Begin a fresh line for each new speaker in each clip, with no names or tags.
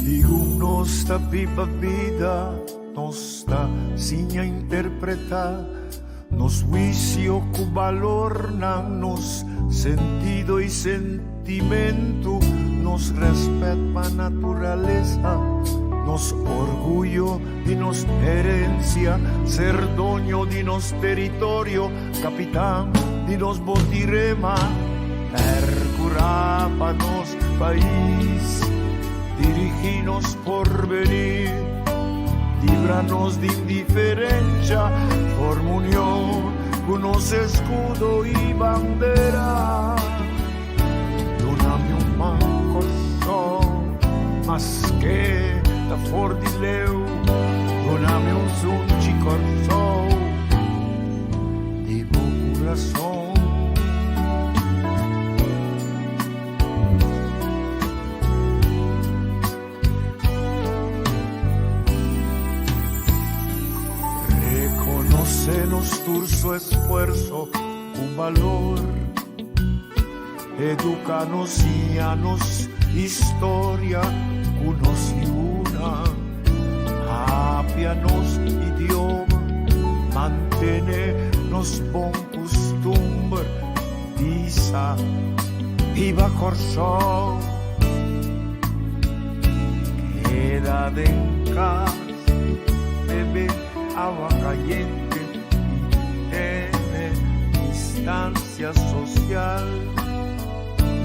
Segun nos ta biba bida, nos ta siña interpretá nos huisio ku balornan, nos sentido i sentimentu, nos rèspèt pa naturalesa, nos orguyo di nos herensia, ser doño di nos teritorio, kapitan di nos botirema, pèrkurá pa nos pais, dirigí nos porvenir, libra nos di indiferensha, forma union ku nos eskudo i bandera. Duna mi un man Kòrsou, maske ta for di leu, duna mi un sunchi Kòrsou di bo kurason. Rekonosé nos tur su esfuerso ku balor. Educa nos, siña nos historia ku nos yunan. Papia nos idioma, mantene nos bon kustumber. Bisa, Biba Kòrsou! Keda den kas, bebe awa kayente i tene distansia sosial.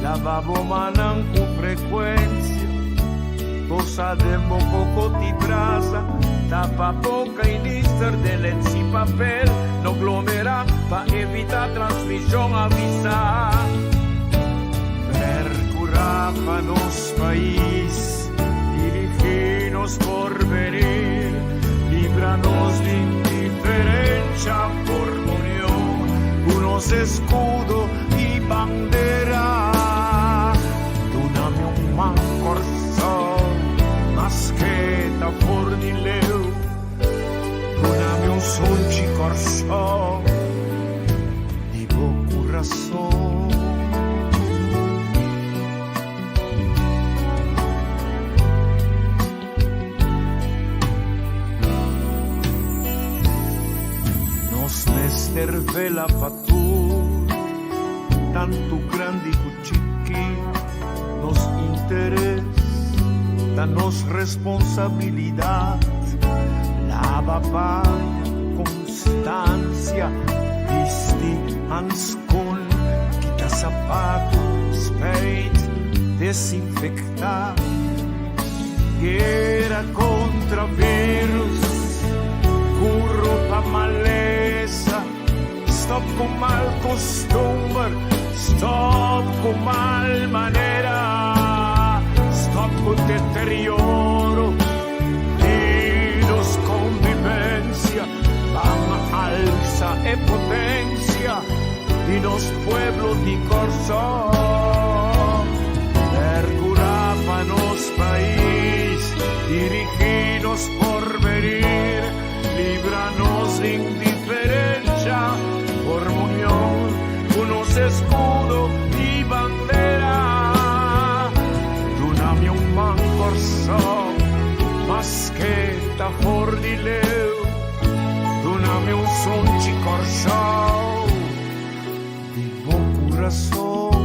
Laba bo mannan ku frekuensia, tosa den bo koko ti brasa, tapa boka i nister den lens i papel, no glomera pa evita transmishon, avisa. Percura pa nos pais, dirigi nos porvenir, libra nos di indiferencia, forma union cu nos escudo y bandera. Duna mi un man Corsou, maske ta for di leu, duna mi un sunchi Corsou di bo curason. Nos mester vela pa tur, tantu grandi ku chiki. Nos interes ta nos responsabilidat. Laba paña, konstansia, bisti hanskon, kita sapatu, spijt, desinfektá. Guera kontra virus, kuro pa malesa, stòp ku mal kustumber, stòp ku mal manera, stòp ku deterioro di nos konvivensia, ban alsa e potensia di nos pueblo di Kòrsou. Percurá pa nos pais, dirigí nos porvenir, libra nos di indiferencia, forma union cu nos escudo y bandera. Duna mi un man Kòrsou, maske ta for di leu, duna mi un sunchi Kòrsou. Di bo kurason.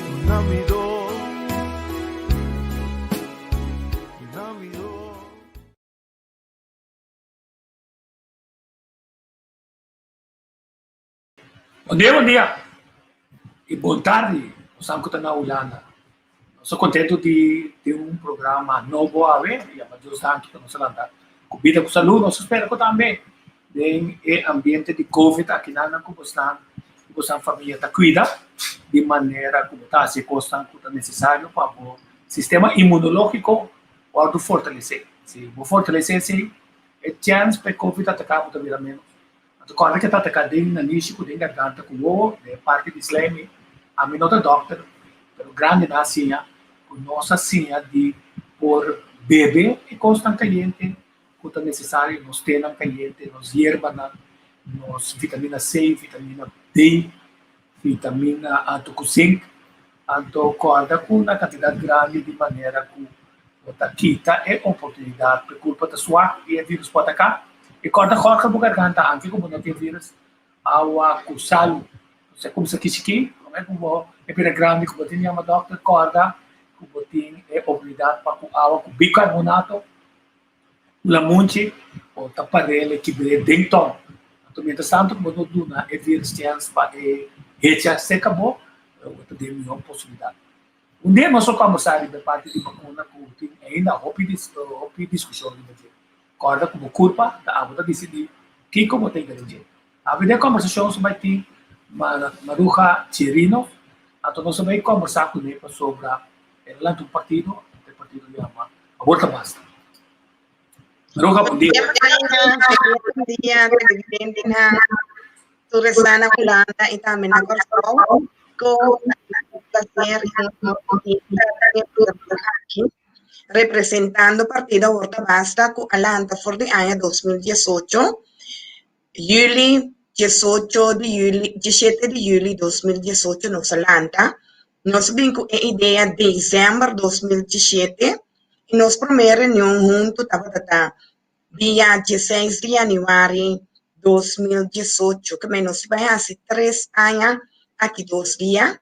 Duna mi do, duna mi do.
Bon dia, bon dia i bon tardi bosan ku ta na Hulanda. Nos ta kontentu di tin un programa nobo awe, yama Dios Danki ku nos a lanta ku bida ku salú. Nos ta spera ku tambe den e ambiente di covid akinan ku bosnan ku bosan famia ta kuida di manera ku bo ta hasi e kosnan ku ta nesesario pa bo sistema inmunológiko wòrdu fortalesé. Si bo fortalesé esei, e chèns pa e covid ataká bo ta bira ménos. Anto kòrda ke ta ataká den nanishi ku den garganta ku wowo den e parti di slime. Ami no ta dòkter, pero grandinan a siña ku nos a siña di por bebe e kosnan kayente. ku ta nesesario, nos tenan kayente, nos yerbanan, nos vitamina C, vitamina D, vitamina anto ku zink. Anto kòrda ku na kantidat grandi di manera ku bo ta kita e oportunidat pa e kurpa ta suak i e virus por ataká. I kòrda kòrka bo garganta anke ku bo no tin virus, awa ku sal. Bo kumsa kichikí, promé ku bo e bira grandi ku bo tin yama dòkter, kòrda ku bo tin e oportunidat pa ku awa ku bikarbonato. Lamunchi o ta parele kibr'é den tòn. Anto mientras tanto ku bo no duna e virus chèns pa e hecha serka bo, bo ta den mihó posibilidat. Un dia nos lo kòmbersá riba e parti di bakuna ku tin ainda hopi hopi diskushon riba dje. Kòrda ku bo kurpa ta abo ta disidí kiko bo ta yega den dje. Awe den kòmbersashon nos bai tin Maruja Chirino, anto nos a bai kòmbersá kuné pasobra el a lanta un partido, e partido yama Awor ta basta. Maruja, bon dia.
Bon dia, televidentenan, tur esnan na Hulanda i tambe na Kòrsou. Ku plaser i aki representando partido Awor ta Basta ku a lanta for di aña 2018. Juli, 18 di juli, 17 di juli 2018 nos a lanta. Nos a bin ku e idea december 2017 i nos promé reunion huntu tabata ta dia 16 di januari 2018, ke men nos bai hasi tres aña aki dos dia.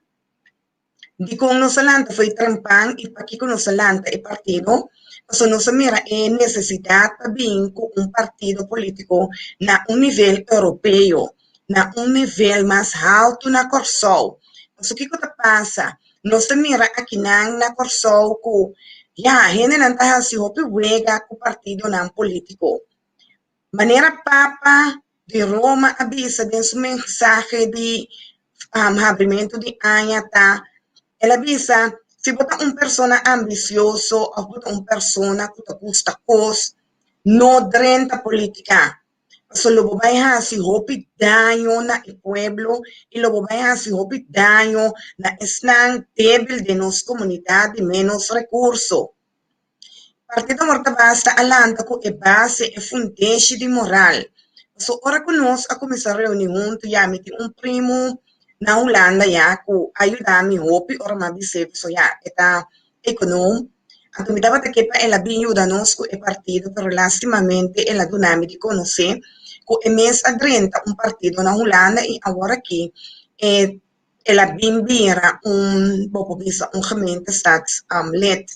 Dikon nos a lanta fo'i trempan i pakiko nos a lanta e partido? Pasobra nos a mira e nesesidat pa bin ku un partido polítiko na un nivel europeo, na un nivel mas haltu na Kòrsou. Pasobra kiko ta pasa? Nos ta mira akinan na Kòrsou ku ya hendenan ta hasi hopi wega ku partidonan polítiko. Manera Papa di Roma a bisa den su mensahe di habrimentu di aña ta, el a bisa, Si bo ta un persona ambisioso òf bo ta un persona ku ta gusta kos, no drenta polítika, pasobra lo bo bai hasi hopi daño na e pueblo i lo bo bai hasi hopi daño na esnan débil den nos komunidat di ménos rekurso. Partido Amor ta Basta a lanta ku e base, e fundeshi di moral. Paso ora ku nos a kuminsá reuni huntu ya mi tin un primu na Hulanda ya ku a yuda mi hopi ora mi a bis'é paso ya e ta ekonoom. Anto mi tabata ke pa el a bin yuda nos ku e partido pero lastimamente el a duna mi di konosé ku e mes a drenta un partido na Hulanda i awor aki e el a bin bira un bo por bisa un gemeentestadslid.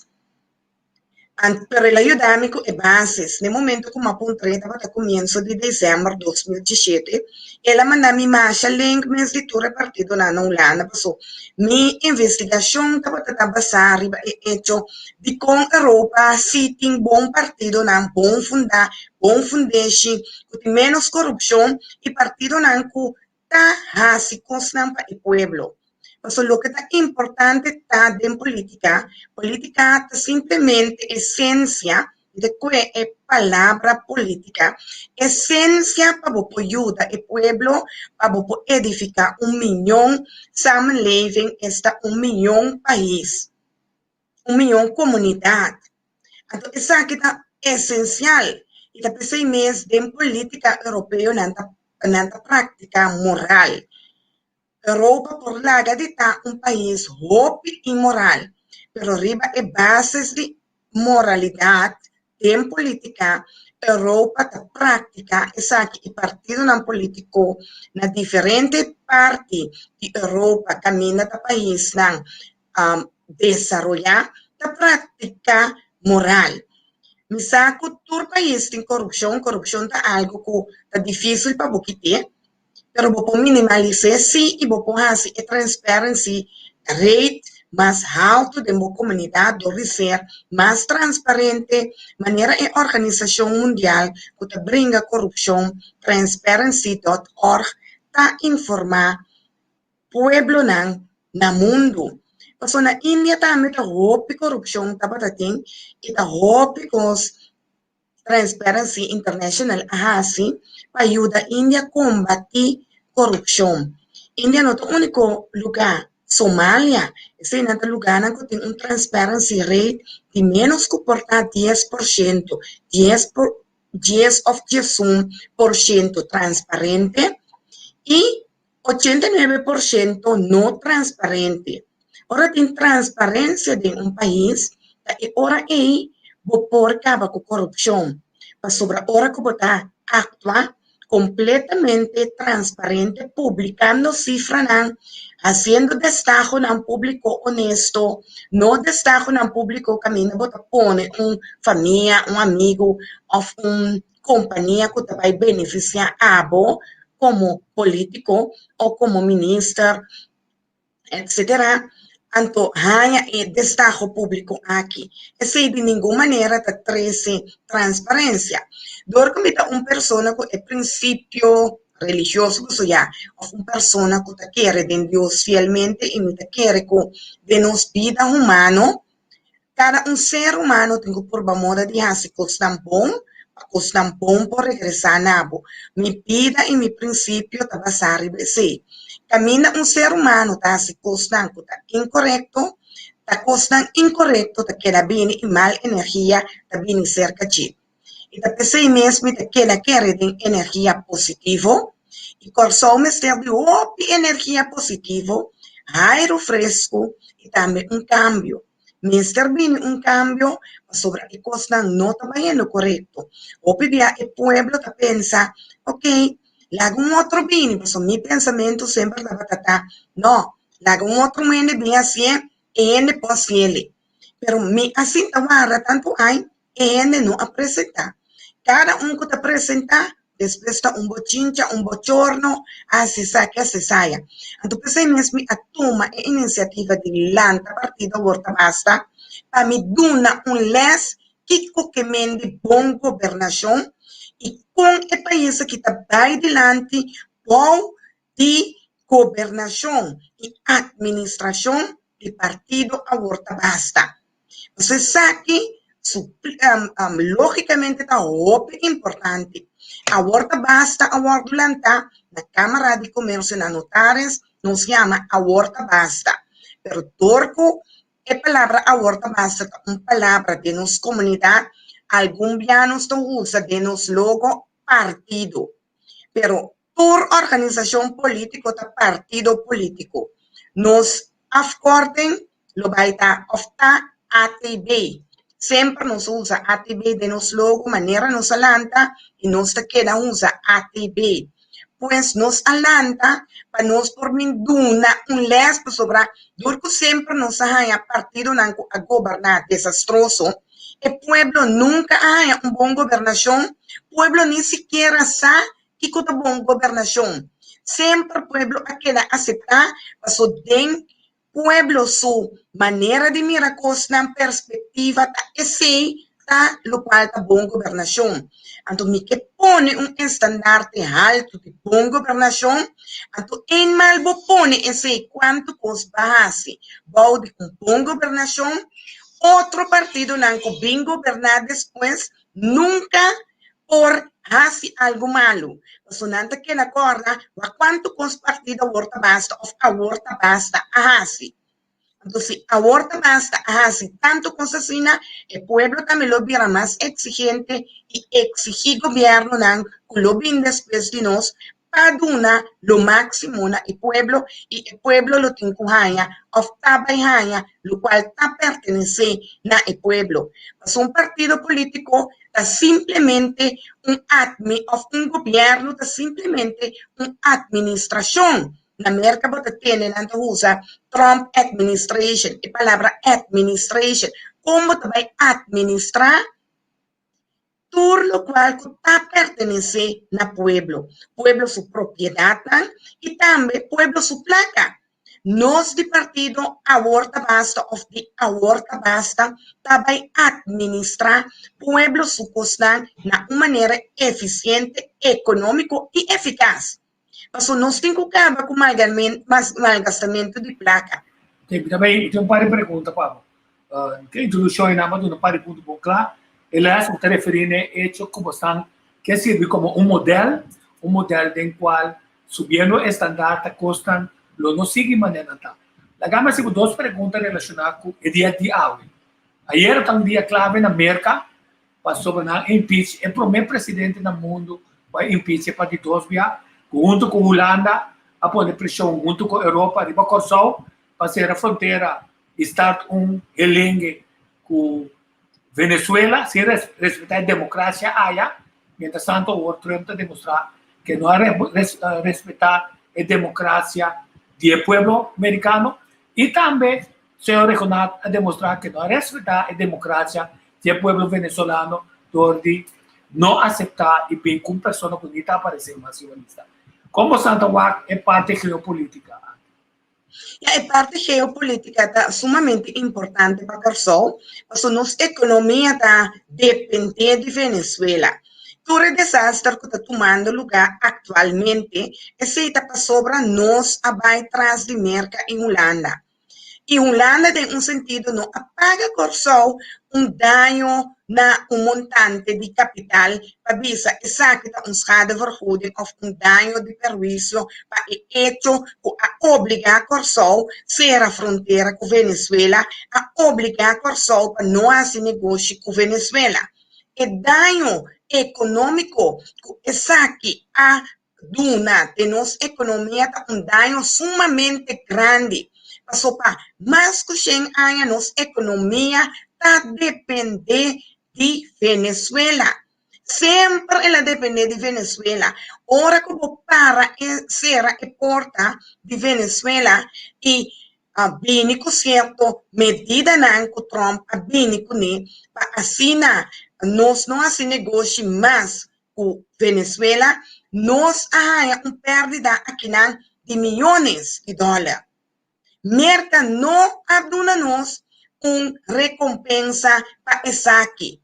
Pero el a yuda mi ku e bases. Na e momento ku mi a puntra e tabata kumienso di desèmber 2017, el a manda mi masha link mes di tur e partidonan na Hulanda paso mi investigashon tabata ta basá riba e echo dikon Europa si tin bon partidonan, bon fundá, bon fundeshi, ku tin ménos korupshon i partidonan ku ta hasi kosnan pa e pueblo. Pasobra loke ta importante ta den politica, politica ta simplemente esencia, mi ta kohe e palabra politica, esencia pa bo por yuda e pueblo, pa bo por edifica un miyon samenleving, esta un miyon pais, un miyon comunidad. Anto esaki ta esencial y ta p'esey mes den politica europeo nan ta nan ta practica moral. Europa por laga di ta un pais hopi inmoral, pero riba e bases di moralidad den politica Europa ta practica esaki y partidonan politico na diferente parti di Europa caminda ta paisnan desaroyá ta praktiká moral. Mi sa ku tur pais tin korupshon, korupshon ta algu ku ta difísil pa bo kit'é, pero bo por minimalis'é sí i bo por hasi e transparency rate mas haltu den bo komunidat dor di ser mas transparente, manera e organisashon mundial ku ta bringa korupshon Transparency dot org ta informá. Pueblonan na mundu. Pasobra na India tambe ta hopi korupshon tabata tin i ta hopi kos Transparency International a hasi pa yuda India kombatí korupshon. India no ta úniko lugá, Somalia, eseinan ta lugánan ku tin un transparency rate di ménos ku por ta 10%, 10 por. 10 òf 11% transparente i 89% no transparente. Ora tin transparensia den un pais, ta e ora ei bo por kaba ku korupshon, pasobra ora ku bo ta aktua kompletamente transparente publikando sifranan, hasiendo destahonan públiko onesto, no destahonan públiko kaminda bo ta pone un famia, un amigu òf un kompania ku ta bai benefisiá abo komo polítiko o komo minister etcetera, anto haña e destaho públiko aki. Esei di ningun manera ta trese transparensia. Dor ku mi ta un persona ku e prinsipio religioso pasobra ya, òf un persona ku ta kere den Dios fielmente i mi ta kere ku den nos bida humano Kada un ser humano tin ku purba moda di hasi kosnan bon pa kosnan bon por regresá na bo. Mi bida i mi prinsipio ta basá riba esei. Kaminda un ser humano ta hasi kosnan ku ta inkorekto, ta kosnan inkorekto ta keda bini i mal energia ta bini serka dje. I ta p'esei mes mi ta keda kere den energia positivo. I Kòrsou mester di hopi energia positivo, airu fresku i tambe un kambio. Mester bini un kambio pasobra e kosnan no ta bayendo korekto. Hopi bia e pueblo ta pensa, ok, laga un otro bini pasobra mi pensamentu semper tabata ta, no, laga un otro hende bin hasié, e hende por hasiel. Pero mi a sinta warda tantu ai E hende no a presentá. Kada un ku ta presentá, despues ta un bochincha, un bochorno, a hasi esaki, a hasi esaya. Anto p'esei mes mi a tuma e inisiativa di lanta partido Awor Ta Basta pa mi duna un lès kiko ke men di bon gobernashon i kon e pais aki ta bai dilanti bou di gobernashon i atministrashon di partido Awor Ta Basta. Pasobra esaki su lógikamente ta hopi importante. Awor ta basta a wòrdu lantá na Kámara di Komersio na Notaris, nos yama Awor ta basta. Pero dor ku e palabra Awor ta basta ta un palabra den nos komunidat, algun bia nos ta usa den nos logo partido. Pero tur organisashon polítiko ta partido polítiko. Nos afkorting lo bai ta òf ta ATB. Semper nos a usa ATB den nos logo manera nos a lanta i nos ta keda usa ATB. Pues nos a lanta pa nos por bin duna un lès pasobra dor ku semper nos a haña partidonan ku a goberná desastroso, e pueblo nunka a haña un bon gobernashon, pueblo ni sikiera sa kiko ta bon gobernashon. Semper pueblo a keda aseptá paso den Pueblo su manera di mira cosnan, perspectiva ta esey ta locual ta bon gobernacion. Anto mi ke pone un estandarte halto di bon gobernacion, anto eenmaal bo pone esey cuanto cos ba haci bou di un bon gobernacion, otro partidonan cu bin goberna despues nunca por hasi algu malu, pasobra nan ta keda kòrda wak kuantu kos partido awor ta basta òf awor ta basta a hasi. Anto si awor ta basta a hasi tantu kos asina, e pueblo tambe lo bira mas eksigente i eksigí gobièrnunan ku lo bin despues di nos pa duna lo máksimo na e pueblo i e pueblo lo tin ku haña òf ta bai haña lokual ta pertenesé na e pueblo. Pasobra un partido polítiko ta simplemente un admi òf un gobièrnu ta simplemente un atministrashon. Na Merka bo ta tende nan ta usa Trump administration, e palabra administration. Kon bo ta bai atministrá Tur lokual ku ta pertenesé na pueblo, pueblo su propiedatnan i tambe pueblo su plaka. Nos di partido Awor Ta Basta òf di Awor Ta Basta ta bai atministrá pueblo su kosnan na un manera efisiente, ekonómiko i efikas. Pasobra nos tin ku kaba ku malgastamentu di plaka.
Oke, mi ta bai tin un par di pregunta pa bo. Ke introduccion ei nan bo a duna un par di punto bon kla. E les bo ta referí n'e echo ku bo stan ke sirbi komo un modèl, un modèl den kual subiendo e standaard ta kosnan lo no sigui manera nan ta. Laga mi hasi bo dos pregunta relashoná ku e dia di awe. Ayera ta un dia klave na Merka. Pasobra nan a impeach e prome presidente na mundo ku a impeach pa di dos bia, ku hunto ku Hulanda a pone preshon hunto ku Europa riba Kòrsou pa sera frontera i start un helengue ku Venezuela sin respetá e demokrasia aya. Mientras tanto awor Trump ta demostrá ke no a respetá e demokrasia di e pueblo merikano i tambe Señor Regonat a demostrá ke no a respetá e demokrasia di e pueblo venezolano dor di no aseptá i bin ku un persona ku ni ta aparesé mas riba lista. Kon boso ta wak e parti geopolítika aki?
Ya, e parti geopolítika ta sumamente importante pa Kòrsou, pasobra nos ekonomia ta dependé di Venezuela. Tur e desaster ku ta tumando lugá aktualmente, esei ta pasobra nos a bai tras di Merka i Hulanda. I Hulanda den un sentido no a paga Kòrsou un daño na un montante di kapital pa bisa esaki ta un schadevergoeding òf un daño di perwisio pa e echo ku a obligá Kòrsou sera frontera ku Venezuela, a obligá Kòrsou pa no hasi negoshi ku Venezuela. E daño ekonómiko ku esaki a duna den nos ekonomia ta un daño sumamente grandi, paso pa mas ku shen aña nos ekonomia ta depende di Venezuela. Semper el a depende di Venezuela. Ora ku bo para e sera e porta di Venezuela i a bini ku sierto medidanan ku Trump a bini kuné pa asina nos no hasi negoshi mas ku Venezuela, nos a haña un pèrdida akinan di miónes di dòler. Merka no a duna nos un rekompensa pa esaki.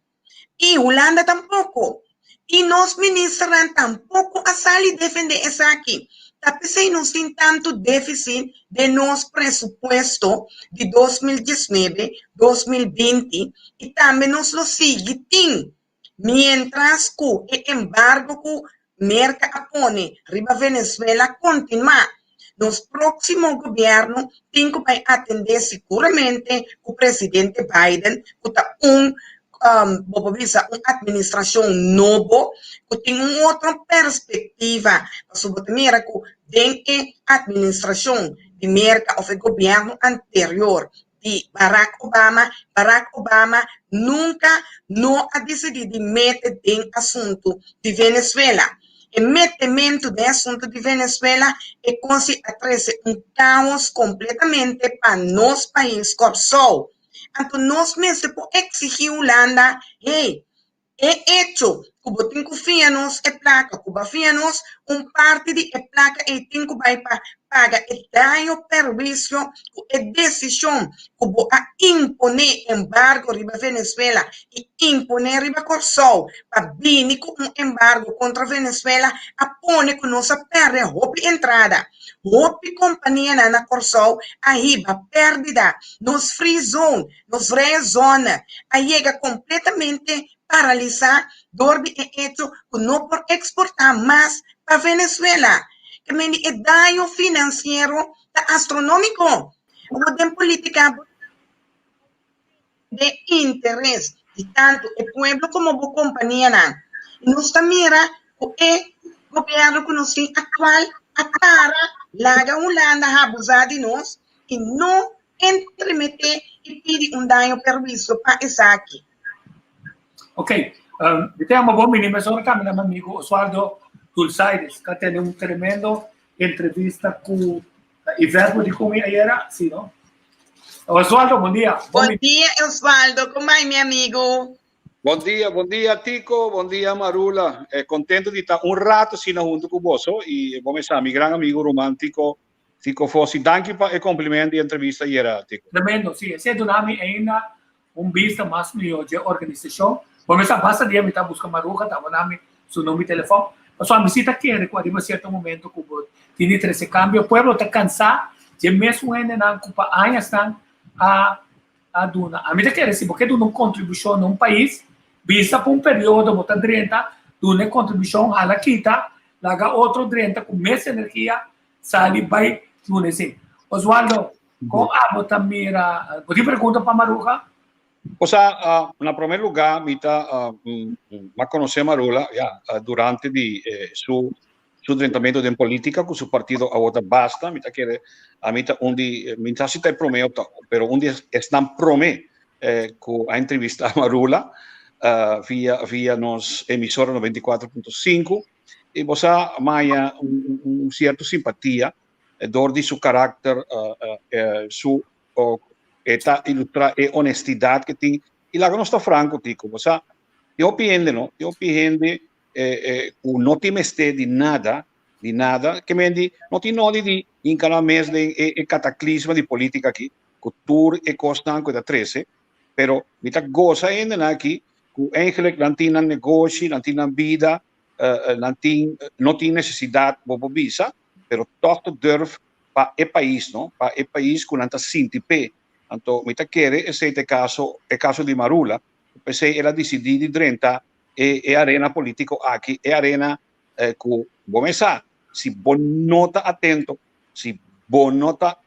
I Hulanda tampoko. I nos ministernan tampoko a sali defendé esaki. Ta p'esei nos tin tantu défisit den nos presupuesto di 2019, 2020 i tambe nos lo sigui tin Miéntras ku e embargo ku Merka a pone riba Venezuela kontinuá, nos próksimo gobièrnu tin ku bai atendé siguramente ku presidente Biden ku ta un bo por bisa un atministrashon nobo ku tin un otro perspektiva pasobra bo ta mira ku den e atministrashon di Merka òf e gobièrnu anterior di Barack Obama, Barack Obama nunca no a dicidi di mete den asunto di Venezuela. E metemento den asunto di Venezuela e consi a trece un caos completamente pa nos pais Corsou. Anto nos mester por exigi Hulanda, hey, E echo ku bo tin ku fia nos e plaka, ku bo a fia nos un parti di e plaka ei tin ku bai pa paga e daño perwisio ku e desishon ku bo a imponé embargo riba Venezuela i imponé riba Kòrsou pa bini ku un embargo kontra Venezuela a pone ku nos a pèrdè hopi entrada. Hopi kompanianan na Kòrsou a hiba pèrdida. Nos free zone Nos vrije zone a yega kompletamente paralisá dor di e echo ku no por eksportá mas pa Venezuela. Ke men di e daño finansiero ta astronómiko. Awor den polítika bo ta defendé interes di tantu e pueblo komo bo kompanianan. I nos ta mira ku e gobièrnu ku nos tin aktual a para laga Hulanda habuzá di nos i no entremeté i pidi un daño perwiso pa esaki.
Ok, um, mi te llama bon bini mesora tambe na mi amigo Oswaldo Dulzaides, que tiene un tremendo entrevista cu Yvette di con mi ayer, sí, no? Oswaldo, bon dia.
Bon, bon dia, Oswaldo, como vai, mi amigo?
Bon dia, bon dia Tico, bon dia Marula. Eh, contento di ta un rato sina hunto cu boso y bo me sa mi gran amigo romántico Tico Fossi, danki pa e compliment di entrevista ayera, Tico.
Tremendo, si. Esei duna mi ainda un bista mas mihó dje organisashon. Bo mester basta dia mi ta buska Maruja, ta bo na mi su number di telefòn. Pasobra mi si ta kere ku ariba sierto momento ku bo tin di trese kambio. Pueblo ta kansá dje mesun hendenan ku pa añasnan a a duna. Ami ta kere si bo ke duna un kontribushon na un pais, bisa pa un periodo bo ta drenta, duna e kontribushon, hala kita, laga otro drenta ku mes energia, Sali bai duna esei. Oswaldo, kon abo ta mira, bo tin pregunta pa Maruja?
Osea, na promé lugá mi ta m'a konosé Marula ya durante di su su drentamentu den polítika ku su partido awor ta Basta. Mi ta kere ami ta un di mi ta si ta e promé of ta pero un di esnan promé ku a entrevistá Marula via via nos emisora 94.5 i bo sa maya un un sierto simpatia dor di su karakter su E ta ilustra e honestidad ke tin. I laga nos ta franco, Tico. Bo sa, tin hopi hende, no? Tin hopi hende ku no tin mester di nada, di nada, ke men di no tin nodi di hinka nan mes den e kataklisma di politika aki, ku tur e kosnan ku e ta trese. Pero mi ta gosa hendenan aki ku eigenlijk nan tin nan negoshi, nan tin nan bida, nan tin, no tin nesesidat, bo por bisa, pero tòg ta durf pa e pais, no? Pa e pais ku nan ta sinti p'e. Anto mi ta kere esei ta e kaso, e kaso di Marula. P'esei el a disidí di drenta e e arena polítiko aki, e arena ku bo mes sa, si bo no ta atento, si bo no ta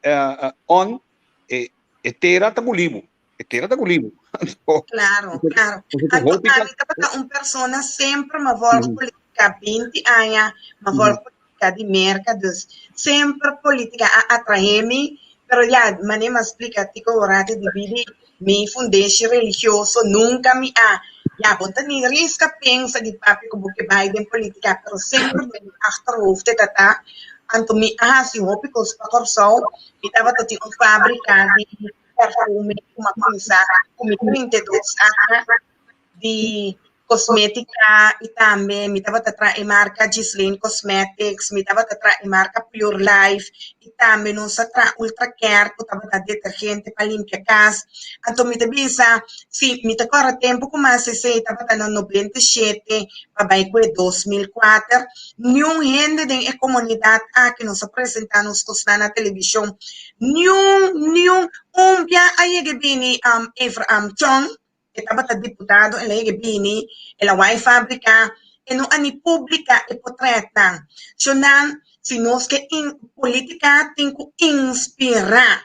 on, e e tera ta guli bo, e tera ta guli bo.
Anto, Claro, claro. Anto ami tabata un persona semper m'a volg politica 20 aña, m'a volg politica di Merca, dus semper politica a atrae mi, pero ya, manera m'a splica Tico Horacio di bidi mi fundeshi religioso, nunca mi a, ya, bo ta ni risca pensa di papia cu bo ke bay den politica, pero semper den mi achterhoofd e ta ta, anto mi a haci hopi cos pa Corsou, mi tabata tin un fabrica di perfume cu m'a cuminsa cu mi 32 aña, di kosmétika i tambe mi tabata traha e marka Ghislaine Cosmetics, mi tabata traha e marka Pure Life i tambe nos a traha Ultra Care ku tabata detergente pa limpia kas. Anto mi ta bisa, si mi ta kòrda tempu ku mas esei tabata na 97 pa bai ku e 2004, niun hende den e komunidat aki nos a presentá nos kosnan na televishon, niun, niun, un bia a yega bini Ephraim Chong, E tabata diputado, el a yega bini, el a wai fabrika, e no a ni publika e potretnan. Shonnan, si nos ke in politika tin ku inspirá.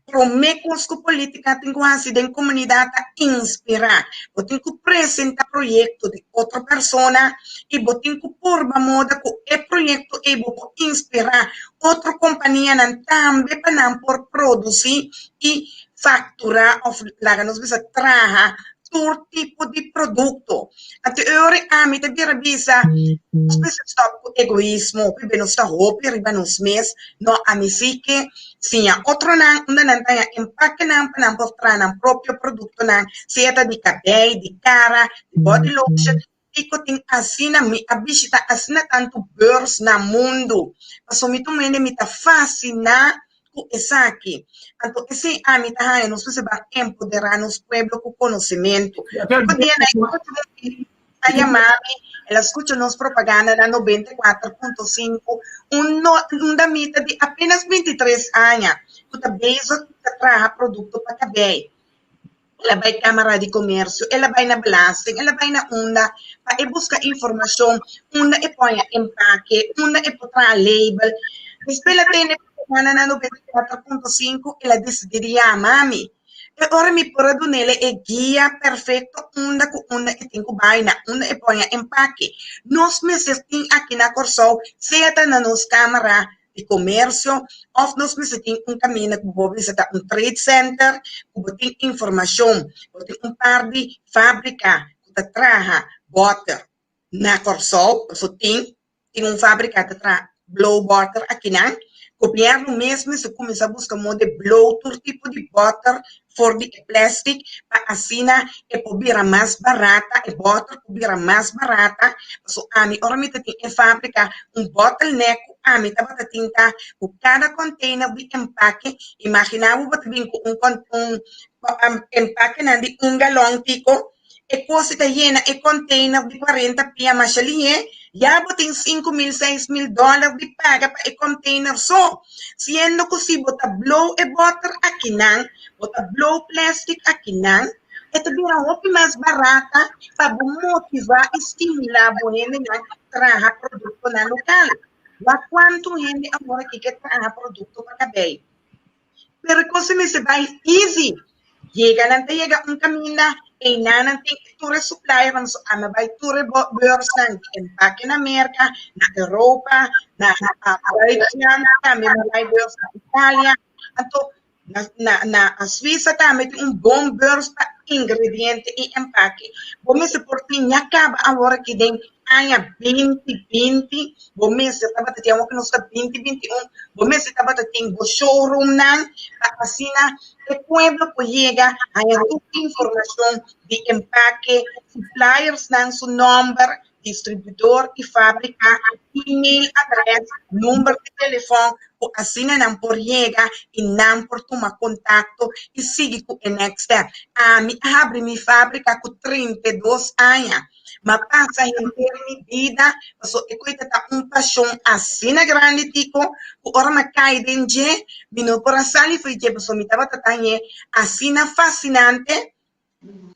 Promé kos ku politika tin ku hasi den komunidat ta inspirá. Bo tin ku presentá proyekto di otro persona i bo tin ku purba moda ku e proyekto ei bo por inspirá otro kompanianan tambe pa nan por produsí i factura of laga nos bisa traha tur tipo di producto. Anto e ora ami ta bira bisa nos mester stop cu egoismo, hopi nos ta hopi riba nos mes, no ami si ke siña otronan unda nan ta haña empakenan pa nan por traha nan propio productonan, sea ta di cabei, di cara, di body lotion, Kiko tin asina? Mi a bishita asina tantu beurs na mundu, pasobra mi tur hende mi ta fasiná ku esaki. Anto esei ami ta haña nos mester ban empoderá nos pueblo ku konosementu. Kiko dia na e último a yama mi, el a skucha nos propaganda na 94.5, un no un damita di apenas 23 aña ku ta bezig ta traha produkto pa kabei. El a bai Cámara di Comercio, el a bai na Belasting, el a bai na unda pa e busca informacion, unda e por haña empake, unda e por traha label. Despues el a tende propaganda na 94.5, el a dicidi di yama mi. E ora mi por a dunele e guia perfecto unda cu unda e tin cu bai, na unda e por haña empake. Nos mester tin aki na Corsou, sea ta na nos Cámara di komersio òf nos mester tin un kaminda ku bo bisa ta un trade center ku bo tin informashon, bo tin un par di fábrika ku ta traha bòter na Kòrsou, pasobra tin tin un fábrika ta traha blou bòter akinan, gobièrnu mes mester kuminsá buska moda di blou tur tipo di bòter for di e plastic pa asina e por bira mas barata, e bòter por bira mas barata, pasobra ami ora mi ta tin e fabrika un bottleneck ku ami tabata tin ta ku kada container di empake, imagina bo bo ta bin ku un un empakenan di un galon tiko, E kos ta yena e container di 40 pia masha lihé, ya bo tin 5.000, 6.000 dòler di paga pa e container so. Siendo ku si bo ta blow e bòter akinan, bo ta blow plastic akinan, e ta bira hopi mas barata pa bo motivá i stimulá bo hendenan traha produktonan lokal. Wak kuantu hende awor aki ke traha produkto pa kabei. Pero e kos mester bai easy. Yega nan ta yega un kaminda, einan nan tin tur e suppliernan, so ami a bai tur e beursnan di empake na Merka, na Europa, na Duitsland, tambe mi a bai beurs na Italia. Anto na na na Suiza tambe tin un bon beurs pa ingrediente i empake. Bo mester por tin ya kaba awor aki den aña binti binti, bo mester tabata tin, awor ku nos ta binti binti un, bo mester tabata tin bo showroomnan pa asina e pueblo por yega haña tur informashon di empake, suppliersnan su nòmber, distribuidor i fábrika, email adrès, number di telefòn ku asina nan por yega i nan por tuma kontakto i sigui ku e next step. Ami a habri mi fábrika ku 32 aña. M'a pasa henter mi bida pasobra e koe ta ta un pashon asina grandi Tico ku ora m'a kai den dje mi no por a sali for di dje pasobra mi tabata ta hañ'é asina fasinante.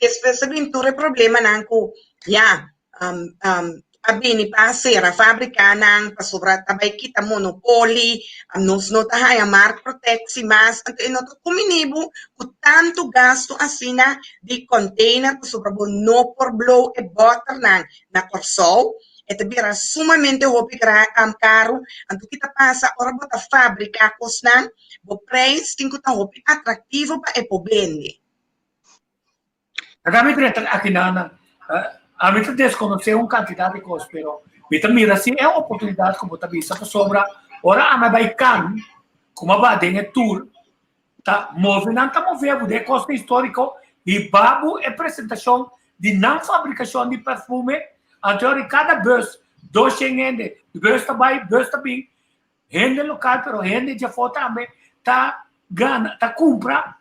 Despues a bin tur e problemanan ku ya a bini pa sera fabrikanan pasobra ta bai kita monopoli, nos no ta haña marktprotektie mas, anto e no ta kumini bo ku tantu gastu asina di container pasobra bo no por blow e bòternan na Kòrsou, e ta bira sumamente hopi karu, anto ki ta pasa ora bo ta fabrika kosnan bo preis tin ku ta hopi atraktivo pa e por bende.
Acá mi drenta aki nan, ami ta desconoce un cantidad di cos, pero mi ta mira si e oportunidad cu bo ta bisa pasobra ora ami a bay Cannes, como a ba den e tour, ta move nan ta move bo den e costa historico y ba bo e presentacion di nan fabricacion di perfume, anto ora cada bus 200 hende, bus ta bay, bus ta bin, hende local pero hende djafo tambe ta gana, ta cumpra.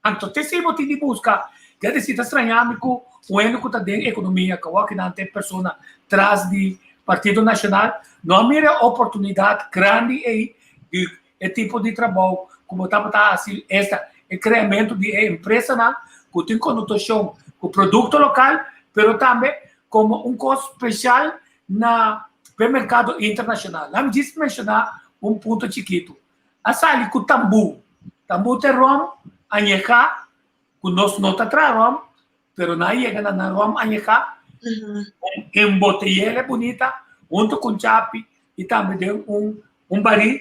Anto te si bo tin di buska, ya di si ta straña mi ku un hende ku ta den ekonomia, ku awor kinan ta e persona tras di Partido Nashonal, no a mira e oportunidat grandi ei di e tipo di trabou ku bo tabata hasi, esta e kreamentu di e empresanan ku tin konotashon ku produkto lokal, pero tambe komo un kos speshal na p'e merkado internashonal. Lami djis menshoná un punto chikitu. A sali ku tambú. Tambú ta e ròm añehá, ku nos no ta traha ròm, pero nan a yega na nan ròm añehá, embotey'el bunita huntu ku un chapi i tambe den un barí,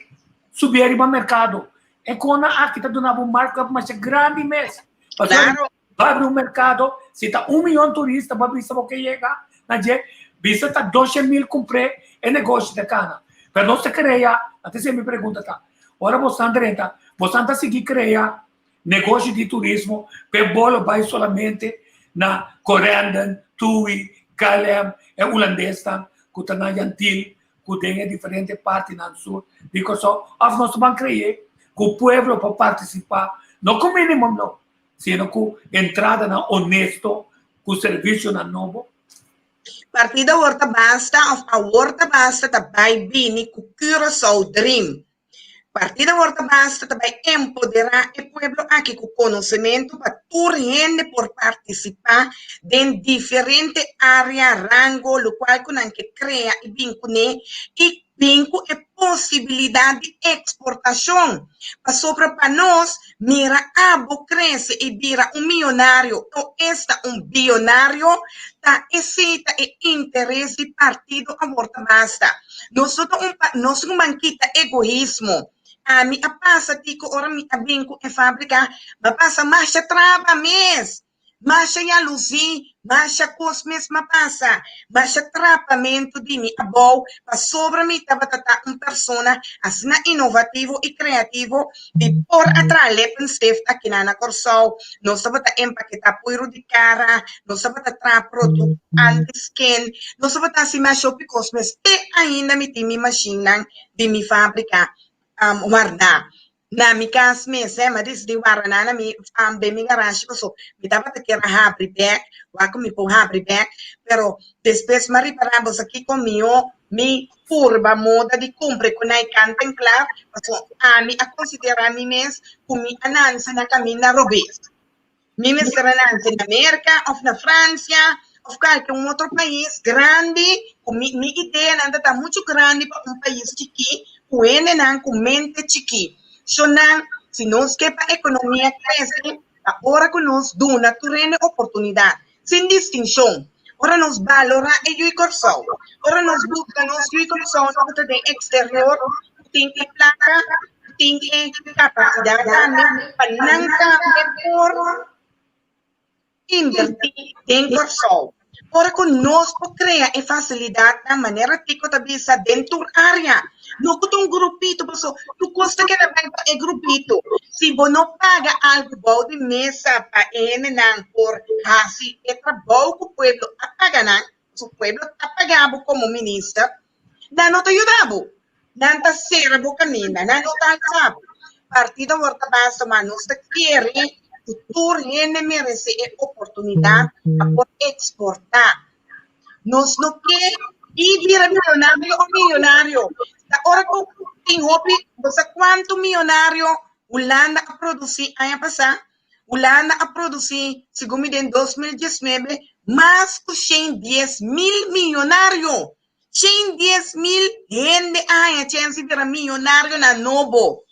subié riba merkado. E kona aki ta duna bo un markup masha grandi mes. Pasobra Ba abri un merkado, si ta un miyon turista ba bisa bo ke yega na dje, bisa ta doshe mil kumpr'é, e negoshi ta kana. Pero nos ta krea, antes mi pregunta ta, ora bosan drenta, bosan ta sigui krea negoshi di turismo p'e bolo bai solamente na Corendon, Tui, KLM, e hulandesnan ku ta na Jan Thiel, ku den e diferente partinan sur di Kòrsou, òf nos ta ban kree ku pueblo por partisipá, no ku minimum no, sino ku entradanan honesto, ku servisionan nobo.
Partido Awor Ta Basta of Awor Ta Basta ta bai bini ku Curaçao Dream. Partido Awor Ta Basta ta bai empoderá e pueblo aki ku konosementu pa tur hende por partisipá den diferente área, rango, lokual ku nan ke krea i bin kuné i bin ku e posibilidat di eksportashon, pasobra pa nos mira abo krese i bira un miyonario o esta un biyonario, ta esei ta e interes di partido Awor Ta Basta. Nos no ta un nos ruman kita egoismo. Ami a pasa tiko ora mi a bin ku e fabrika, mi a pasa masha traba mes. Masha yaluzí, masha kos mes m'a pasa, masha trapamentu di mi abou pasobra mi tabata ta un persona asina inovativo i kreativo di por a traha lippenstift akinan na Kòrsou. Nos tabata empaketá puiru di kara, nos tabata traha produkto anti-skin, nos tabata hasi masha hopi kos mes. Te ainda mi tin mi mashinnan di mi fábrika wardá. Na mi kas mes eh, mi a disidí warda nan na mi den mi garashi paso mi tabata kier a habri bek, wak ku mi por habri bek, pero despues mi a ripará boso kiko mihó mi purba moda di kumpra ku nan e kant en klar, paso ami a konsiderá mi mes ku mi a nanse na kaminda robes. Mi mester a nanse na Merka òf na Fransia òf kalke un otro pais grandi ku mi mi ideanan ta ta muchu grandi pa un pais chikí ku hendenan ku mente chikí. So nan, si nos ke pa ekonomia krese, Ta ora ku nos duna tur hende oportunidat, sin distinshon, ora nos balorá e yu i Kòrsou, ora nos buska nos yu i Kòrsounan ku ta den eksterior, ku tin e plaka, ku tin e kapasidat tambe pa nan tambe por invertí den Kòrsou. Ora ku nos por krea e fasilidatnan, manera Tico ta bisa, den tur área, no ku ta un grupito, paso tur kos ta keda bai pa e grupito. Si bo no paga algu bou di mesa pa e hendenan por hasi e trabou ku pueblo a paga nan, paso pueblo ta paga bo komo minister, nan no ta yuda bo, nan ta sera bo kaminda, nan no ta alsa bo. Partido awor ta basta, ma nos ta kere ku tur hende merese e oportunidat pa por eksportá. Nos no ke i bira miyonario o miyonario. Ta ora ku tin hopi, bo sa kuantu miyonario Hulanda a produsí aña pasá? Hulanda a produsí, segun mi den 2019, mas ku 110.000 miyonario. 110.000 hende a haña chèns di bira miyonarionan nobo.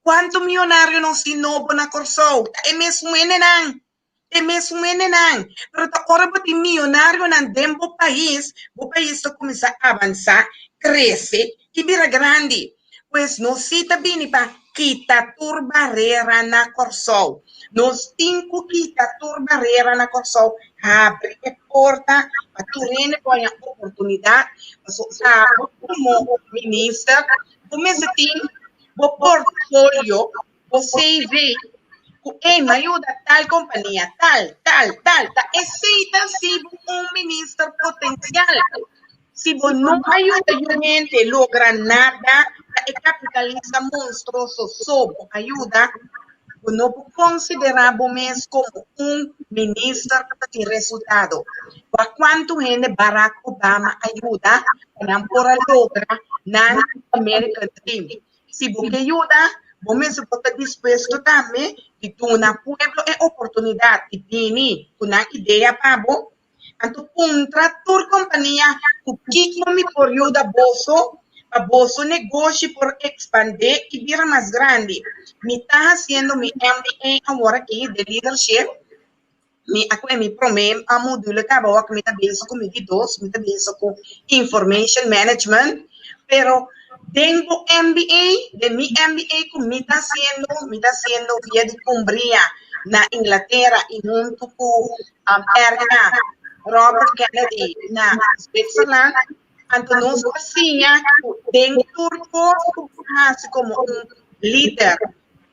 Kuantu miyonario nos tin nobo na Kòrsou? Ta e mesun hendenan. E mesun hendenan. Pero ta ora bo tin miyonarionan den bo pais, bo pais ta kuminsá avansá, krese i bira grandi. Pues nos sí ta bini pa kita tur barera na Kòrsou. Nos tin ku kita tur barera na Kòrsou, habri e porta pa tur hende por haña oportunidat. Pasobra abo komo minister bo mester tin bo portfolio, bo CV, ku ey mi a yuda tal kompania, tal, tal, tal. Ta esei ta hasi bo un minister potensial. Si bo no a yuda yu hende logra nada, ta e kapitalista monstruoso so bo a yuda. Bo no por konsiderá bo mes komo un minister ku ta tin resultado. Wak kuantu hende Barack Obama a yuda pa nan por a logra nan American Dream. Si bo ke yuda, bo mester por ta dispuesto tambe di duna pueblo e oportunidat di bini ku nan idea pa bo. Anto puntra tur kompania ku kiko mi por yuda boso pa boso negoshi por ekspandé i bira mas grandi. Mi ta hasiendo mi MBA awor aki den leadership. Mi a kohe mi promé module kaba awor ku mi ta bezig ku mi di dos, mi ta bezig ku information management. Pero den bo MBA, den mi MBA ku mi ta hasiendo, mi ta hasiendo via di Cumbria na Inglatera i huntu ku RK Robert Kennedy na Switzerland, anto nos a siña ku den tur kos ku bo hasi komo un lider,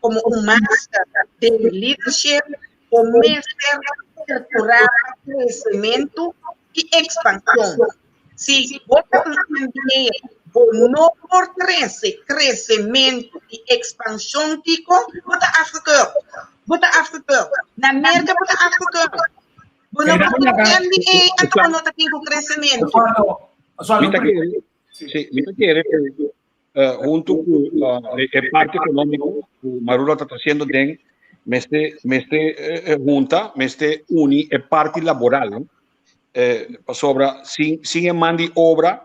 komo un master den leadership, bo mester perkurá pa kresementu i ekspanshon. Si bo ta un MBA, bo no por trese kresementu i ekspanshon kiko? Bo ta afgekeurd. Bo ta afgekeurd. Na Merka bo ta afgekeurd. Bo no por tin MBA anto bo no ta tin ku kresementu.
Mi ta kere, sí, mi ta kere ku huntu ku e parti ekonómiko ku Marula ta trasiendo den mester mester hunta, mester uni e parti laboral, no? Pasobra sin sin e man di obra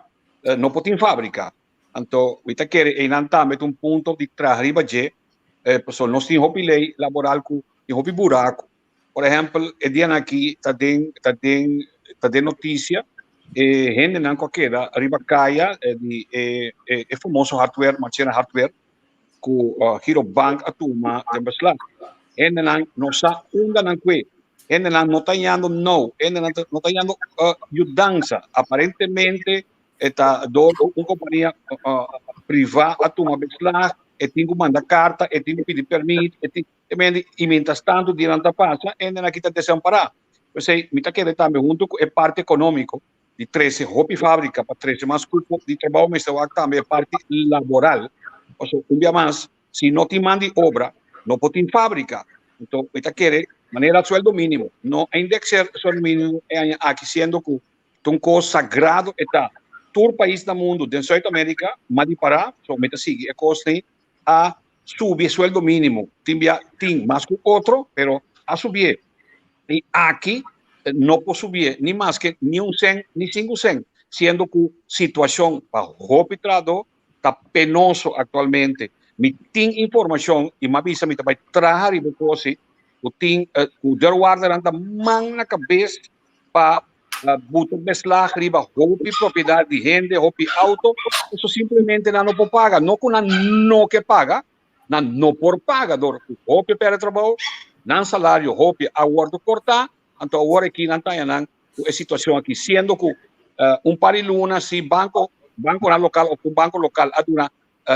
no por tin fábrika. Anto mi ta kere einan tambe ta un punto di traha riba dje, pasobra nos tin hopi lei laboral ku tin hopi buraku. Por ehèmpel, e dianan aki ta den ta den ta den notisia e hendenan ku a keda riba kaya di e e famoso hardware, Marchena Hardware, ku Girobank a tuma den beslag. Hendenan no sa unda nan kue. Hendenan no ta hañando nou, hendenan no ta hañando yudansa. Aparentemente e ta dor ku un kompania privá a tuma beslag, e tin ku manda karta, e tin ku pidi pèrmit, e tin i mientras tantu dianan ta pasa, hendenan aki ta desampará. P'esei mi ta kere tambe huntu ku e parti ekonómiko di trese hopi fábrika pa trese mas kupo di trabou mester wak tambe e parti laboral. Pasobra un bia mas si no tin man di obra no por tin fábrika. Anto mi ta kere manera sueldo mínimo no a indexer sueldo mínimo e aña aki siendo ku ta un kos sagrado e ta. Tur pais na mundu den Zuid Amerika mas di pará so mi ta sigui e kos ei a subi e sueldo mínimo. Tin bia tin mas ku otro pero a subié. I aki no por subié ni maske ni un sèn ni sinku sèn, siendo ku situashon pa hopi trahadó ta penoso aktualmente. Mi tin informashon i mi a bisa mi ta bai traha riba e kos ei. ku tin ku deurwaardernan ta man na kabes pa buta beslag riba hopi propiedat di hende, hopi auto, pasobra simplemente nan no por paga. No ku nan no ke paga, nan no por paga dor ku hopi a pèrdè trabou, nan salario hopi a wòrdu kortá, anto awor aki nan ta haña nan ku e situashon aki, siendo ku un par di luna si banko, bankonan lokal òf un banko lokal a duna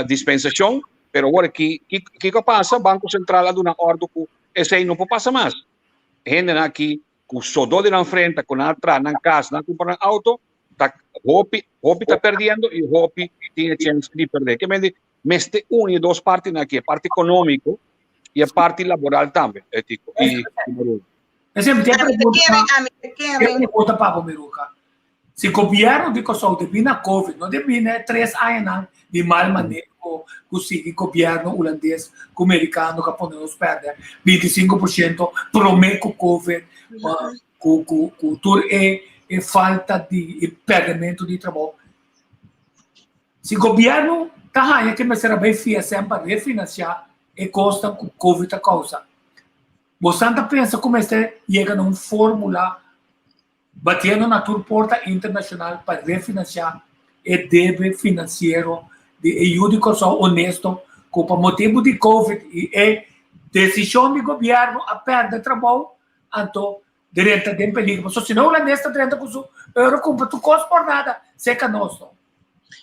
dispensashon, pero awor aki kiko a pasa? Banko Sentral a duna òrdu ku esei no por pasa mas. Hendenan aki ku sodó di nan frenta, ku nan a traha nan kas, nan a kumpra nan outo, ta hopi, hopi ta perdiendo i hopi tin e chèns di pèrdè. Ke mende mester uni e dos partinan aki, e parti ekonómiko i e parti laboral tambe, Tico i Marulla.
Esei mi tin pregunta pa, tin pregunta pa bo Miruka. Si gobièrnu di Kòrsou debí na Covid, no debí na e tres añanan di mal maneho ku sigui gobièrnu hulandes ku merikano ku a pone nos pèrdè 25% promé ku Covid, ku ku ku tur e e falta di e pèrdèmentu di trabou. Si gobièrnu ta haña ke mester a bai fia sèn pa refinansiá e kosnan ku Covid a kousa, bosan ta pensa ku mester yega na un fórmula batiendo na tur porta internashonal pa refinansiá e debe finansiero di e yu di Kòrsou honesto ku pa motibu di Covid i e desishon di gobièrnu a pèrdè trabou, anto drenta den peligro. Pasobra si no hulandes ta drenta ku su euro kumpra tur kos por nada serka nos no.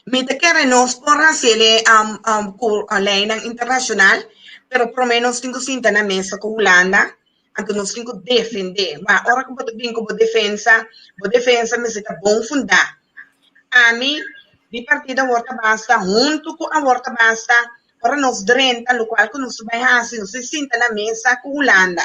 Mi ta kere nos por hasiel ku leinan internashonal, pero promé nos tin ku sinta na mesa ku Hulanda, anto nos tin ku defendé. Ma ora ku bo ta bin ku bo defensa, bo defensa mester ta bon fundá. Ami, di partido Awor Ta Basta, huntu ku Awor Ta Basta, ora nos drenta, lokual ku nos ta bai hasi, nos ta sinta na mesa ku Hulanda.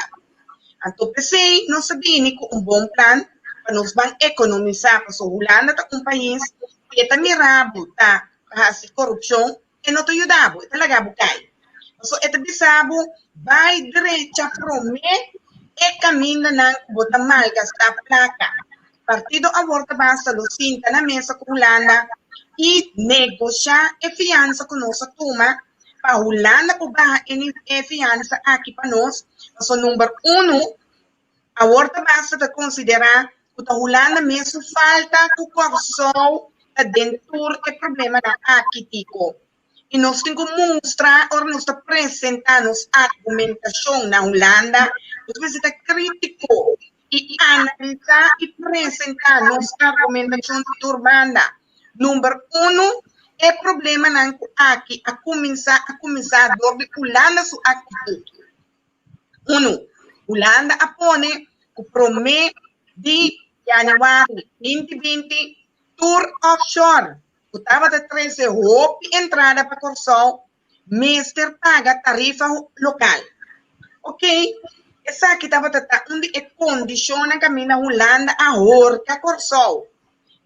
Anto p'esei nos a bini ku un bon plan pa nos ban ekonomisá, pasobra Hulanda ta un pais ku e ta mira bo ta hasi korupshon, e no ta yuda bo, e ta laga bo kai. Pasobra e ta bisa bo bai drecha promé e kamindanan ku bo ta malgastá plaka. Partido Awor Ta Basta lo sinta na mesa ku Hulanda i negoshá e fiansa ku nos a tuma pa Hulanda por baha e fiansa aki pa nos, pasobra number uno, awor ta basta ta konsiderá ku ta Hulanda mes su falta ku Kòrsou ta den tur e problemanan aki, Tico. I nos tin ku mustra ora nos ta presentá nos argumentashon na Hulanda, nos mester ta krítiko i analisá i presentá nos argumentashon di tur banda. Number uno, e problemanan ku aki a kuminsá a kuminsá dor di Hulanda su aktitut. Uno, Hulanda a pone ku promé di yanüari 2020 tur offshore ku tabata trese hopi entrada pa Kòrsou mester paga tarifa lokal. Ok, esaki tabata ta un di e kondishonnan kaminda Hulanda a horka Kòrsou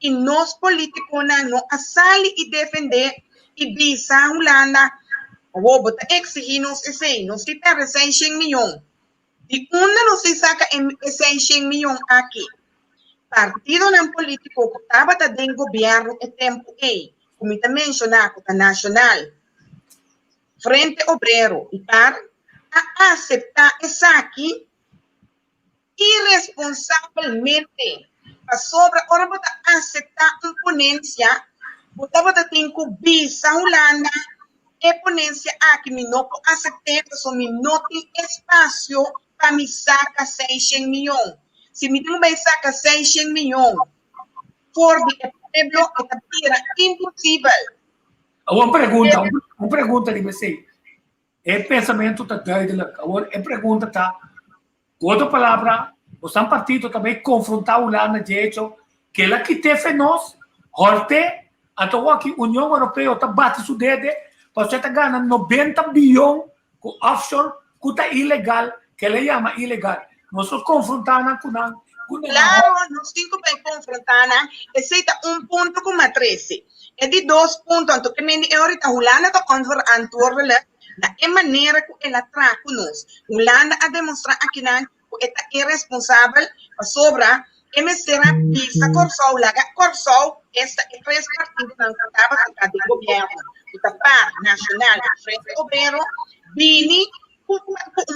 i nos politikonan no a sali i defendé i bisa Hulanda, awor bo ta eksigí nos esei, nos tin pèrdè seishen miyon. Di unda nos tin saka e seishen miyon aki? Partidonan polítiko ku tabata den gobièrnu e tempu ei, ku mi ta menshoná ku ta Nashonal, Frente Obrero i par, a aseptá esaki iresponsabelmente, pasobra ora bo ta aseptá un ponensia, bo tabata tin ku bisa Hulanda, e ponensia aki mi no por asept'é pasobra mi no tin espasio pa mi saka seishen miyon. Si mi tin ku bai saka seishen miyon for di e pueblo, e ta bira imposibel.
Awor un pregunta, un pregunta riba esei. E pensamentu ta duidelijk. Awor e pregunta ta, ku otro palabra, bosan partido ta bai konfrontá Hulanda dje echo ke el a kit'é fe nos, hòrt'é, anto awor aki Union Europeo ta bati su dede pasobra e ta gana 90 biyon ku offshore ku ta ilegal, ke el a yama ilegal. Nos lo konfrontá nan ku nan ku nan a
Klaro, nos tin ku bai konfrontá nan. Esei ta un punto ku mi a trese. E di dos punto, anto ke mende e ora ta Hulanda ta onverantwoordelijk na e manera ku el a traha ku nos. Hulanda a demostrá akinan ku e ta iresponsabel pasobra e mester a bisa Kòrsou, laga Kòrsou, esta e tres partidonan ku tabata ta den gobièrnu, ku ta par, Nashonal i Frente Obrero, bini. ku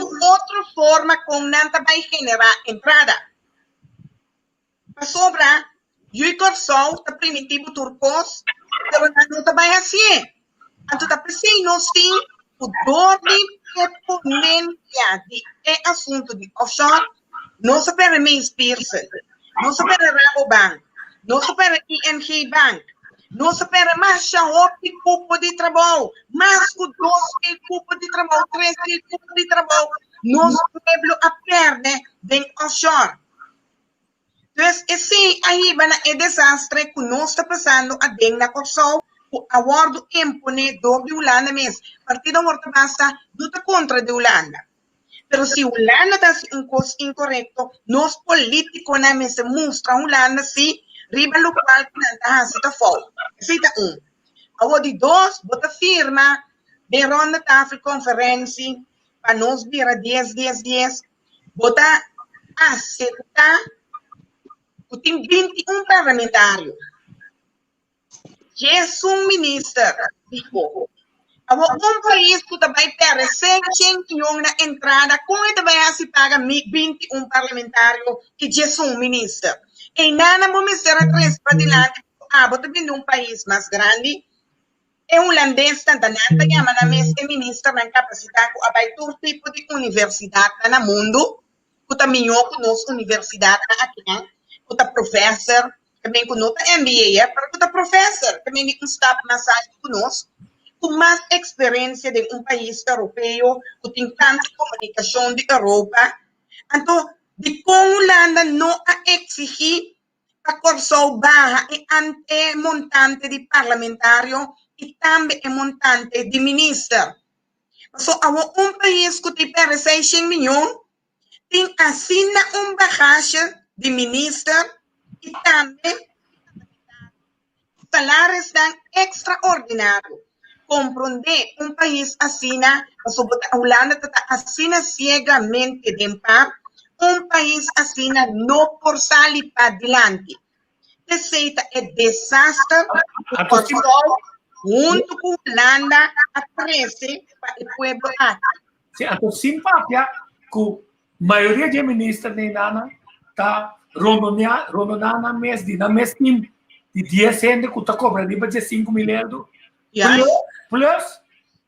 un otro forma kon nan ta bai generá entrada. Pasobra Yu Kòrsou ta primintí bo tur kos, pero nan no ta bai hasié. Anto ta p'esei nos tin ku dor di e ponensia di e asuntu di offshore, nos a pèrdè Mees Pierson, nos a pèrdè Rabobank, nos a pèrdè ING Bank, nos a pèrdè masha hopi kupo di trabou, mas ku 2000 kupo di trabou, 3000 kupo di trabou nos pueblo a pèrdè den offshore. Dus esei a hiba na e desastre ku nos ta pasando aden na Kòrsou ku a wòrdu imponé dor di Hulanda mes. Partido Awor Ta Basta no ta kontra di Hulanda. Pero si Hulanda ta hasi un kos inkorekto, nos polítikonan mester mustra Hulanda si riba lokual ku nan ta hasi ta fout. Esei ta un. Awor di dos, bo ta firma den Ronde Tafel Konferensi pa nos bira dies dies dies. Bo ta aseptá ku tin 21 parlamentario, 11 minister di bo. Awor un pais ku ta bai pèrdè 600 mion na entrada, kon e ta bai hasi paga 21 parlamentario i 11 minister? Einan bo mester a trese padilanti ku abo ta bini un pais mas grandi. E hulandesnan ta nan ta yama nan mes e ministernan kapasitá ku a bai tur tipo di universidatnan na mundu, ku ta mihó ku nos universidatnan akinan, ku ta profèser, ta men ku no ta MBA e, pero ku ta profèser, ta men di un stap mas altu ku nos, ku mas eksperensia den un pais europeo, ku tin tantu komunikashon di Europa. Anto, dikon Hulanda no a eksigí pa Kòrsou baha e e montante di parlamentario i tambe e montante di minister. Paso awor un pais ku tin pèrdè seishen miyon tin asina un bagasje di minister i tambe salarisnan ekstraordinario. Komprondé un pais asina, pasobra bo ta Hulanda ta ta asina siegamente den par, un pais asina no por sali padilanti. P'esei ta e desaster ku Kòrsou huntu ku Hulanda a trese pa e pueblo aki.
Sí, anto sin papia ku mayoria di e ministernan ta rondoneá, rondoná nan mes di nan mes team di dies hende ku ta kobra riba dje 5000 euro.
Juist.
Plus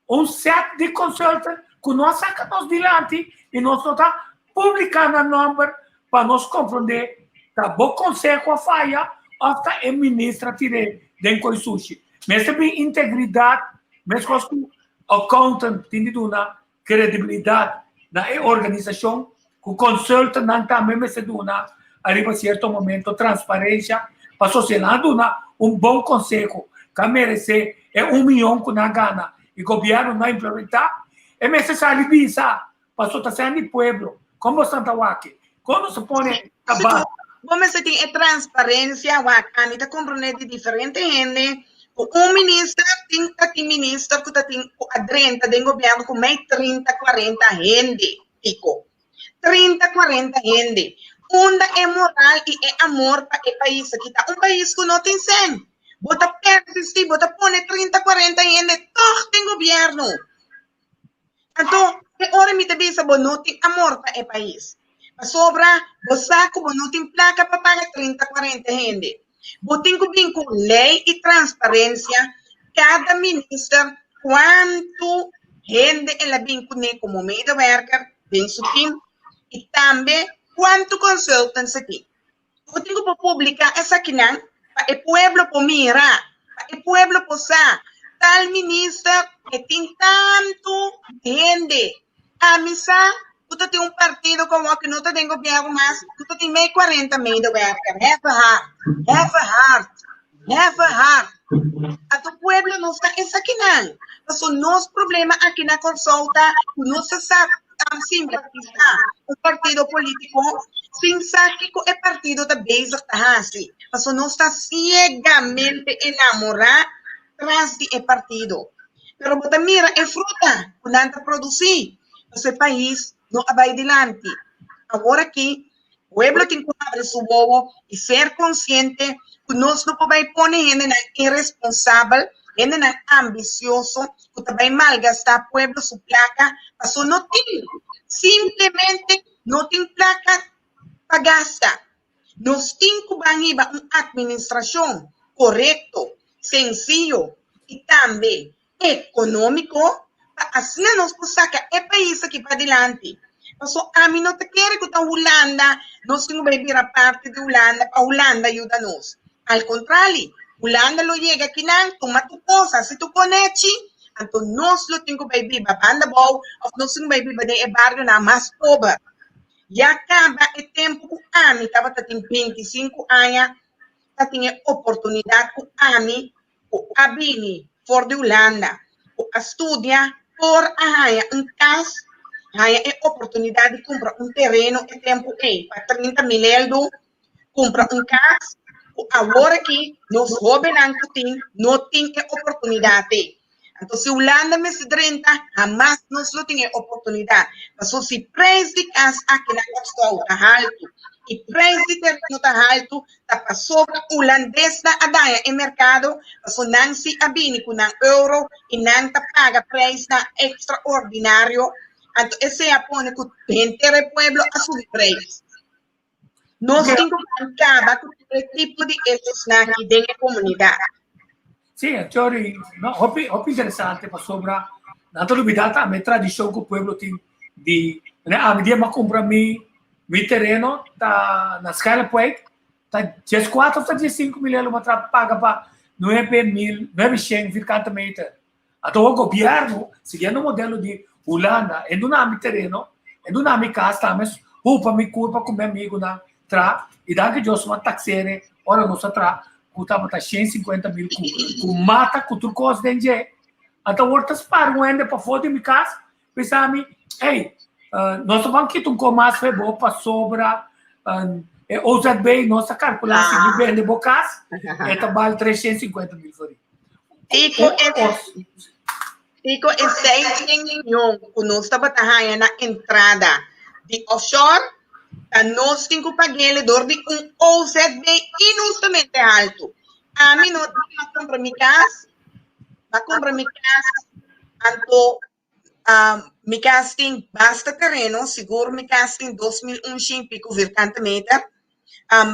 un set di consultant ku no a saka nos dilanti i nos no ta publiká nan nòmber pa nos komprondé ta bo konseho a faya òf ta e minister a tir'é den koi sushi. Mester bin integridat meskos ku accountant tin di duna credibilidad na e organisacion cu consultantnan tambe mester duna ariba cierto momento transparencia paso si nan a duna un bon conseho cu a merece e un miyon cu nan a gana y gobierno no a implementa e mester sali bisa paso ta sende di pueblo con boso ta wak con nos ta pone ta basa.
Bo mester tin e transparencia wak ami ta comprende di diferente hende Ku un minister tin ta tin minister ku ta tin ku a drenta den gobierno ku mei 30 40 hende piko. 30 40 hende. Unda e moral i e amor pa e pais aki ta? Un pais ku no tin sen. Bo ta persisti, bo ta pone 30 40 hende tog den gobierno. Anto, e ora mi ta bisa bo no tin amor pa e pais. Pasobra bo sa ku bo no tin plaka pa paga 30, 40 hende. Bo tin ku bin ku lei i transparensia, kada minister kuantu hende el a bin kuné komo medewerker den su tim i tambe kuantu consultants e tin. Bo tin ku por publiká esakinan pa e pueblo por mira, pa e pueblo por sa, tal minister e tin tantu hende. Ami sa ku ta tin un partido komo ku no ta den gobièrnu mas, ku ta tin mei 40 medewerker. Have a heart, have a heart, have a heart. Anto pueblo no sa esakinan. Pasobra nos problema aki na Kòrsou ta ku nos ta sa simpatisa un partido politico sin sa kico e partido ta bezig ta haci, pasobra nos ta ciegamente enamora tras di e partido. Pero bo ta mira e fruta cu nan ta produci, pasobra e pais no a bay dilanti. Awor aki pueblo tin cu habri su wowo y ser consciente cu nos no por bay pone hendenan irresponsabel. Hendenan ambisioso ku ta bai malgastá pueblo su plaka paso no tin, simplemente no tin plaka pa gasta. Nos tin ku ban hiba un atministrashon korekto, sensiyo i tambe ekonómiko pa asina nos por saka e pais aki padilanti. Paso ami no ta kere ku ta Hulanda nos tin ku bai bira parti di Hulanda pa Hulanda yuda nos. Al kontrali, Hulanda lo yega akinan, tuma tur kos, hasi tur konechi, anto nos lo tin ku bai biba banda bou òf nos tin ku bai biba den e barionan mas pober. Ya kaba e tempu ku ami tabata tin 25 aña ta tin e oportunidat ku ami ku a bini for di Hulanda, ku a studia por a haña un kas, haña e oportunidat di kumpra un tereno e tempu ei pa 30 mil eldu, kumpra un kas, ku awor aki nos hóbennan ku tin no tin e oportunidat ei. Anto si Hulanda mester drenta, hamas nos lo tin e oportunidat. Pasobra si preis di kas aki na Kòrsou ta haltu i preis di tereno ta haltu, ta pasobra hulandesnan a daña e merkado, pasobra nan si a bini ku nan euro i nan ta paga preisnan ekstraordinario. Anto esei a pone ku henter e pueblo a subi preis. Nos tin ku kaba ku tur e tipo di echosnan aki den e komunidat.
Sí, Chori, no, hopi, hopi interesante pasobra nan ta lubida tambe e tradishon ku pueblo tin di, ne, ami dia m'a kumpra mi, mi tereno ta na Schelpwijk, ta 14 of ta 15 mil euro m'a tra paga pa 9.000, 900 vierkante meter. Anto e gobièrnu, siguiendo e modelo di Hulanda, e duna mi tereno, e duna mi kas tambe, hupa mi kurpa ku mi amigunan tra, i danki Dios mi a taksere ora nos a tra ku tabata 150 mil ku ku mata ku tur kos den dje. Anto awor ta spara un hende pafó di mi kas, bisa mi, ey, nos ta ban kita un ko mas fe bo pasobra e OZB nos ta kalkulá si mi bende bo kas, e ta bal 350 mil florin.
Kiko e Kiko e 600 miyon ku nos tabata haña na entrada di offshore ta nos tin ku pag'el dor di un OZB inhustamente haltu. Ami no tin a kumpra mi kas, a kumpra mi kas anto mi kas tin basta tereno, sigur mi kas tin 2100 i pico vierkante meter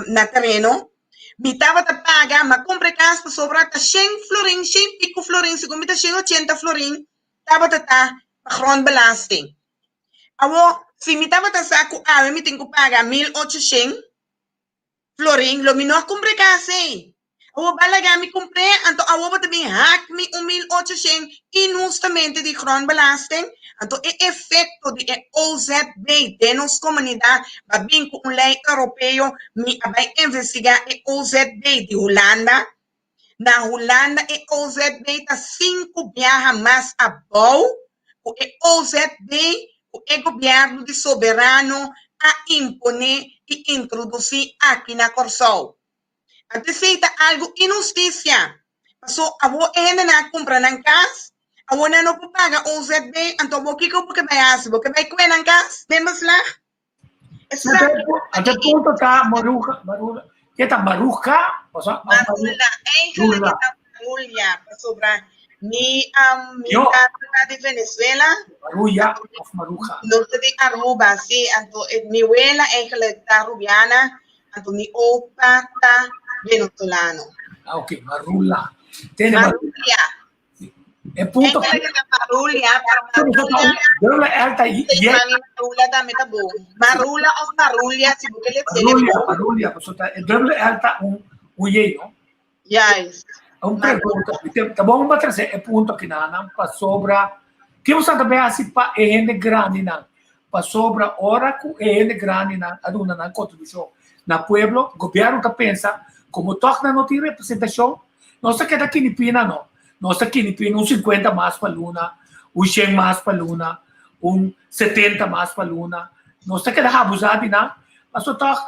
na tereno. Mi tabata paga, m'a kumpra e kas pasobra ta shen florin, shen i pico florin, segun mi ta shen ochenta florin tabata ta pa grondbelasting. Awor, si mi tabata sa ku awe mi tin ku paga 1800, Florin, lo mi no a kumpra e kas ei. Awor bo a laga mi kumpr'é, anto awor bo ta bin hak mi un 1800 inhustamente di grondbelasting. Anto e efekto di e OZB den nos komunidat ba bin ku un lei europeo. Mi a bai investigá e OZB di Hulanda. Na Hulanda e OZB ta sinku biaha mas abou ku e OZB ku e gobièrnu di Soberano a imponé i introdusí aki na Kòrsou. Anto esei ta algu inhustisia, pasó awor e hendenan a kumpra nan kas, awor nan no por paga OZB, anto awor kiko bo ke bai hasi? Bo ke bai kue nan kas den beslag?
Anto e punto ta Maruja, Maruja, ke ta Maruja?
Marula, eigenlijk e ta Marulia, pasobra mi mi tata ta di Venezuela.
Maruja of Maruja?
Nos ta di Aruba, si, anto mi wela eigenlijk ta Rubiana, anto mi opa ta Venezolano.
Ah, ok, Marula.
Marulia.
E punto
que Marulia, pero Marulia.
Dubbele L ta
I. Marula tambe ta bon. Marula of Marulia, si bo ke le
Marulia, Marulia, pasobra ta e dubbele L ta un un Y, no?
Juist.
Un pregunta, ta bon pa trese e punto aki nan, pasobra ke bo sa ta bay hasi pa e hende grandinan? Pasobra ora ku e hende grandinan a duna nan kontribushon na pueblo, gobièrnu ta pensa komo tòg nan no tin representashon, Nos ta keda kinipina no. Nos ta kinipina un 50 mas pa luna, un 100 mas pa luna, un 70 mas pa luna. Nos ta keda abusá di nan, pasobra tòg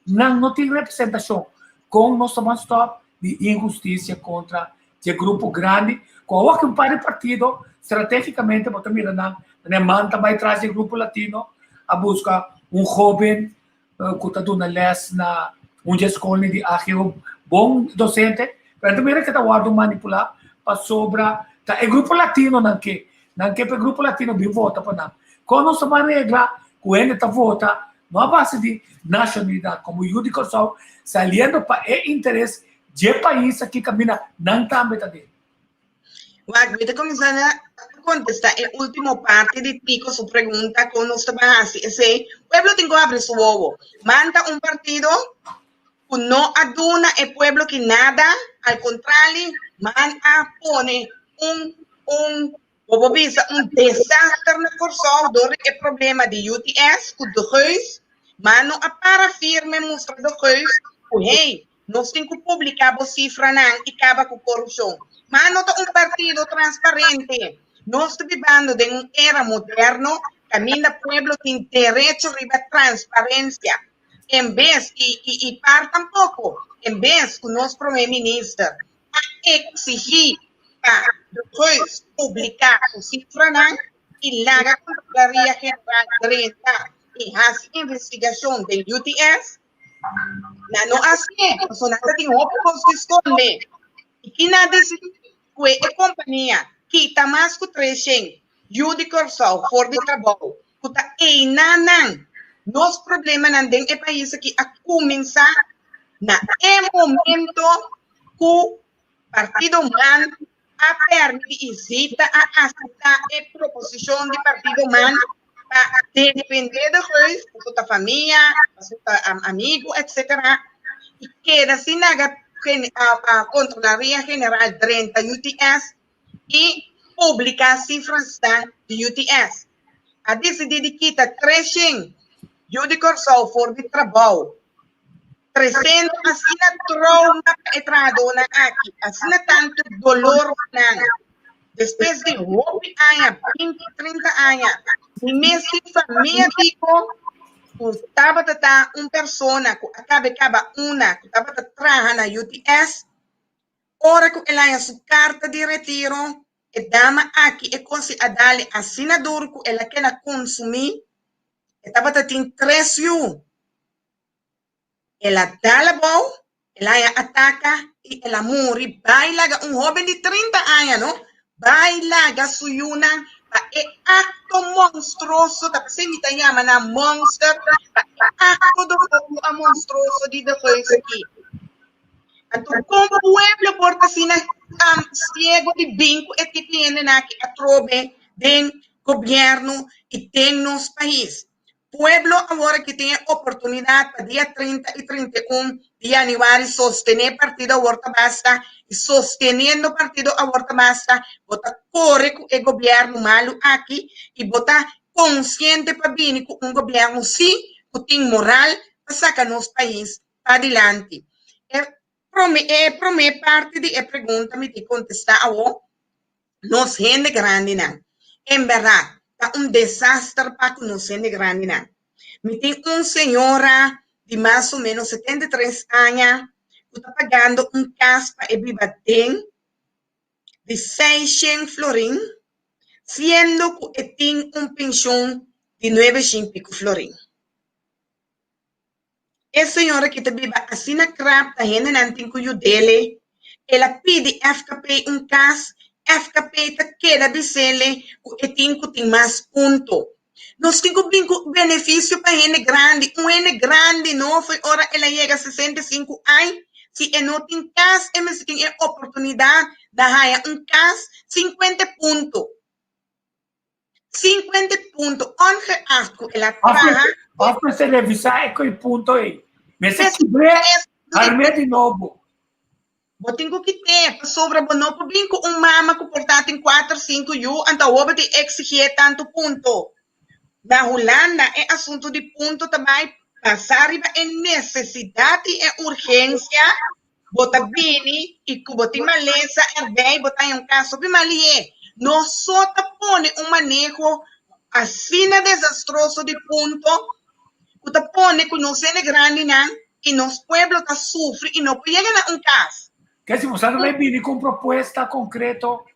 nan no tin representashon. Kon nos ta ban stòp di inhustisia kontra dje grupo grandi ku awor ki un par di partido stratégikamente bo ta mira nan nan e man ta bai tras di e grupo latino a buska un hóben ku ta duna lès na un dje skolnan di AGO bon dosente, pero ta mira ke ta wòrdu manipulá. Pasobra ta e grupo latinonan ke. Nan ke pa e grupo latino bin vota pa nan. Kon nos ta ban regla ku hende ta vota no a base di nashonalidat komo yu di Kòrsou saliendo pa e interes dje pais aki kaminda nan tambe ta den?
Wak, mi ta kuminsá na kontestá e último parti di Tico su pregunta kon nos ta ban hasi esei. Pueblo tin ku habri su wowo. Manta un partido ku no a duna e pueblo ki nada, al kontrali, man a pone un un bo por bisa un desaster na Kòrsou dor di e problema di UTS ku De Geus, man no a para firme mustra De Geus ku hey, nos tin ku publiká bo sifranan i kaba ku korupshon. Man no ta un partido transparente. Nos ta bibando den un era moderno kaminda pueblo tin derecho riba transparensia. En bes, i, i, i par tampoko, en bes ku nos prome minister a eksigí pa De Geus publiká su sifranan i laga Kontrolaria General drenta i hasi investigashon den UTS, nan no hasié, pasobra nan ta tin hopi kos di skonde. I ki nan a disidí? Ku e kompania kita mas ku 300 yu di Kòrsou for di trabou ku ta einanan. Nos problemanan den e pais aki a kuminsá na e momento ku Partido man a pèrmití i Zita a aseptá e proposishon di Partido man pa defendé De Geus, pasobra ta famia, pasobra ta amigu, etcetera, i keda sin laga Kontrolaria General drenta UTS i publiká sifrasnan di UTS. A disidí di kita 300 yu di Kòrsou for di trabou. Tresendo asina trouma pa e trahadónan aki, asina tantu dolor pa nan. Despues di hopi aña, 20, 30 aña, mi mes tin famia Tico ku tabata ta un persona ku a kabe kaba una ku tabata traha na UTS. Ora ku el haña su karta di retiro, e dama aki e kosi a dale asina duru ku el a keda konsumí. E tabata tin tres yu. El a dal abou, el haña ataka i el a muri bai laga un hóben di 30 aña, no? Bai laga su yunan pa e akto monstruoso, ta p'esei mi ta yama nan monster, pa e akto a monstruoso di De Geus aki. Anto kon pueblo por ta asina um, ciego di bin ku e tipo hendenan aki atrobe den gobierno i den nos pais? Pueblo awor aki tin e oportunidat pa dia 30 i 31 di januari sostené partido Awor Ta Basta i sosteniendo partido Awor Ta Basta bo ta kore ku e gobierno malu aki i bo ta konsiente pa bini ku un gobierno sí ku tin moral pa saka nos pais padilanti. E prome e prome parti di e pregunta mi tin kontestá awo, nos hende grandinan. En bèrdat, ta un desaster pa ku nos hende grandinan. Mi tin un señora di mas o ménos 73 aña ku ta pagando un kas pa e biba den di 600 florin, siendo ku e tin un penshon di 900 piku florin. E señora ki ta biba asina krap ta hendenan tin ku yud'ele. El a pidi FKP un kas, FKP ta keda bis'ele ku e tin ku tin mas punto. Nos tin ku bin ku benefisio pa hende grandi. Un hende grandi no fo'i ora el a yega 65 ai, si e no tin kas e mester tin e oportunidat na haña un kas 50 punto. 50 punto ongeacht ku el a traha.
Of mester revisá e koi punto ei. Mester kibr'é, arm'é di nobo.
Bo tin ku kit'é, pasobra bo no por bin ku un mama ku por ta tin kuater, sinku yu, anto awor bo tin eksigié tantu punto. Na Hulanda e asuntu di punto ta bai basá riba e nesesidat i e urgensia, bo ta bini i ku bo tin malesa erbei bo ta haña un kaso hopi malié. Nos so ta pone un maneho asina desastroso di punto ku ta pone ku nos hende grandinan i nos pueblo ta sufri i no por yega na un kas.
Ke si boso ta bai bini ku un propuesta konkreto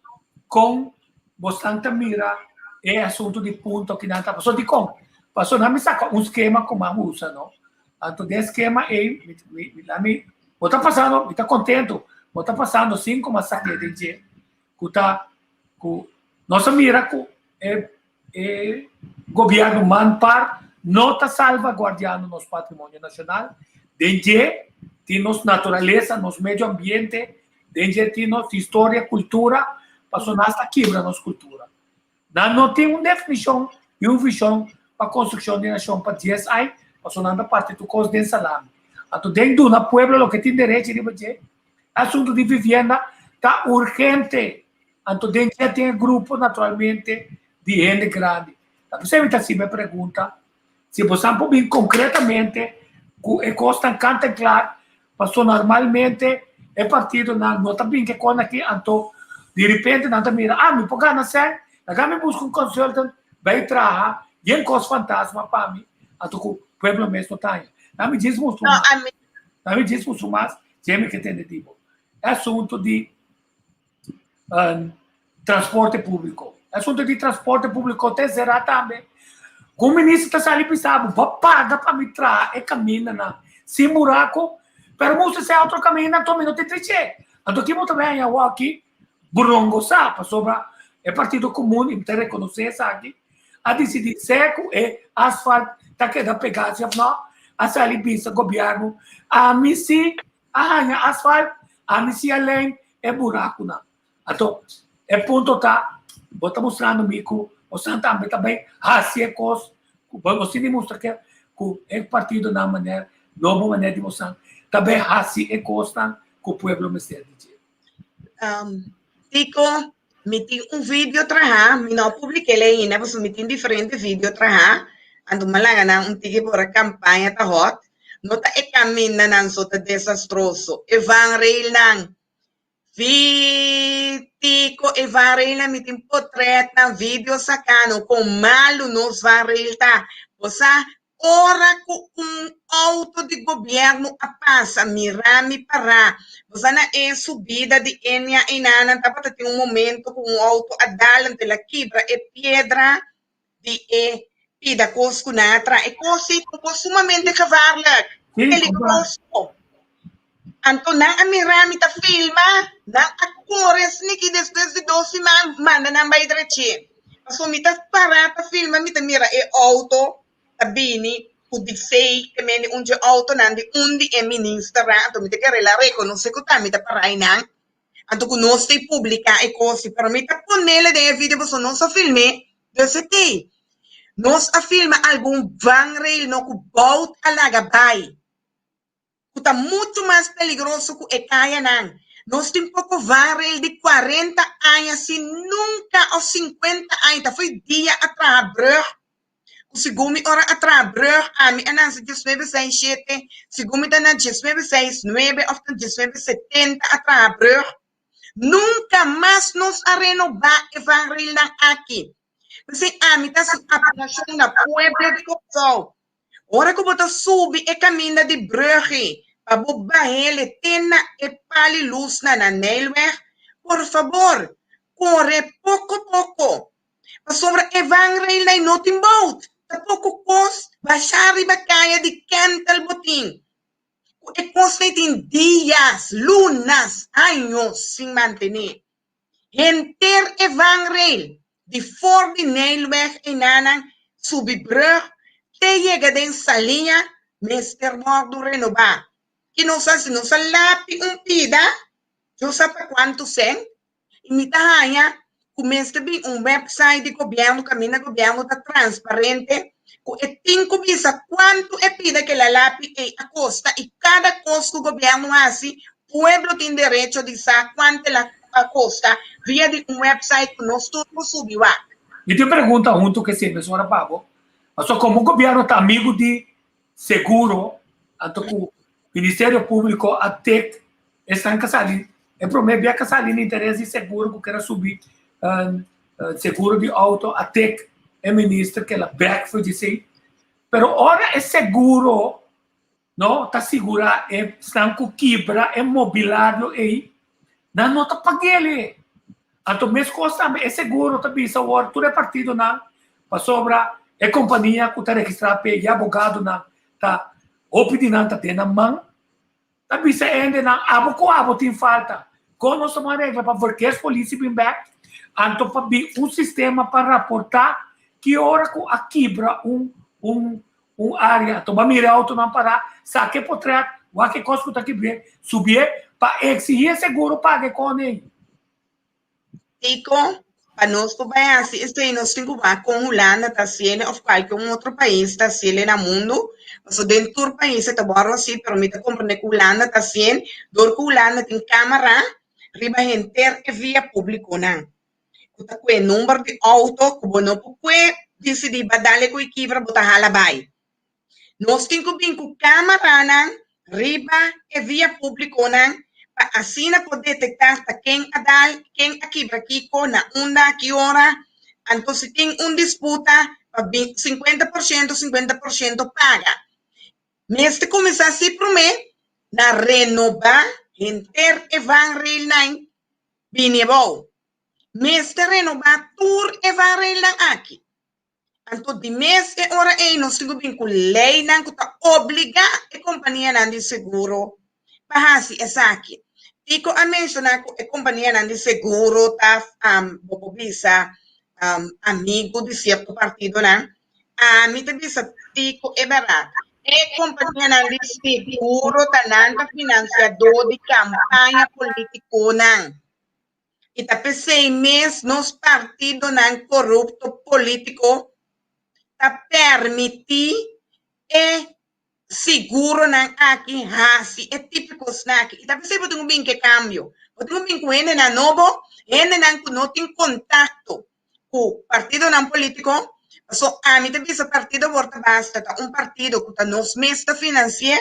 kon bosnan ta mira e asuntu di punto kinan ta pasobra dikon? Pasobra nan mi saka un skema ku nan usa no. Anto den skema ei mi mi mi bo ta pasando mi ta kontentu bo ta pasando sin ku mi a saki den dje. Ku ta ku nos a mira ku e e gobièrnu man par no ta salvaguardiando nos patrimonio nashonal. Den dje tin nos naturalesa, nos medio ambiente, den dje tin nos historia, kultura, pasobra nan ta kibra nos kultura. Nan no tin un definishon i un vishon pa konstrukshon di nashon pa dies ai, pasobra nan ta parti tur kos den salami. Anto den duna pueblo loke tin derechi riba dje, asuntu di vivienda ta urgente. Anto den dje tin e grupo naturalmente di hende grandi. Ta p'esei mi ta hasi mi pregunta, si bosan por bin konkretamente ku e kosnan kanta en klar, pasobra normalmente e partidonan no ta bin ku e kos aki, anto di repente nan ta mira, ah mi por gana sèn, laga mi buska un consultant bai traha yen kos fantasma pa mi, anto ku pueblo mes no ta haña. Nan mi djis mustra un mas, nan mi djis mustra un mas, dje mi ke tende di bo. E asunto di transporte públiko. E asunto di transporte públiko te será tambe. Ku un minister ta sali bisa bo, bo paga pa mi traha e kamindanan sin buraku, pero mustra si otro kaminda anto mi no tin trich'é. Anto ki bo ta bai haña awor aki? Brongosá pasobra e Partido Komun, i mi ta rekonosé esaki, a disidí sea ku e asfalt ta keda pegá si òf nò, a sali bisa gobièrnu, ami si a haña asfalt, ami si a lèn e burakunan. Anto, e punto ta, bo ta mustrando mi ku bosan tambe ta bai hasi e kos ku bo tin di mustra ke ku e partidonan manera nobo manera di bosan ta bai hasi e kosnan ku pueblo mester di dje.
Tico, mi tin un video traha, mi no a publica el ainda pasobra mi tin diferente video traha, anto mi a laga nan un tiki por e campaña ta hot. No ta e camindanan so ta desastroso, e vangrailnan. Vi, Tico, e vangrailnan mi tin potretnan, video saca no con malu nos vangrail ta. Bo sa, Ora ku un outo di gobièrnu a pasa, mira mi pará. Bo sa na e subida di Enia einanan tabata tin un momento ku un outo a dal anto el a kibra e piedra di e pida kos ku nan a traha. E kos ei ta un kos sumamente gevaarlijk, peligroso. Anto nan a mira mi ta filma, nan a kore sniki despues di dos siman manda nan bai drechi. Pasobra mi ta pará ta filma mi ta mira e outo ta bini ku di fei te mende un dje outonan di un di e ministernan, anto mi ta kere la rekonosé ku ta mi ta pará einan, anto ku nos ta publiká e kos, pero mi ta ponele den e video pasobra nos a film'é, dus e tei. Nos a filma algun vangrail no ku bout a laga bai. ku ta muchu mas peligroso ku e kayanan. Nos tin poko vangrail di kuarenta aña si nunka òf sinkuenta aña ta fo'i dia a traha brùg ku segun mi ora a traha brùg ami a nase diesnuebe seis shete segun mi ta na diesnuebe seis nuebe òf ta diesnuebe setenta a traha brùg nunka mas nos a renobá e vangrailnan aki. P'esei ami ta hasi apelashon na pueblo di Kòrsou Ora ku bo ta subi e kaminda di Brugge pa bo bah'ele te na e pali lusnan na Nijlweg, por fabor, kore poko poko, pasobra e vangrailnan no tin bout, ta poko kos bashá riba kaya di kèntel bo tin. Ku e kosnan tin dias, lunas, años sin mantené. Henter e vangrail di for di Nijlweg einanan subi brug te yega den Saliña mester wordo renobá. Ki nos a hasi? Nos a lapi un pida, yo sa pa kuantu sèn, i mi ta haña ku mester bin un website di gobièrnu kaminda gobièrnu ta transparente ku e tin ku bisa kuantu e pida ke la lapi ei a kosta i kada kos ku gobièrnu hasi Pueblo tin derecho di sa cuanto el a costa via di un website cu nos tur por subi wak.
Mi tin un pregunta hunto cu esei mesora pa bo. Pasobra como gobierno ta amigo di seguro, anto cu Ministerio Publico a tek esnan ca sali, e prome bia ca sali na interes di seguro cu kier a subi seguro di auto a tek e minister cu el a bek for di esei. Pero ora e seguro No ta sigurá esnan ku kibra e mobilario ei, nan no ta pag'el. Anto meskos tambe e seguro ta bisa awor tur e partidonan pasobra e kompania ku ta registrá p'e i abogadonan ta hopi di nan ta den nan man, ta bisa e hendenan abo ku abo tin falta. Kon nos ta por regla pa verkeerspolitie bin bek, anto pa bin un sistema pa raportá ki ora ku a kibra un un un área. Anto bo a mira e outonan pará, saka e potrèt, wak e kos ku ta kibr'é, subié pa eksihí e seguro paga e kon ei.
Kiko, pa nos por bai hasi esei nos tin ku wak kon Hulanda ta hasiel òf kualke un otro pais ta hasiel na mundu. Pasobra den tur pais e ta wòrdu hasi, pero mi ta komprendé ku Hulanda ta hasiel dor ku Hulanda tin kámara riba henter e via públikonan ku ta kue number di outo ku bo no por kue disidí ba dale ku e kibra bo ta hala bai. Nos tin ku bin ku kámaranan riba e via públikonan pa asina por detektá ta ken a dal, ken a kibra kiko, na unda, ki ora. Anto si tin un disputa pa bin 50% 50% paga. Mester kuminsá si promé na renobá henter e vangrailnan bini abou. Mester renobá tur e vangrailnan aki. Anto di mes e ora ei nos tin ku bin ku leinan ku ta obligá e kompanianan di seguro pa hasi esaki. Tico a menshoná ku e kompanianan di seguro ta bo por bisa amigu di sierto partidonan. Ami ta bisa Tico e bèrdat. E kompanianan di seguro ta nan ta finansiadó di kampaña polítikonan. I ta p'esei mes nos partidonan korupto polítiko ta permití e siguronan aki hasi e tipo kosnan aki. I ta p'esei bo tin ku bin ku e kambio. Bo tin ku bin ku hendenan nobo, hendenan ku no tin kontakto ku partidonan polítiko. Pasobra ami ta bisa partido wòrdu ta basta ta un partido ku ta nos mes ta finansi'é.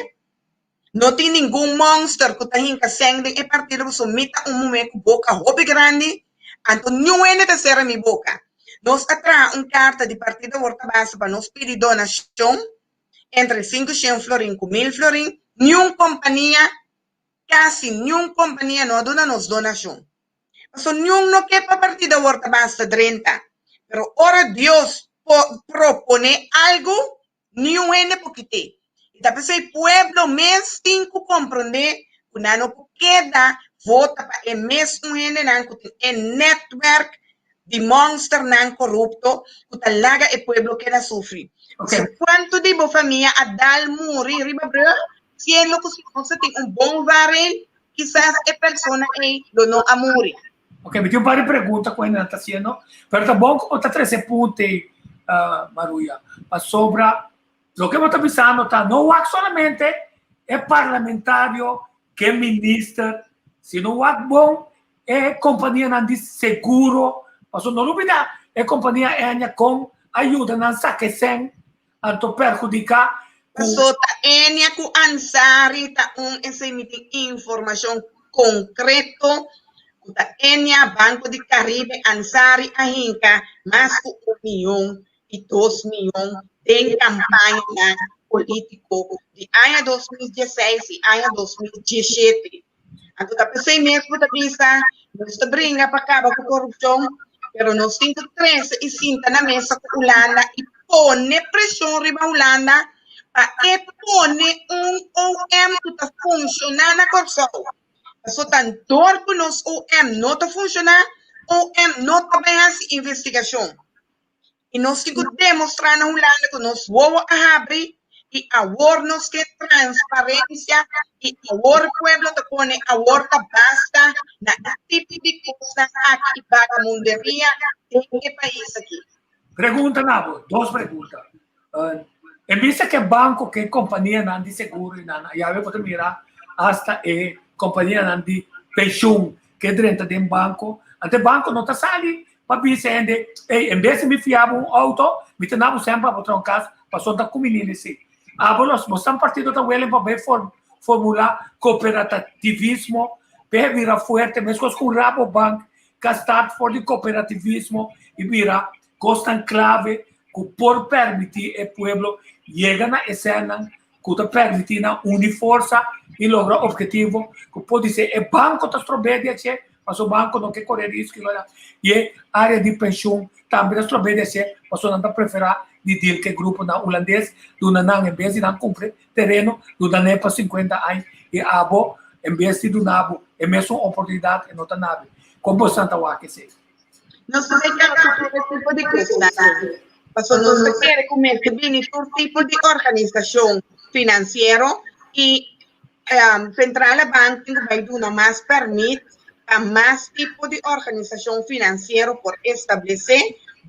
No tin ningun monster ku ta hinka sèn den e partido pasobra mi ta un muhé ku boka hopi grandi, anto niun hende ta sera mi boka. Nos a traha un karta di Partido Awor Ta Basta pa nos pidi donashon entre 500 florin ku 1000 florin. Niun kompania, kasi niun kompania no a duna nos donashon. Pasobra niun no ke pa Partido Awor Ta Basta drenta. Pero ora Dios proponé algu, Niun hende por kit'é. I ta p'esei pueblo mes tin ku komprondé ku nan no por keda vota pa e mes un hendenan ku tin e nètwèrk di mònsternan korupto ku ta laga e pueblo keda sufri. Pasobra kuantu di bo famia a dal muri riba brug, siendo ku si nos a tin un bon varel, kisas e persona ei lo no a muri.
Ok, mi tin un par di pregunta ku hendenan ta hasiendo, pero ta bon ku bo ta trese punto ei, Maruya, pasobra loke bo ta bisando ta no wak solamente e parlamentario ke minister, sino wak bon e kompanianan di seguro, pasobra no lubida e kompania Enya kon a yuda nan saka e sèn, anto perhudiká
ku. Paso ta Enya ku Ansari ta un esei mi tin informashon konkreto ku ta Enya, Banco di Caribe, Ansari a hinka mas ku un miyon i 2 miyon den kampañanan polítiko di aña 2016 i aña 2017. Anto ta p'esei mes bo ta bisa nos ta bringa pa kaba ku korupshon, pero nos tin ku trese i sinta na mesa ku Hulanda i pone preshon riba Hulanda pa e pone un OM ku ta funshoná na Kòrsou. Pasobra ta dor ku nos OM no ta funshoná, OM no ta bai hasi investigashon. I nos tin ku demostrá na Hulanda ku nos wowo a habri i awor nos ke transparensia i awor pueblo ta pone awor ta basta na e tipo di kosnan aki i bagamunderia den e pais aki.
Pregunta na bo, dos pregunta. En bista ke banko ke kompanianan di seguro i nan yawe bo ta mira hasta e kompanianan di penshun ke drenta den banko, anto e banko no ta sali Pa bisa hende, Ey, en bes di mi fia bo un auto, mi ta na bo semper pa bo traha un cas, pasobra ta cuminini si. Abo los, bo san partido ta welen pa bay formula cooperativismo, p'e bira fuerte, mescos cu Rabobank ca start for di cooperativismo y bira cosnan clave cu por permiti e pueblo yega na esènan cu ta permiti nan uni forsa y logra obhetivo cu podise e banco ta strob'é di hacié, pasobra banco no ke core risco y logra, y e area di pensioen tambe ta strob'é di hacié, pasobra nan ta prefera di deal cu e gruponan hulandes, duna nan en bes di nan cumpra tereno, duna nan e pa 50 aña y abo. En bes di duna bo e mesun oportunidat e no ta nabi. Kon bo ta wak esei?
Nos ta kere ku tur tipo di kosnan. Pasobra nos ta kere ku mester bini tur tipo di organisashon finansiero i Centrale Bank tin ku bai duna mas pèrmit pa mas tipo di organisashon finansiero por establesé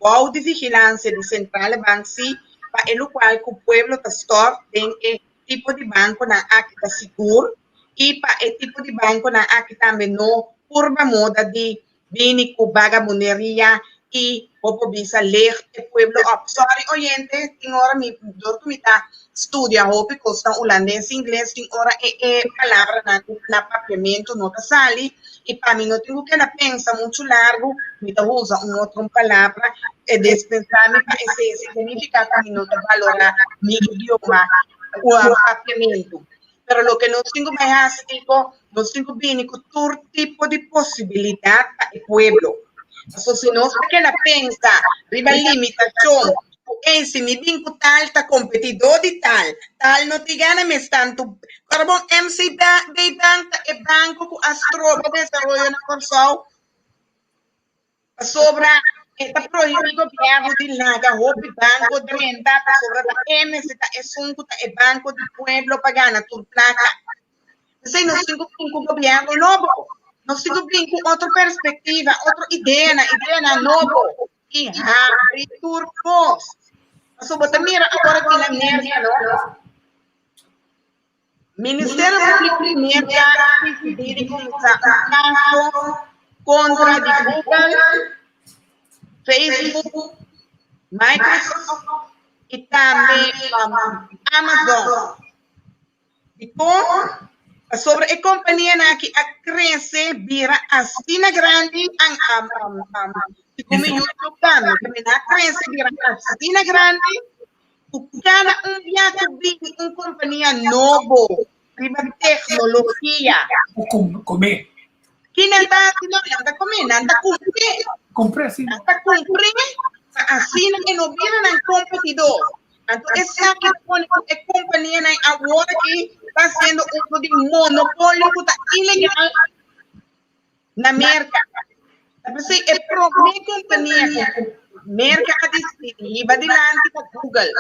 bou di vigilansia di Centrale Bank si pa e lokual ku pueblo ta stòrt den e tipo di bankonan aki ta sigur i pa e tipo di bankonan aki tambe no purba moda di bini ku bagabuneria i bo por bisa leg e pueblo op. Sorry oyente, tin ora mi dor ku mi ta studia hopi kosnan hulandes, ingles, tin ora e e palabranan na papiamentu no ta sali i pa mi no tin ku keda pensa muchu largu mi ta usa un otro un palabra e despensá mi pa esei significa ku mi no ta balorá mi idioma papiamentu. Pero loke nos tin ku bai hasi Tico, nos tin ku bini ku tur tipo di posibilidat pa e pueblo. Pasobra si nos ta keda pensa riba limitashon ku ey si mi bin ku tal ta kompetidó di tal, tal no tin gana mes tantu. Ora bon MCB Bank ta e banko ku a stroba desaroyo na Kòrsou. Pasobra e ta prohibí gobièrnu di laga hopi banko drenta pasobra ta e mester ta esun ku ta e banko di pueblo pa gana tur plaka. P'esei nos tin ku bin ku gobièrnu nobo. Nos tin ku bin ku otro perspektiva, otro ideanan, ideanan nobo i habri tur kos. Pasobra bo ta mira awor aki na Merka no. Ministerio Públiko di Merka a disidí di kuminsá un kaso kontra di Google, Facebook, Microsoft i tambe Amazon. Dikon? Pasobra e kompanianan aki a krese bira asina grandi, segun mi YouTube tambe, nan a krese bira asina grandi Ku kada un bia ku bini un kompania nobo riba teknologia.
Ku kumé.
Ki nan ta hasi no? Nan ta kumé, nan ta kumpré.
Kumpré, si.
Nan ta kumpré pa asina e no bira nan kompetidor. Anto esaki ta pone ku e kompanianan awor aki ta hasiendo uso di monopolio ku ta ilegal na Merka. Ta p'esei e promé kompania ku Merka a disidí di hiba dilanti ta Google.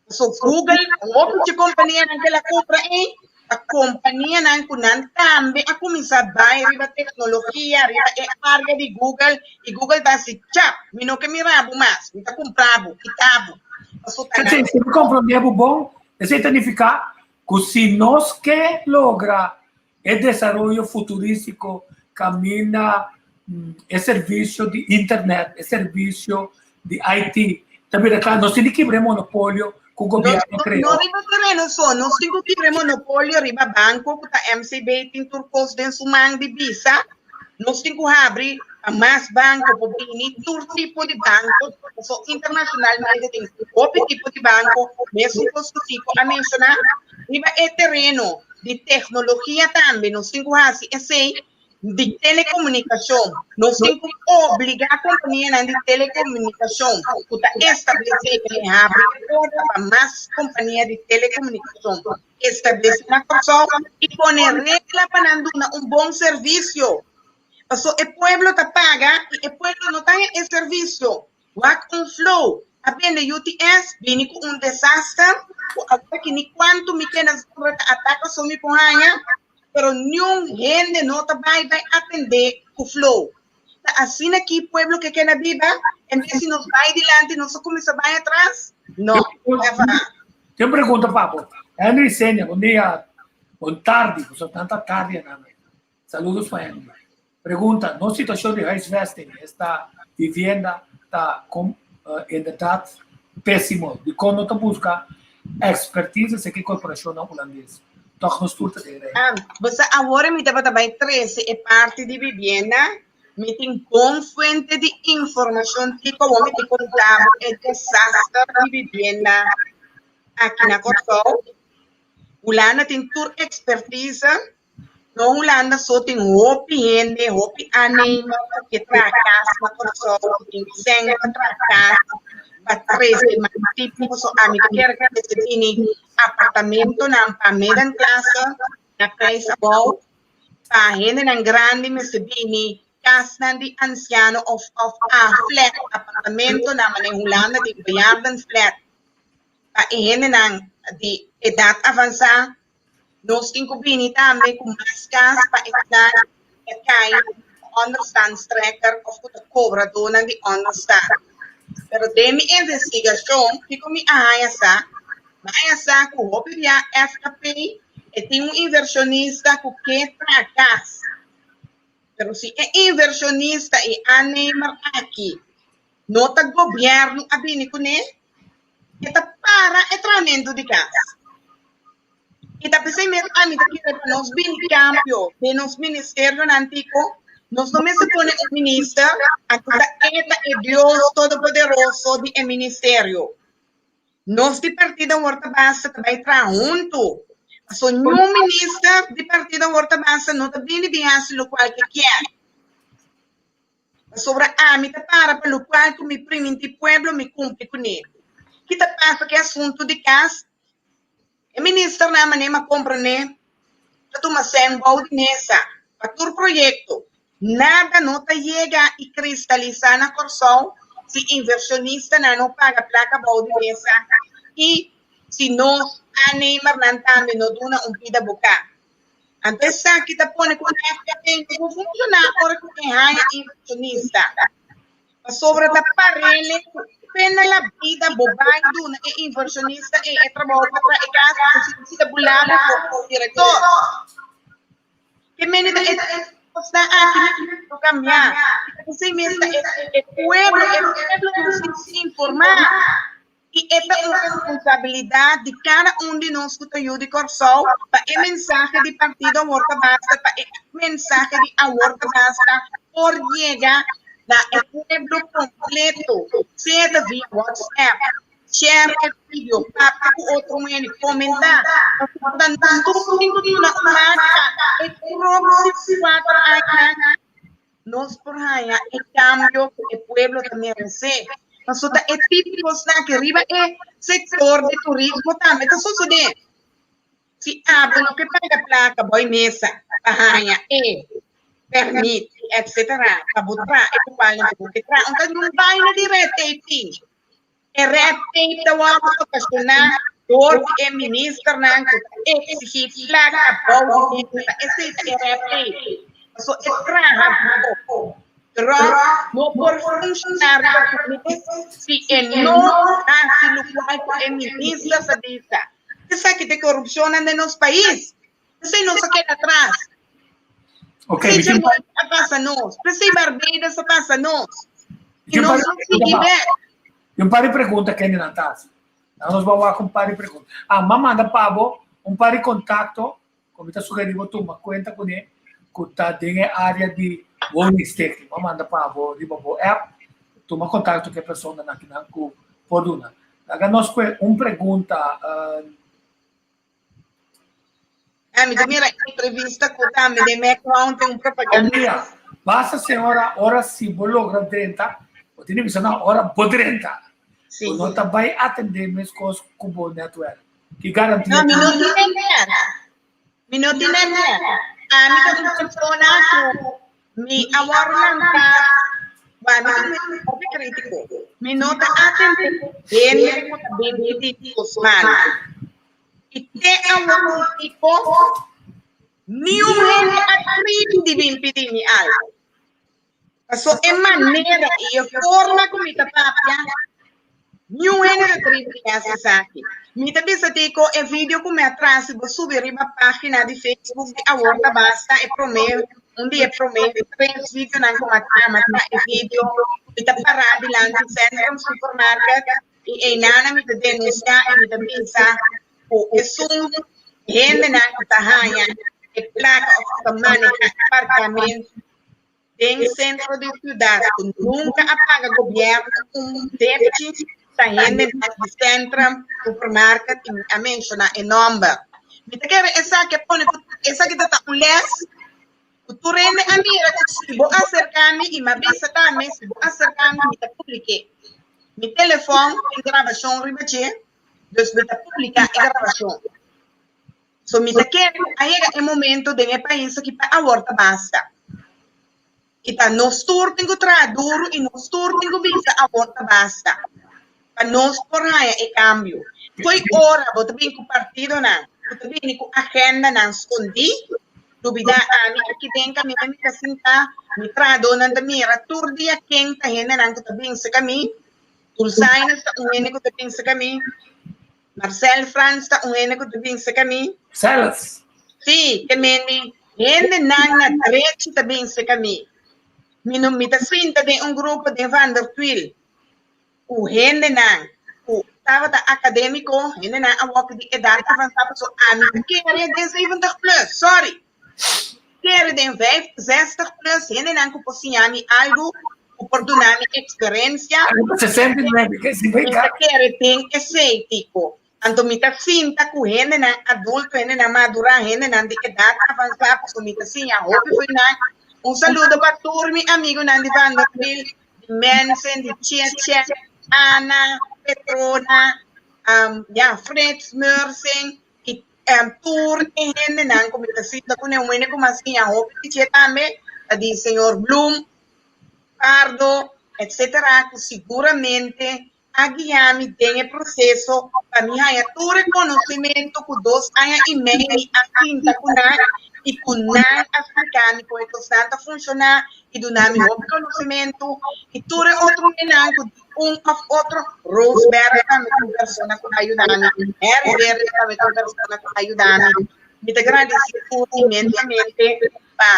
So Google, hopi dje kompanianan ku el a kumpra ei, ta kompanianan ku nan tambe a kuminsá bai riba teknologia, riba e área di Google, i Google ta hasi chap, mi no ke mira bo mas, mi ta kumpra bo, kita bo. Pasobra ta nan.
Si mi komprondé bo bon, esei ta nifiká ku si nos ke logra E desaroyo futurístiko kaminda e servisio di internet, e servisio di IT ta bira kla. Nos tin di kibra e monopolio ku gobièrnu kreó.
No riba tereno so, nos tin ku kibra e monopolio riba banko ku ta MCB tin tur kos den su man di bisa. Nos tin ku habri pa mas banko por bini tur tipo di banko, pasobra internashonalmente tin hopi tipo di banko, mesun kos ku Tico a menshoná riba e tereno. Di teknologia tambe nos tin ku hasi esei, di telekomunikashon nos tin ku obligá kompanianan di telekomunikashon ku ta establesé i habri e porta pa mas kompania di telekomunikashon establesé na Kòrsou i pone regla pa nan duna un bon servisio. Pasobra e pueblo ta paga i e pueblo no ta haña e servisio. Wak un flow a bende UTS bini ku un desaster ku awor ki ni kuantu mi keda zundra ta ataka so mi por haña pero niun hende no ta bai bai atende ku flow. Ta asina ki pueblo ke keda biba en bes di nos bai dilanti nos a kuminsa bai atras? No, never.
Tin un pregunta pa bo. Henry Senia, bon dia, bon tardi, pasobra tanta tardi anan. Saludos pa Henry. Pregunta, Nos situacion di huisvesting, esta vivienda, ta inderdaad pesimo. Dicon no ta busca expertise esaki corporacionnan Hulandes? Toch nos tur ta den rei.
Bo sa awor mi tabata bai trece e parti di vivienda, mi tin bon fuente di informacion tipo awor mi tin conta bo e desaster di vivienda aki na Corsou. Hulanda tin tur expertise. No Hulanda so tin hopi hende, hopi aannemer ku ke traha kas na Kòrsou, ku tin sèn pa traha kas, pa trese mas tipo. So ami ta kere ku mester bini apartamentonan pa middenklasse. Na prijs abou, pa hendenan grandi mester bini kasnan di ansiano of of a flat, apartamentonan manera Hulanda tin bejaardenflat pa e hendenan di edat avansá. Nos tin ku bini tambe ku mas kas pa esnan ku ta kai onderstandstrekker of ku ta kobradónan di onderstand. Pero den mi investigashon, kiko mi a haña sa? Mi a haña sa ku hopi bia FKP e tin un invershonista ku ke traha kas. Pero si e invershonista i aannemer aki no ta gobièrnu a bini kuné, e ta para e trahamentu di kas. I ta p'esei mes ami ta kere pa nos bini kambio den nos ministerionan tiko. Nos no mester pone un minister, anto ta e ta e Dios Todopoderoso di e ministerio. Nos di Partido Awor Ta Basta ta bai traha huntu. Paso niun minister di Partido Awor Ta Basta no ta bini bin hasi lokual ke kier. Pasobra ami ta para pa lokual ku mi primintí pueblo mi kumpli kuné. Ki ta pasa ku e asuntu di kas? E ministernan manera mi a komprendé ta tuma sèn bou di mesa pa tur proyekto. Nada no ta yega i kristalisá na Kòrsou si invershonistanan no paga plaka bou di mesa i si nos aannemernan tambe no duna un pida boká. Anto esaki ta pone ku FKP no por funshoná ora ku e haña invershonista. Pasobra ta parele ku pena la bida bo bai duna e invershonista ei e trabou pa traha e kas ku si si ta bulabo for ku direktor. Ke mene ta e kosnan aki no kambia. P'esei mes ta e pueblo, e pueblo mester informá. I e ta un responsabilidat di kada un di nos ku ta yu di Kòrsou pa e mensahe di Partido Awor Ta Basta, pa e mensahe di Awor Ta Basta por yega na e pueblo kompleto, sea ta via WhatsApp, share e video, papia ku otro hende, komentá. Pasobra nos tur tin ku duna un marcha e próksimo kuater añanan. Nos por haña e kambio ku e pueblo ta meresé. Pasobra ta e tipo di kosnan aki riba e sektor di turismo tambe ta sosodé. Si abo no ke paga plaka boi mesa pa haña e pèrmit etsetera pa bo traha e kualnan ku bo ke traha, un ta un baina di red taping. E red tape ta wòrdu okashoná dor di e ministernan ku ta eksigí plaka bou di mesa. Esei ta e red tape. Paso e traha dròg no por funshoná riba su mes si e no hasi lokual ku e minister ta bisa. Esaki ta e korupshonnan den nos pais. P'esei nos a keda atras. P'esei Jamaica a pasa nos. P'esei Barbados a pasa nos. I nos no sigui bek.
Tin un par di pregunta kende nan ta hasi. Nan nos bo wak un par di pregunta. Ah, m'a manda pa bo un par di kontakto ku mi ta sugerí bo tuma kuenta kuné ku ta den e área di woningstichting. M'a manda pa bo riba bo app. Tuma kontakto ku e personanan akinan ku por duna. Laga nos kue un pregunta.
Ah, mi ta mira entrevista ku tambe den background tin un propaganda.
Bon dia. Basta señora, ora si bo logra drenta, bo tin di bisa nan ora bo drenta.
Sí.
Bo no ta bai atende meskos ku bo netwerk. Ki garantia
No, mi no
tin?
tin netwerk. Mi no tin netwerk. Ami ta un persona ku mi a wòrdu lantá, wak mi ta un hopi krítiko. Mi no ta atende hende ku ta bin pidi kos malu. I te awor un tipo, niun hende a tribi di bin pidi mi algu. Paso e manera i e forma ku mi ta papia, niun hende ta tribi di hasi esaki. Mi ta bisa tiko e video ku mi a traha si bo subi riba página di Facebook di Awor Ta Basta, e promé, un di e promé tres videonan ku mi a traha, mi a traha e video ku mi ta pará dilanti Centrum Supermarket, I einan mi ta denunsiá i mi ta bisa ku esun hendenan ku ta haña e plaka òf ku ta manehá e parkamentu den sentro di siudat ku nunka a paga gobièrnu un depchi ta hendenan di Centrum Supermarket i mi a menshoná e nòmber. Mi ta kere esaki a pone ku esaki ta ta un lès ku tur hende a mira ku si bo aserká mi i mi a bisa tambe si bo aserká mi mi ta publik'é. Mi telefòn tin grabashon riba dje, dus mi ta publiká e grabashon. So mi ta kere ku a yega e momento den e pais aki pa awor ta basta. I ta nos tur tin ku traha duru i nos tur tin ku bisa awor ta basta pa nos por haña e kambio. Fo'i ora bo ta bini ku partidonan ku ta bini ku agendanan skondí, lubidá ami aki den kaminda mi ta sintá, mi trahadónan ta mira tur dia ken ta hendenan ku ta bin serka mi, Dulzaina ta un hende ku ta bin serka mi, Marcel Frans ta un hende ku ta bin serka mi.
Celes.
Sí, ke mende hendenan na drechi ta bin serka mi. Mi no mi ta sinta den un grupo den Van der Twil ku hendenan ku tabata akadémiko, hendenan awor ku di edat avansá pasobra ami ta kere den 70 plus, sorry. Kere den vijf, zestig plus hendenan ku por siña mi algu, ku por duna mi eksperensia. Mi ta kere den esei, Tico. Anto mi ta sinta ku hendenan adulto, hendenan madurá, hendenan di edat avansá, pasobra mi ta siña hopi for nan. Un saludo pa tur mi amigunan di Vanderbilt, di Mensen, di Cheche, Ana, Petrona, ya, Frits, Mersing, I tur e hendenan ku mi ta sinta kuné, un hende ku mi a siña hopi di dje tambe ta di señor Bloem, Pardo, etcetera, ku siguramente a guia mi den e proseso pa mi haña tur e konosementu ku dos aña i mei mi a sinta ku nan i ku nan a splika mi kon e kosnan ta funshoná i duna mi hopi konosementu i tur e otro hendenan ku un of otro Roosberg tambe ta un persona ku a yuda mi, Harry Berry tambe ta un persona ku a yuda mi. Mi ta gradisí tur inmensamente pa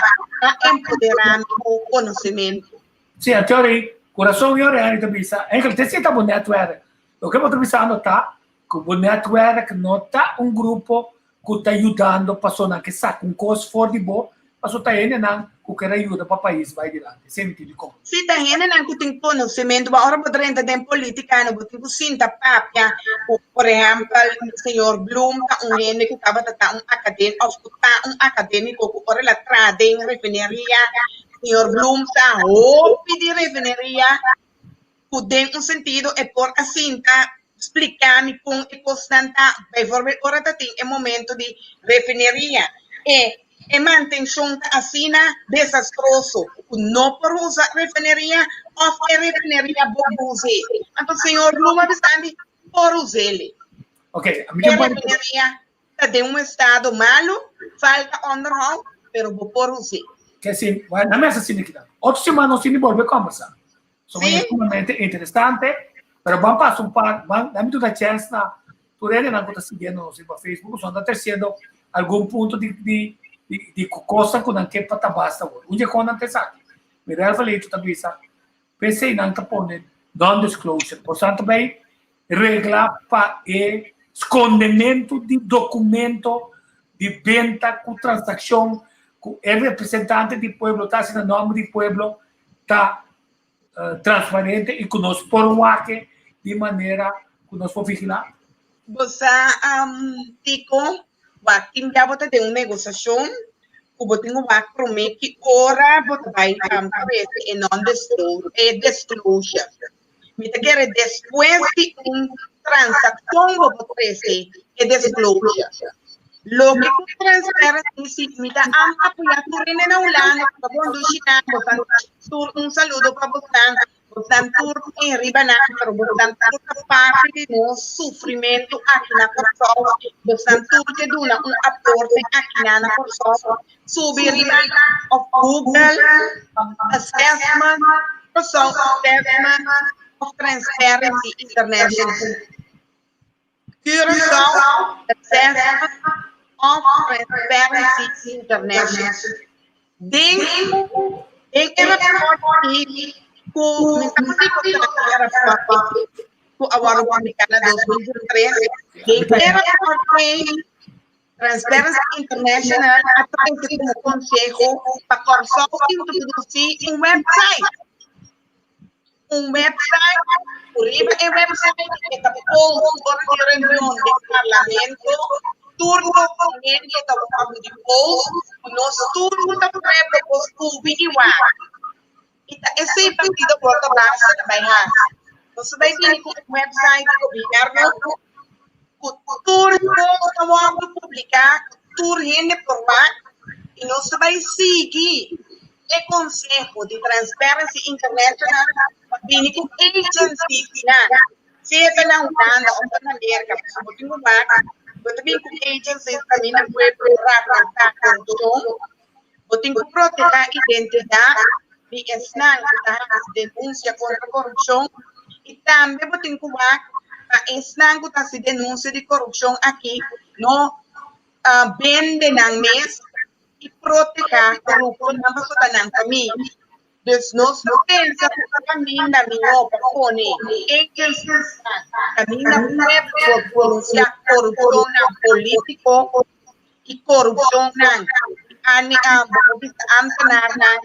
a empoderá mi ku konosementu.
Sí, Antiori, kurason yori Harry ta bisa, Enkel, te si ta bo netwerk. Loke bo ta bisando ta ku bo netwerk no ta un grupo ku ta yudando pasobra nan ke saka un kos for di bo, pasobra ta hendenan ku ker a yuda pa pais bai dilanti. Esei mi tin di kon.
Si ta hendenan ku tin konosementu, bo ora bo drenta den politika no bo tin ku sinta papia ku, por ehèmpel, señor Bloem ta un hende ku tabata ta un akadé òf ku ta un akadémiko ku ora el a traha den refineria, señor Bloem sa hopi di refineria, ku den un sentido e por a sinta spliká mi kon e kosnan ta. Bijvoorbeeld ora ta tin e momento di refineria e e mantenshon ta asina desastroso ku no por usa refineria òf e refineria bo por us'é. Anto señor Bloem a bisa mi por us'é.
Ok, a mi
E refineria ta den un estado malu, falta onderhoud, pero bo por us'é.
Ke si, bueno, na mesa asina kinan. Otro siman nos tin di bolbe kòmbersá. So
Sí.
sumamente interesante, pero ban pasa un par, ban, dame tu chance na tur hendenan ku ta siguiendo nos riba Facebook, son ta treciendo algun punto di di di di cosa ku nan ke pa ta basta awor. Un dje kon nan ta esaki. Mirel Valito ta bisa, p'esei nan ta pone non-disclosure. Por tanto bay regla pa e skondementu di dokumento di benta ku transakshon ku e representante di pueblo ta hasi na nòmber di pueblo ta transparente i ku nos por wak di manera ku nos por vigilá?
Bo sa, Tico, wak tin bia bo ta den un negosiashon ku bo tin ku wak promé ki ora bo ta bai trese e non-disclosure. Mi ta kere despues di un transakshon bo por trese e disclosure. Loke ku Transparency si mi ta am apoya tur hende na Hulanda ku ta bondushi nan, bosan tur un saludo pa bosan, bosan tur tin riba nan, pero bosan tur ta parti di nos sufrimentu aki na Kòrsou, bosan tur ke duna un aporte aki na na Kòrsou, Subi riba of Google Assessment Kòrsou Assessment of Transparency International. Curaçao Assessment of Transparency International. Den den e rapport aki ku mi sa ku diko ta e rapport aki ku a wòrdu publiká na 2023, den e rapport ei Transparency International a trese komo konseho pa Kòrsou introdusí un wèpsait. Un wèpsait ku riba e wèpsait e ta post ora di reunion den parlamento, tur dokumento ta wòrdu di post ku nos tur ku ta pueblo por subi i wak. I ta esei partido por ta basa ta bai hasi. Nos ta bai bini ku un wèpsait di gobièrnu ku tur kos ta wòrdu publiká, ku. tur hende por wak i nos ta bai sigui e konseho di Transparency International pa bini ku agencies-nan, sea ta na Hulanda òf ta na Merka, pasobra bo tin ku wak, bo ta bin ku agencies kaminda pueblo raportá korupshon, bo tin ku protehá identidat di esnan ku ta hasi denunsia kontra korupshon i tambe bo tin ku wak pa esnan ku ta hasi denunsia di korupshon aki no bende nan mes i protehá koruptonan pasobra ta nan famia. Dus nos no pensa ku ta kaminda mihó pa pone agencies-nan kaminda pueblo por denunsiá korupshonnan polítiko i korupshonnan di bo bisa ámtenarnan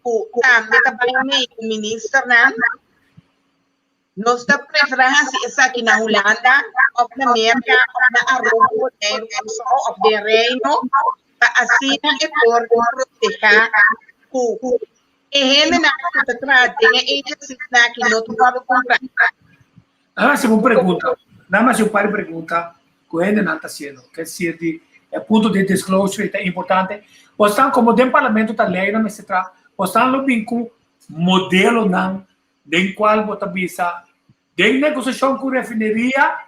ku tambe ta bai mee ku ministernan. Nos ta preferá hasi esaki na Hulanda òf na Merka òf na Aruba, Boneiru, Kòrsou òf den Reino pa asina e por protehá ku e hendenan ku ta traha den e agencies-nan aki no ta wòrdu kumprá.
Nan hasi un pregunta, nan hasi un par di pregunta ku hendenan ta hasiendo. Ke sirbi e punto di disclosure ta importante. Bosnan komo den parlamento ta leinan mester traha, bosnan lo bin ku modelonan den cual bo ta bisa den negociacion cu refineria,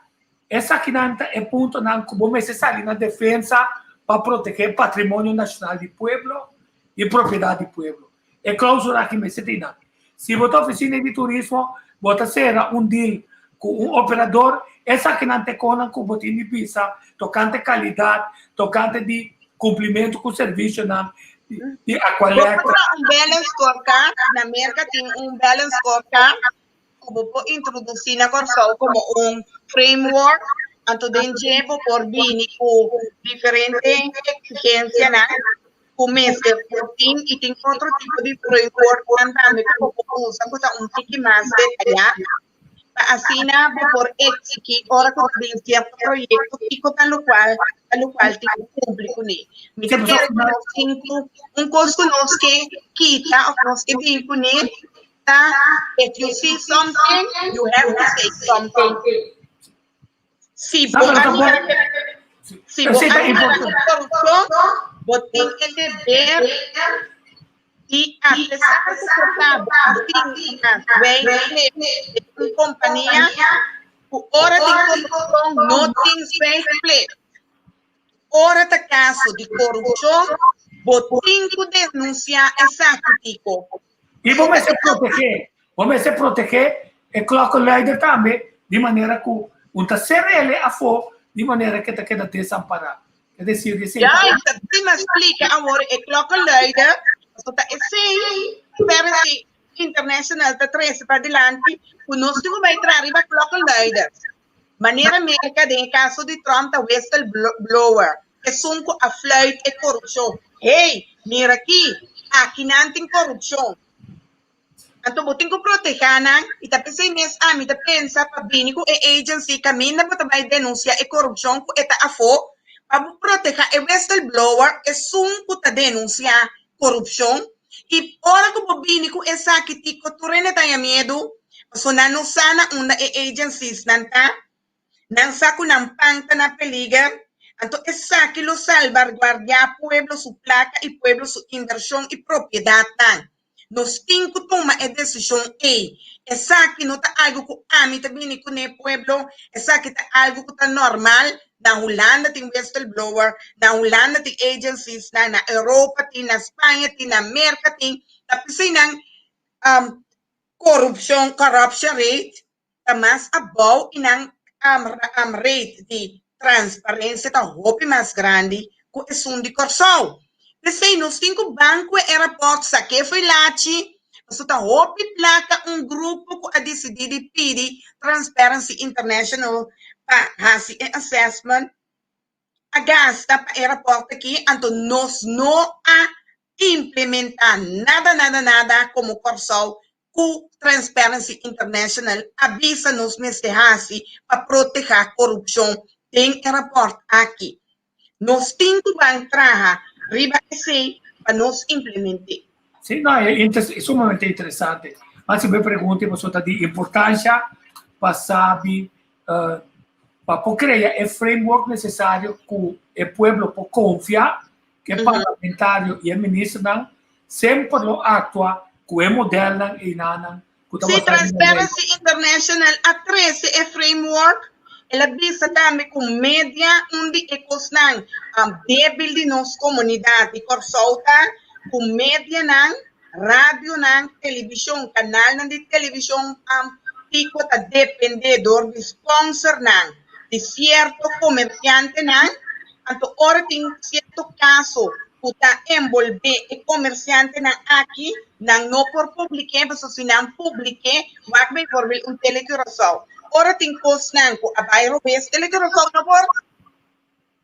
esakinan ta e puntonan cu bo mester sali na defensa pa protege patrimonio nacional di pueblo y propiedad di pueblo. E clausula aki mester tin nan. Si bo ta oficina di turismo, bo ta cera un deal cu un operador, esakinan ta e conan cu bo tin di bisa tocante calidad, tocante di Cumplimento cu servicionan di Aqualectra.
Bo por traha un balance scorecard, na Merca tin un balance scorecard cu bo por introduci na Corsou como un framework, anto den dje bo por bini cu diferente exigencianan cu mester por tin y tin otro tipo di frameworknan tambe cu bo por usa cu ta un tiki mas detaya. Pa asina bo por exigí ora ku ta bin sierto proyekto kiko ta lokual ta lokual tin ku kumpli kuné. Mi ta kere ku nos tin ku un kos ku nos ke kita òf nos ke bin kuné ta if you see something you have to say something. Si bo a mira si bo a mira korupshon bo tin e deber di apesar ku por ta bo a tin mas weinig den un kompania ku ora tin korupshon no tin zwijgplicht. Ora ta kaso di korupshon bo tin ku denunsiá esaki tiko.
I bo mester protegé, bo mester protegé e klokkenluider tambe di manera ku un ta ser el afó di manera ku e ta keda desampará. Es desir, di esei
ta. Ya, i ta prima splika awor e klokkenluider, pasobra ta esei Transparency International ta trese padilanti ku nos tin ku bai traha riba klokkenluiders. Manera Merka den e kaso di Trump ta whistleblower, esun ku a fluit e korupshon. Hey, mira aki, akinan tin korupshon. Anto bo tin ku protehá nan i ta p'esei mes ami ta pensa pa bini ku e agency kaminda bo ta bai denunsiá e korupshon ku e ta afó pa bo protehá e whistleblower, esun ku ta denunsiá korupshon. I ora ku bo bini ku esaki tiko tur hende ta haña miedu pasobra nan no sa na unda e agenciesnan ta. Nan sa ku nan pan ta na peliger, anto esaki lo salbarguardiá pueblo su plaka i pueblo su invershon i propiedatnan. Nos tin ku tuma e desishon ei. Esaki no ta algu ku ami ta bini kuné pueblo, esaki ta algu ku ta normal. Na Hulanda tin whistleblower, na Hulanda tin agenciesnan, na Europa tin, na Spaña tin, na Merka tin. Ta p'esei nan korupshon, corruption rate, ta mas abou i nan rate di transparensia ta hopi mas grandi ku esun di Kòrsou. P'esei nos tin ku ban ku e rapòrt sak'é fo'i lachi, pasobra ta hopi plaka un grupo ku a disidí di pidi Transparency International pa hasi e assessment a gasta pa e rapòrt aki, anto nos no a implementá nada nada nada komo Kòrsou ku Transparency International a bisa nos mester hasi pa protehá korupshon den e rapòrt aki. Nos tin ku ban traha riba esei pa nos implement'é.
Sí, no, e sumamente interesante. Mas si bo e pregunta pasobra ta di importansha pa sabi. Pa por krea e framework nesesario ku e pueblo por konfia ku e parlamentario i e ministernan semper lo aktua ku e modelnan einanan ku ta
Si
basá riba lei.
Transparency International a trese e framework, el a bisa tambe ku media un di e kosnan débil di nos komunidat di Kòrsou ta ku medianan, radionan, televishon, kanalnan di televishon tiko ta dependé dor di sponsornan di sierto komersiantenan. Anto ora tin sierto kaso ku ta enbolbé e komersiantenan aki, nan no por publik'é, pasobra si nan publik'é, wak bijvoorbeeld un Tele Curaçao. Ora tin kosnan ku a bai robes, Tele Curaçao no por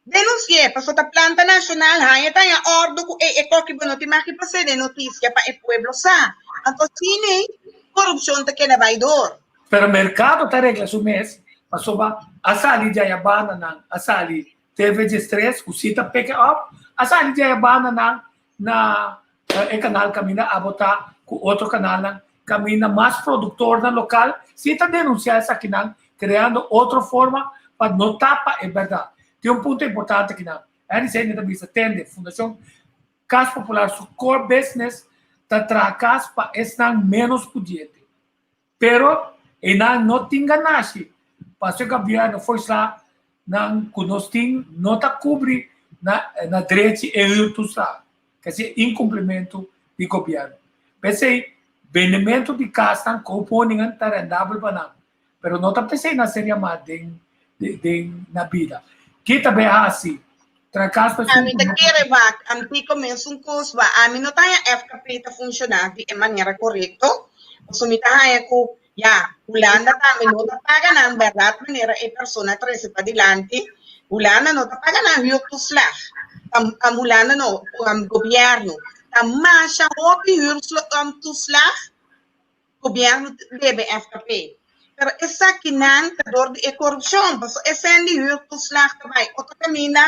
denunsi'é, pasobra ta planta nashonal haña ta haña òrdu ku e koki bo no tin mag di pas'é den notisia pa e pueblo sa. Anto asina ei korupshon ta keda bai dor.
Pero merkado ta regla su mes, pasobra a sali djaya bandanan, a sali TV diestres ku si ta pick up, a sali djaya bandanan na e kanal kaminda abo ta ku otro kanalnan kaminda mas produktornan lokal si ta denunsiá esakinan kreando otro forma pa no tapa e bèrdat. Tin un punto importante akinan, Henry Seine ta bisa tende Fundashon Kas Popular su core business ta traha kas pa esnan ménos pudiente. Pero einan no tin ganashi, pasobra e gobierno forzá nan ku nos tin no ta kubri na na drechi e huurtoeslag, kesi e inkumplimentu di gobierno. P'esei bendementu di kasnan, koopwoningen, ta rendabel pa nan, pero no ta p'esei nan ser yamá den den na bida. Ki ta bay hasi? Traha kas pa esun
Ami
ku
ta
no
kere wak, antico mesun kos wa. Ami no ta haña FKP ta funshoná di e manera korekto, pasobra mi ta haña ku ya, Hulanda tambe no ta paga nan bèrdat manera e persona a trese padilanti. Hulanda no ta paga nan huurtoeslag. Hulanda no, gobièrnu ta masha hopi huurtoeslag. Gobierno debe FKP. Pero esakinan ta dor di e korupshon, paso e sen di huurtoeslag ta bai otro kaminda,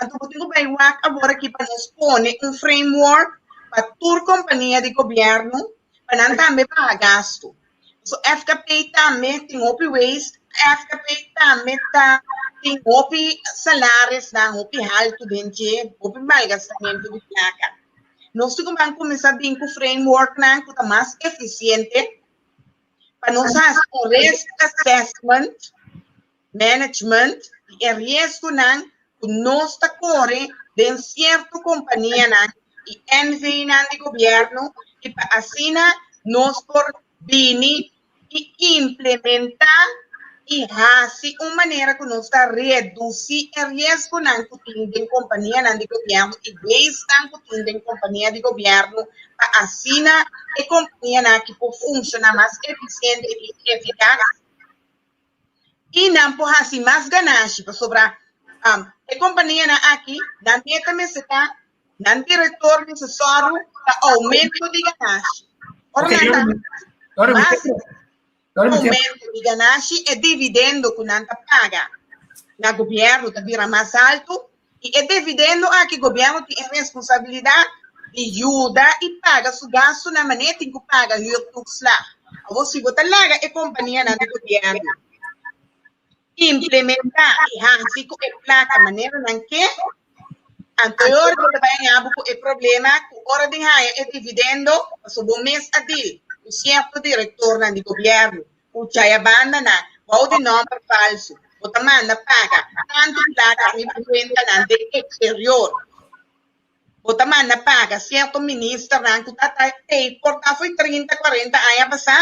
anto bo tin ku bai wak awor aki pa nos pone un framework pa tur kompania di gobierno pa nan tambe baha gastu. Paso FKP tambe tin hopi waste, FKP tambe ta tin hopi salarisnan hopi haltu den dje, hopi malgastamentu di plaka. Nos tin ku ban kuminsá bin ku frameworknan ku ta mas efisiente pa nos hasi un risk assessment, management di e riesgonan ku nos ta kore den sierto kompanianan i NVnan di gobièrnu i pa asina nos por bini i implementá i hasi un manera ku nos ta redusí e riesgonan ku tin den kompanianan di gobièrnu i weisnan ku tin den kompania di gobièrnu pa asina e kompanianan aki por funshoná mas efisiente i efikas i nan por hasi mas ganashi pasobra e kompanianan aki nan meta mester ta Nan direktor mester sòru pa oumento di ganashi. Ora nan ta mas oumento di ganashi, e dividendo ku nan ta paga na gobièrnu ta bira mas altu i e dividendo aki gobièrnu tin e responsabilidat di yuda i paga su gastunan manera e tin ku paga huurtoeslag. Awor si bo ta laga e kompanianan di gobièrnu implementá i hasi ku e plaka manera nan ke, Anto e ora bo ta bai haña bo ku e problema ku ora di haña e dividendo, pasobra bo mes a dil ku sierto direktornan di gobièrnu ku chaya bandanan bou di nòmber falsu, bo ta manda paga tantu plaka riba kuentanan den eksterior, bo ta manda paga sierto ministernan ku ta ta ei por ta fo'i trinta, kuarenta aña pasá.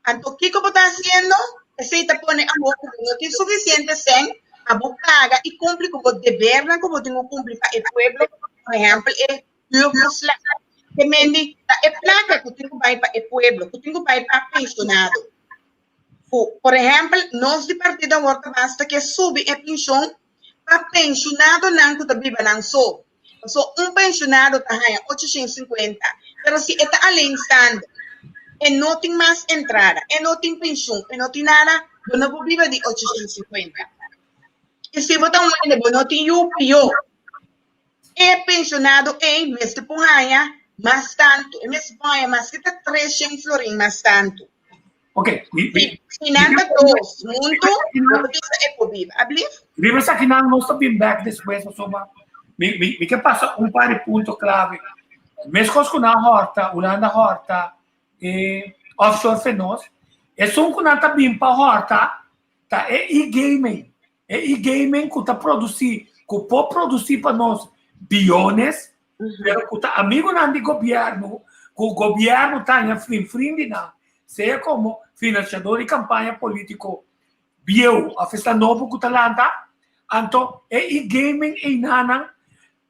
Anto kiko bo ta hasiendo? Esei ta pone awor ku bo no tin sufisiente sèn pa bo paga i kumpli ku bo debernan ku bo tin ku kumpli pa e pueblo, por ehèmpel e huurtoeslag. Te mende ta e plaka ku tin ku bai pa e pueblo, ku tin ku bai pa penshonado. Ku, por ehèmpel, nos di partido awor ta basta ke subi e penshon pa penshonadonan ku ta biba nan so. Pasobra un penshonado ta haña 850, pero si e ta alleenstaande, e no tin mas entrada, e no tin penshun, e no tin nada, bo no por biba di 850. I si bo ta un hende bo no tin yu, pió. E penshonado ei mester por haña mas tantu, e mester por haña maske ta 300 florin mas tantu.
Ok. Mi, mi,
Si nan ta dos huntu, bo ta bisa e por biba. Ablief?
Riba esakinan nos ta bin bek despues pasobra mi, mi, mi ke pasa un par di punto clave. Meskos ku nan hòrta, Hulanda hòrta e offshore fe nos, esun ku nan ta bin pa hòrta ta e e-gaming. E e-gaming ku ta produsí, ku por produsí pa nos biones, pero ku ta amigunan di gobièrnu, ku gobièrnu ta haña frin frin di nan, sea komo finansiador di kampaña polítiko bieu òf esnan nobo ku ta lanta, anto e e-gaming einanan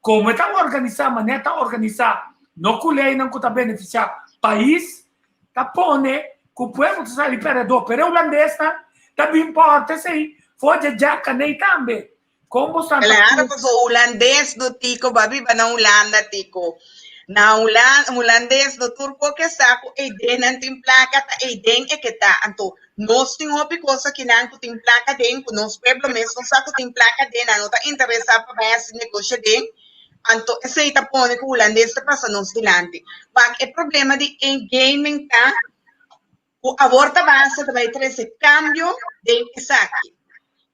komo e ta organisá, manera ta organisá, no ku leinan ku ta benefisiá pais, ta pone ku pueblo ta sali pèrdedó, pero e hulandesnan ta bin pòrta esei for dje djakanei tambe. Kon bo sa
Claro, paso hulandes no Tico, bo a biba na Hulanda Tico. Na Hulanda, hulandes no tur por ke sa ku eiden nan tin plaka, ta eiden e ke ta. Anto nos tin hopi kos akinan ku tin plaka den, ku nos pueblo mes no sa ku tin plaka den, nan no ta interesá pa bai hasi negosio den. Anto esei ta pone ku hulandes ta pasa nos dilanti. Wak e problema di e-gaming ta ku awor ta basa ta bai trese kambio den esaki.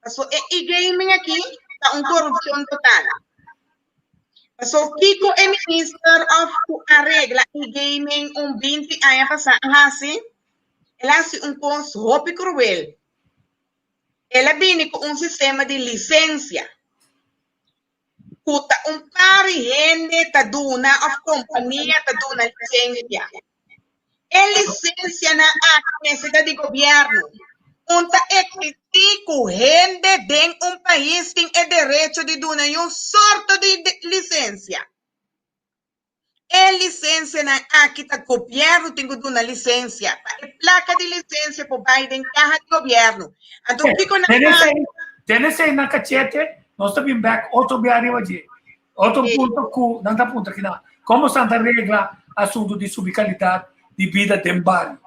Paso e e-gaming aki ta un korupshon total. Paso kiko e minister of ku a regla e-gaming un 20 aña pasá a hasi? El a hasi un kos hopi kruel. El a bini ku un sistema di lisensia. Ku ta un par di hende ta duna òf kompania ta duna lisensia. E lisensianan aki mester ta di gobièrnu. Un ta eksistí ku hende den un pais tin e derecho di duna yun sorto di lisensia. E lisensianan aki ta gobièrnu tin ku duna lisensia. Pa e plaka di lisensia por bai den kaha di gobièrnu. Anto kiko nan
Tene esei, tene esei na kachete, nos ta bin bèk otro bia riba dje. Otro punto ku nan ta puntra kinan, komo san ta regla asuntu di subi kalidat di bida den bario?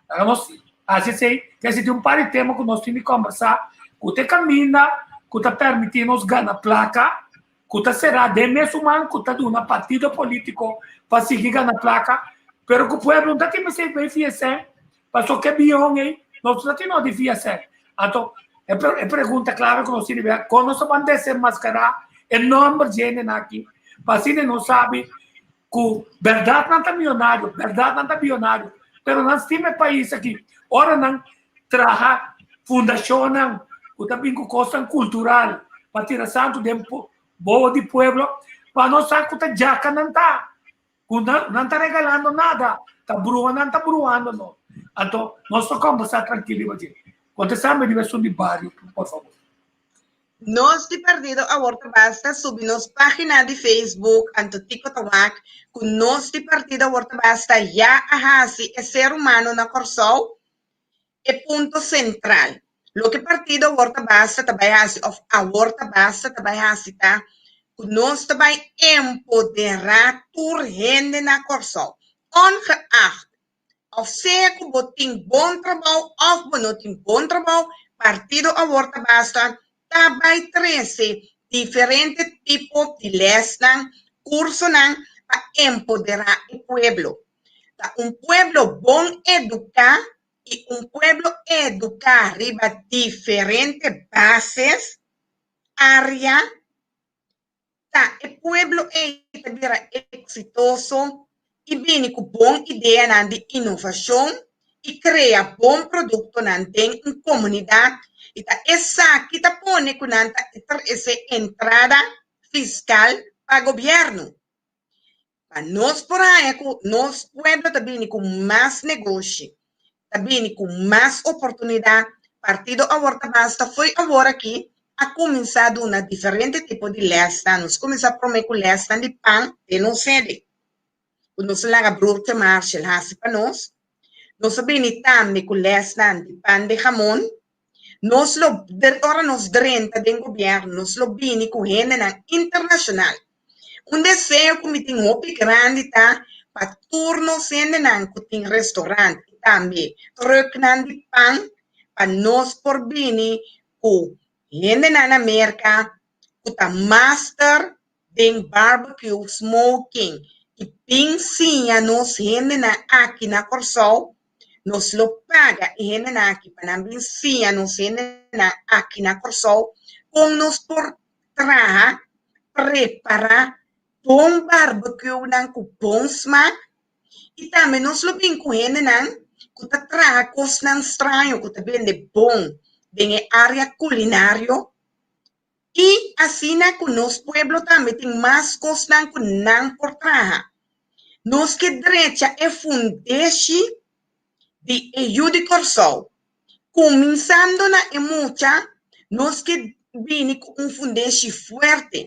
Laga nos hasi esei, kese tin un par di tema ku nos tin di kòmbersá ku ta e kaminda ku ta permití nos gana plaka ku ta será den mesun man ku ta duna partido polítiko pa sigui gana plaka, pero ku pueblo no ta tin mester bai fia esei, pasobra ke bion ei nos no ta tin no di fia esei. Anto e e pregunta klave ku nos tin di bira, kon nos ta ban desenmaskará e nòmber dje hendenan aki pa asina nos sabi ku bèrdat nan ta mionario, bèrdat nan ta bionario, pero nan stima e pais aki. Ora nan traha fundashonnan ku ta bin ku kosnan kultural pa tira santu den bobo di pueblo, pa nos sa ku ta djaka nan ta, ku nan ta regalando nada, ta brua nan ta bruando nos. Anto nos ta kombersá trankil riba dje. Kontestá mi riba esun di bario, por fabor.
Nos di Partido Awor Ta Basta subi nos página di Facebook anto Tico ta wak ku nos di Partido Awor Ta Basta ya a hasi e ser humano na Kòrsou e punto sentral. Loke Partido Awor Ta Basta ta bai hasi òf Awor Ta Basta ta bai hasi ta ku nos ta bai empoderá tur hende na Kòrsou, ongeacht Of sea ku bo tin bon trabou of bo no tin bon trabou, Partido Awor Ta Basta ta bai trese diferente tipo di lèsnan, kursonan pa empoderá e pueblo. Ta un pueblo bon eduká i un pueblo eduká riba diferente bases, área, Ta e pueblo ei ta bira eksitoso i bini ku bon ideanan di inovashon i krea bon produktonan den un komunidat i ta esaki ta pone ku nan ta trese entrada fiskal pa gobièrnu. Pa nos por haña ku nos pueblo ta bini ku mas negoshi, ta bini ku mas oportunidat, Partido Awor Ta Basta fo'i awor aki a kuminsá duna diferente tipo di lèsnan. Nos kuminsá promé ku lèsnan di pan den nos sede, ku nos a laga Broertje Marshall hasi pa nos. Nos a bini tambe ku lèsnan di pan de hamon. Nos lo, ora nos drenta den gobièrnu, nos lo bini ku hendenan internashonal. Un deseo ku mi tin hopi grandi ta pa tur nos hendenan ku tin restorant i tambe trùknan di pan, pa nos por bini ku hendenan na Merka ku ta master den barbecue, smoking i bin siña nos hendenan aki na Kòrsou. Nos lo paga e hendenan aki pa nan bin siña nos hendenan aki na Kòrsou kon nos por traha, prepará bon barbecuenan ku bon smak i tambe nos lo bin ku hendenan ku ta traha kosnan straño ku ta bende bon den e área kulinario i asina ku nos pueblo tambe tin mas kosnan ku nan por traha. Nos ke drecha e fundeshi di e yu di Kòrsou. Kuminsando na e mucha, nos ke bini ku un fundeshi fuerte.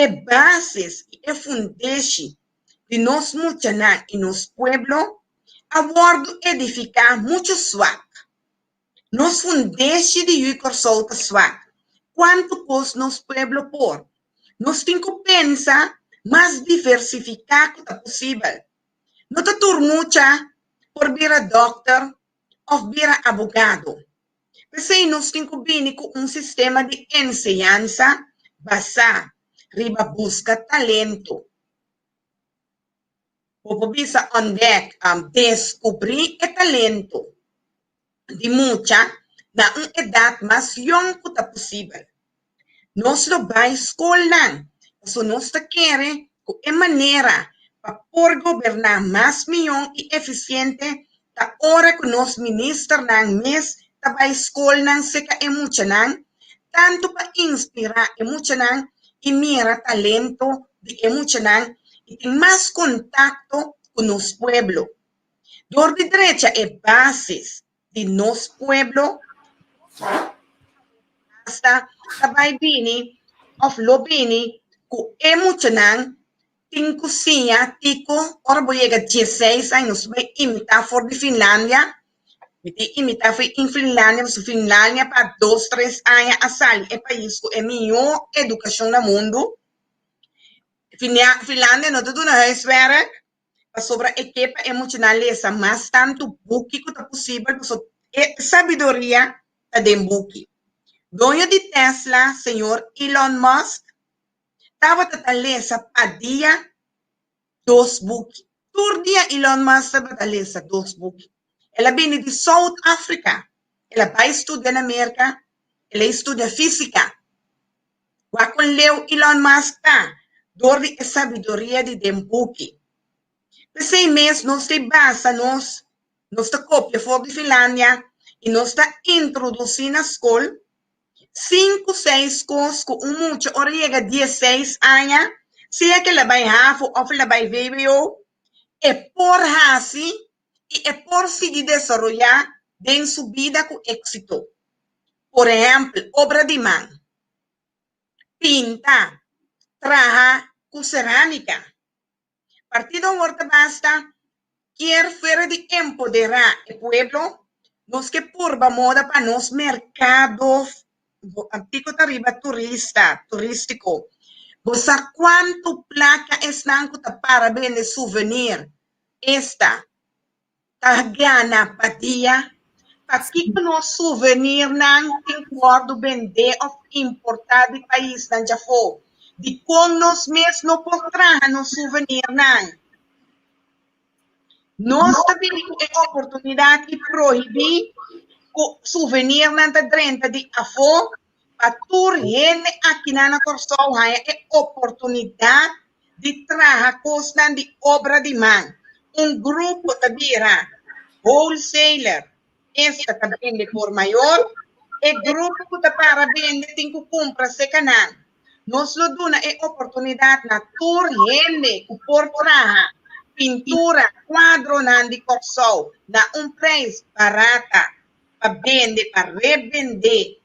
E bases i e fundeshi di nos muchanan i nos pueblo a wòrdu edifiká muchu swak. Nos fundeshi di yu Kòrsou ta swak. Kuantu kos nos pueblo por? Nos tin ku pensa mas diversifiká ku ta posibel. No ta tur mucha por bira dòkter òf bira abogado. P'esei nos tin ku bini ku un sistema di enseñansa basá riba buska talento. Bo por bisa òntdèk, deskubrí e talento di mucha na un edat mas yòn ku ta posibel. Nos lo bai skolnan pasobra nos ta kere ku e manera pa por goberná mas mihó i efisiente ta ora ku nos ministernan mes ta bai skolnan seka e muchanan, tantu pa inspirá e muchanan i mira talento di e muchanan i tin mas kontakto ku nos pueblo. Dor di drecha e bases di nos pueblo hasta ta bai bini of lo bini ku e muchanan tin ku siña tiko ora bo yega dieseis aña nos bai imitá for di Finlandia mi tin imitá for di Finlandia pasobra Finlandia pa dos tres aña a sali e pais ku e mihó edukashon na mundu Finlandia no ta duna huiswerk pasobra e ke pa e muchanan lesa mas tantu buki ku ta posibel pasobra e sabiduria ta den buki. Doño di Tesla, señor Elon Musk, tabata ta lesa pa dia dos buki. Tur dia Elon Musk tabata lesa dos buki. El a bini di South Africa, el a bai studia na Merka, el a studia físika. Wak kon leu Elon Musk ta dor di e sabiduria di den buki. P'esei mes nos ta basa nos, nos ta kopia for di Finlandia i nos ta introdusí na skol sinku seis kos ku un mucha ora yega diesseis aña, sea ku el a bai havo òf el a bai vwo, e por hasi i e por sigui desaroyá den su bida ku éksito. Por ehèmpel, obra di man, pinta, traha ku serámika. Partido Awor Ta Basta kier fuera di empoderá e pueblo, nos ke purba moda pa nos merkado kiko ta riba turista, turístiko. Bo sa kuantu plaka esnan ku ta para bende souvenir esta ta gana pa dia? Pakiko nos souvenirnan tin ku wòrdu bendé òf importá di paisnan djafó? Dikon nos mes no por traha nos souvenirnan? Nos ta bini ku e oportunidat i prohibí ku souvenirnan ta drenta di afó pa tur hende akinan na Kòrsou haña e oportunidat di traha kosnan di obra di man. Un grupo ta bira wholesaler, esta ta bende por mayor. E grupo ku ta para bende tin ku kumpra seka nan. Nos lo duna e oportunidat na tur hende ku por traha pintura, kuadronan di Kòrsou na un preis barata pa bende, pa rebendé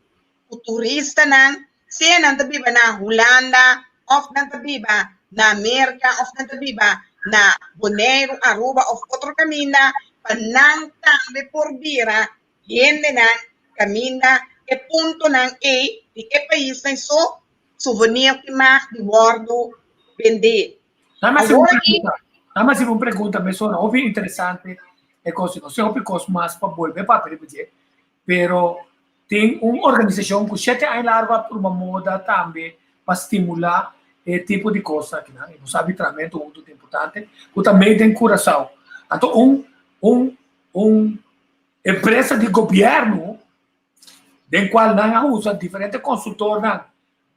ku turistanan, sea nan ta biba na Hulanda òf nan ta biba na Merka òf nan ta biba na Boneiru, Aruba òf otro kaminda, pa nan tambe por bira hendenan kaminda e puntonan ei di e paisnan so souvenir tin mag di wòrdu bendé.
Dame hacer un pregunta. Dame hacer un pregunta, me suena hopi interesante e cosa. No sé hopi cos mas pa bolbe papia riba dje, pero tin un organisacion cu shete aña largo a tuma moda tambe pa stimula e tipo di cos akinan. Y nos sabi trahamento hunto ta importante, cu ta made den Curaçao. Anto un, un, un. empresa di gobièrnu den kual nan a usa diferente konsultornan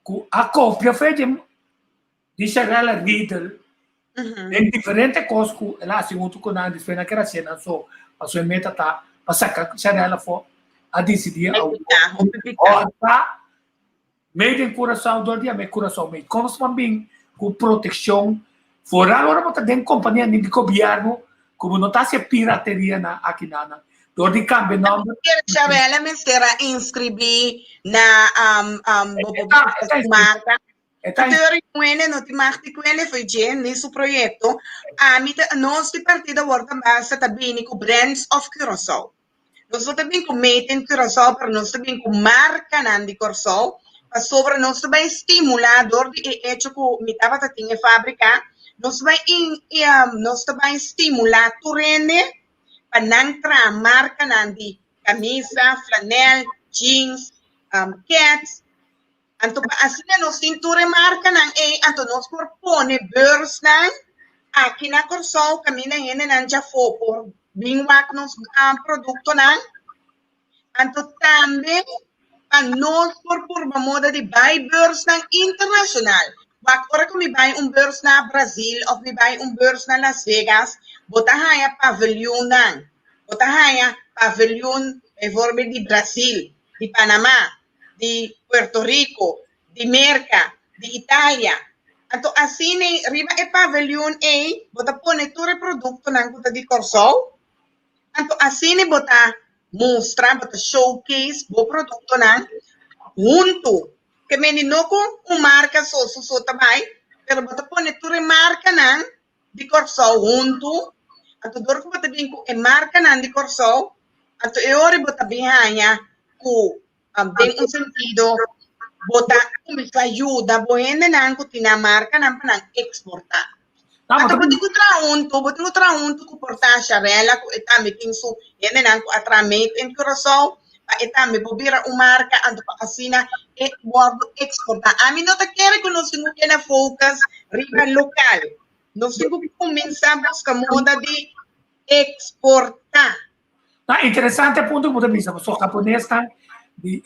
ku a kopia fe di Sharella Riedel den diferente kos ku el a hasi huntu ku nan despues nan kere hasié nan so pasobra e meta ta pa saka Sharella afó a disidí awor ta Made in Curaçao dor di ame Curaçao Made. Kon nos por bin ku protekshon foral ora bo ta den kompania ni di gobièrnu ku bo no ta hasi e pirateria nan aki nan dor di kambia nòmber.
Chabela mester a inskribí na bo marka. Teori kuende no tin mag di kuende fo'i dje ni su proyekto. Ami ta nos di partido awor ta basta ta bini ku Brands of Curaçao. Nos no ta bin ku Made in Curaçao, pero nos ta bin ku markanan di Kòrsou, pasobra nos ta bai stimulá dor di e echo ku mi tabata tin e fábrika, nos ta bai nos ta bai stimulá tur hende pa nan traha markanan di kamisa, flanèl, jeans, kèts. Anto pa asina nos tin tur e markanan ei, anto nos por pone beursnan aki na Kòrsou kaminda hendenan djafó por bin wak nos produktonan. Anto tambe pa nos por purba moda di bai beursnan internashonal. Wak ora ku mi bai un beurs na Brazil òf mi bai un beurs na Las Vegas, bo ta haña pavilionnan. Bo ta haña pavilion bijvoorbeeld di Brazil, di Panama, di Puerto Rico, di Merca, di Italia. Anto asina ei riba e paviljoen ei bo ta pone tur e produktonan ku ta di Kòrsou. Anto asina bo ta mustra, bo ta showcase bo produktonan huntu. Ke mende no ku un marka so su so ta bai, pero bo ta pone tur e markanan di Kòrsou huntu. Anto dor ku bo ta bin ku e markanan di Kòrsou, anto e ora bo ta bin haña ku den un sentido bo ta kuminsá yuda bo hendenan ku tin nan markanan pa nan eksportá. Anto bo tin ku traha huntu, bo tin ku traha huntu ku por ta Sharella ku e tambe tin su hendenan ku a traha Made in Curaçao pa e tambe por bira un marka anto pa asina e wòrdu eksportá. Ami no ta kere ku nos tin ku keda focus riba lokal. Nos tin ku kuminsá buska moda di eksportá.
Ta interesante e punto ku bo ta bisa, pasobra japonesnan di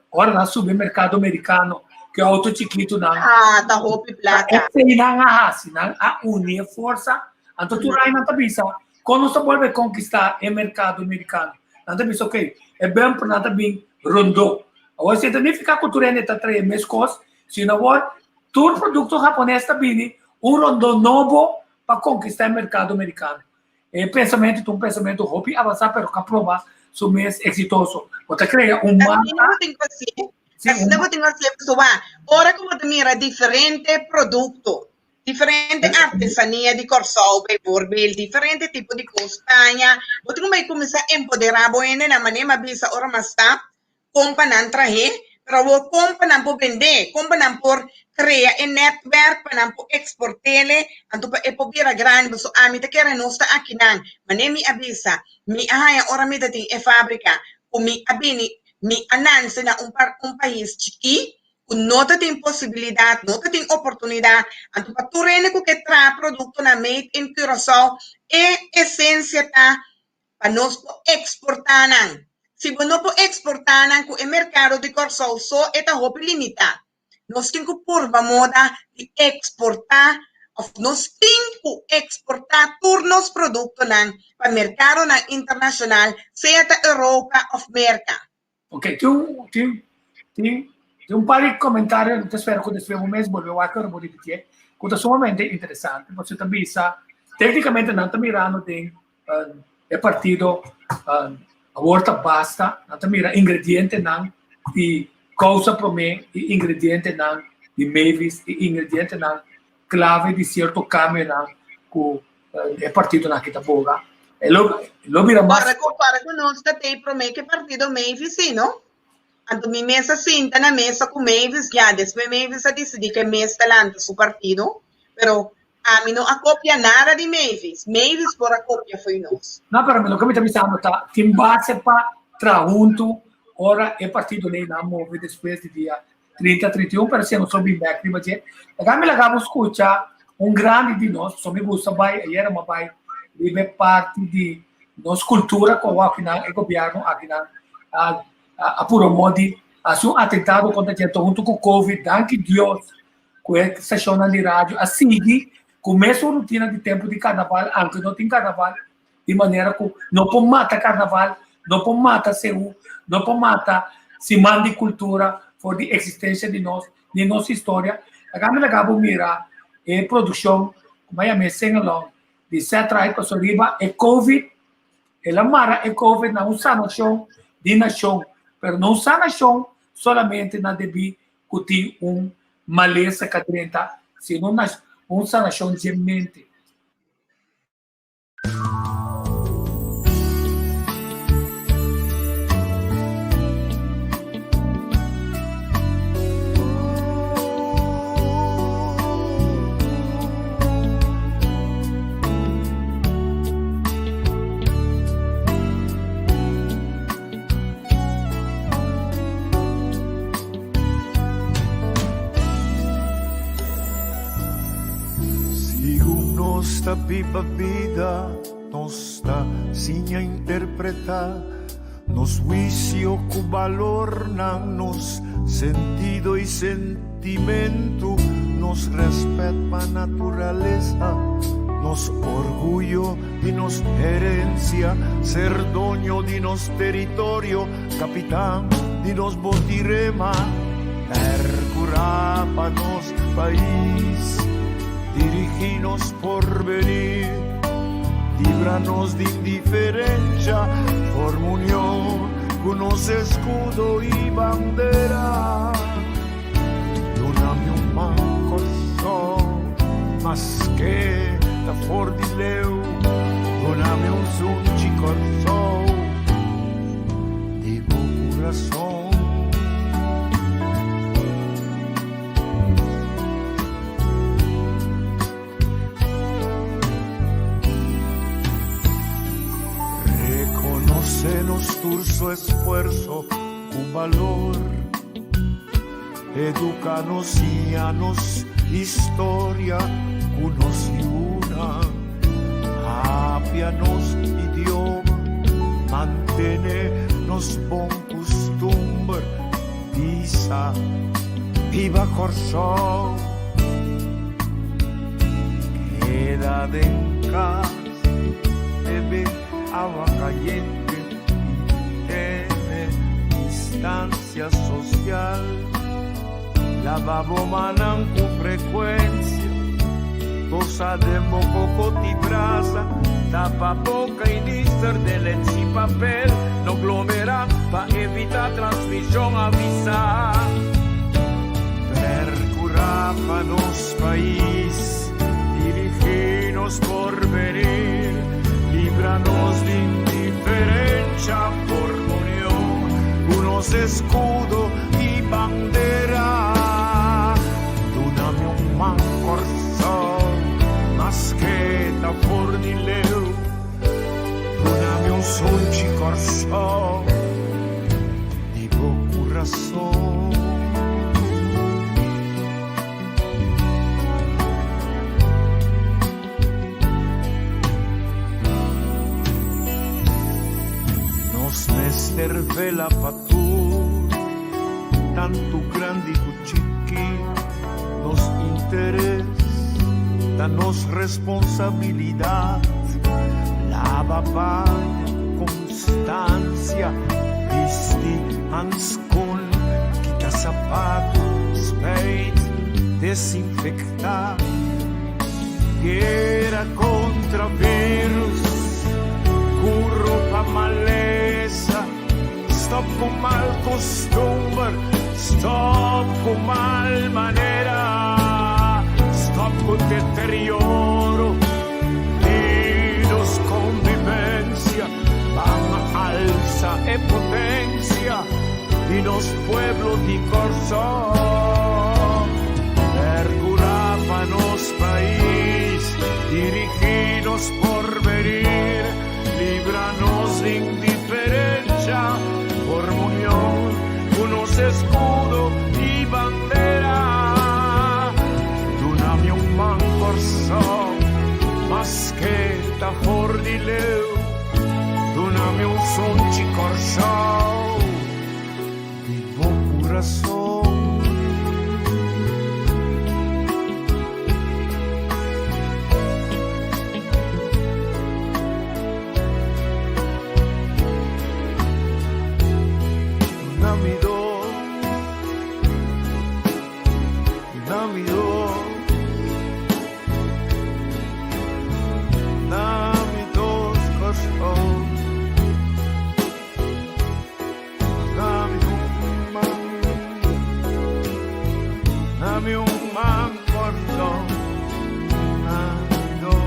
ora nan subi e merkado merikano ku e outo chikitunan.
Ah, ta hopi plaka.
Esei nan a hasi, nan a uni e forsa. Anto tur ai nan ta bisa, kon nos ta bolbe konkistá e merkado merikano? Nan ta bisa, ok, e bumpernan ta bin rondó. Awor esei ta nifiká ku tur hende ta trae meskos, sino awor tur produkto japones ta bini un rondó nobo pa konkistá e merkado merikano. E pensamentu ta un pensamentu hopi avansá pero ka proba su mes eksitoso. Bo ta krea un
marka. Asina bo tin ku hasié. Asina bo tin ku hasié pasobra ora ku bo ta mira diferente produkto, diferente artesania di Kòrsou bijvoorbeeld, diferente tipo di kos, paña, bo tin ku bai kuminsá empoderá bo hendenan manera mi a bisa ora mas ta kon pa nan trah'é, pero awor kon pa nan por bend'é, kon pa nan por krea e nètwèrk pa nan por eksport'é, anto pa e por bira grandi. Pasobra ami ta kere nos ta akinan. Manera mi a bisa, mi a haña ora mi ta tin e fábrika ku mi a bini, mi a nanse na un un pais chikí ku no ta tin posibilidat, no ta tin oportunidat, anto pa tur hende ku ke traha produktonan made in Curaçao, e esensia ta pa nos por eksportá nan. Si bo no por eksportá nan ku e merkado di Kòrsou so e ta hopi limitá. Nos tin ku purba moda di eksportá òf nos tin ku eksportá tur nos produktonan pa merkadonan internashonal, sea ta Europa òf Merka.
Ok, tin un, tin, tin, tin un par di komentario, mi ta spera ku despues bo mes bolbe wak ora bo ripitié, ku ta sumamente interesante, pasobra ta bisa, téknikamente nan ta mirando den e partido awor ta basta, nan ta mira ingredientenan di kousa promé i ingredientenan di Mavis i ingredientenan klave di sierto kambionan ku e partidonan aki ta boga. E lo, lo bira mas.
Para ku, para ku nos ta tei promé ku e partido Mavis sí, no? Anto mi mes a sinta na mesa ku Mavis, ya despues Mavis a disidí ku e mes ta lanta su partido, pero ami no a kopia nada di Mavis, Mavis por a kopia fo'i nos.
No, pero loke mi ta bisando ta tin base pa traha huntu ora e partido nan move despues di dia 30, 31, pero si nos lo bin bek riba dje. Laga mi laga bo skucha un grandi di nos, so mi gusta bai, ayera mi a bai riba e parti di. Nos kultura ku awor akinan e gobièrnu akinan a a puro modo di hasi un atentado kontra dje huntu ku Covid. Danki Dios ku e stashonnan di radio a sigui ku mesun rutina di tempu di karnaval aunke no tin karnaval di manera ku no por mata karnaval, no por mata seú, no por mata siman di kultura for di eksistensia di nos ni nos historia. Laga mi laga bo mira e produkshon ku a yama e sing along di Set Right pasobra riba e covid el a mara e covid na un sanashon di nashon pero no un sanashon solamente na debí ku tin un malesa ka drenta sino un sanashon dje mente.
Sigun nos ta biba bida, nos ta siña interpretá nos huisio ku balornan, nos sentido i sentimentu, nos rèspèt pa naturalesa, nos orguyo di nos herensia, ser doño di nos teritorio, kapitan di nos botirema, pèrkurá pa nos pais, dirigí nos porvenir, libra nos di indiferensha, forma union ku nos eskudo i bandera. Duna mi un man Kòrsou, maske ta for di leu, duna mi un sunchi Kòrsou di bo kurason. Reconócenos tur su esfuerzo cu valor. Educanos, siñanos historia cu nos yuna. Apia nos idioma, mantene nos bon custumber. Bisa, Biba Kòrsou! Keda den kas, bebe awa kayente i tene distansia sosial. Laba bo mannan ku frekuensia, tosa den bo koko ti brasa, tapa boka i nister den lenchi papel, no glomera pa evita transmishon, avisa. Percura pa nos pais, dirigi nos porvenir, libra nos di indiferencia, forma union cu nos escudo i bandera. Duna mi un man Kòrsou, maske ta for di leu. Duna mi un sunchi Kòrsou, di bo kurason. Nos mester vela pa tur, tantu grandi ku chiki, nos interes ta nos responsabilidat. Laba paña ku konstansia, bisti hanskon, kita sapatu, spijt, desinfektá. Guera kontra virus, ku ropa malesa. Stop ku mal costumber, stop ku mal manera, stop ku deterioro di nos convivencia, ban alza e potencia di nos pueblo di Kòrsou. Percura pa nos pais, dirigi nos porvenir. Libra nos di indiferencia, forma union cu nos escudo y bandera. Duna mi un man Kòrsou, maske ta for di leu. mi dos, na mi dos, na mi dos Kòrsou. Na mi un man, na mi un man Kòrsou, na mi dos.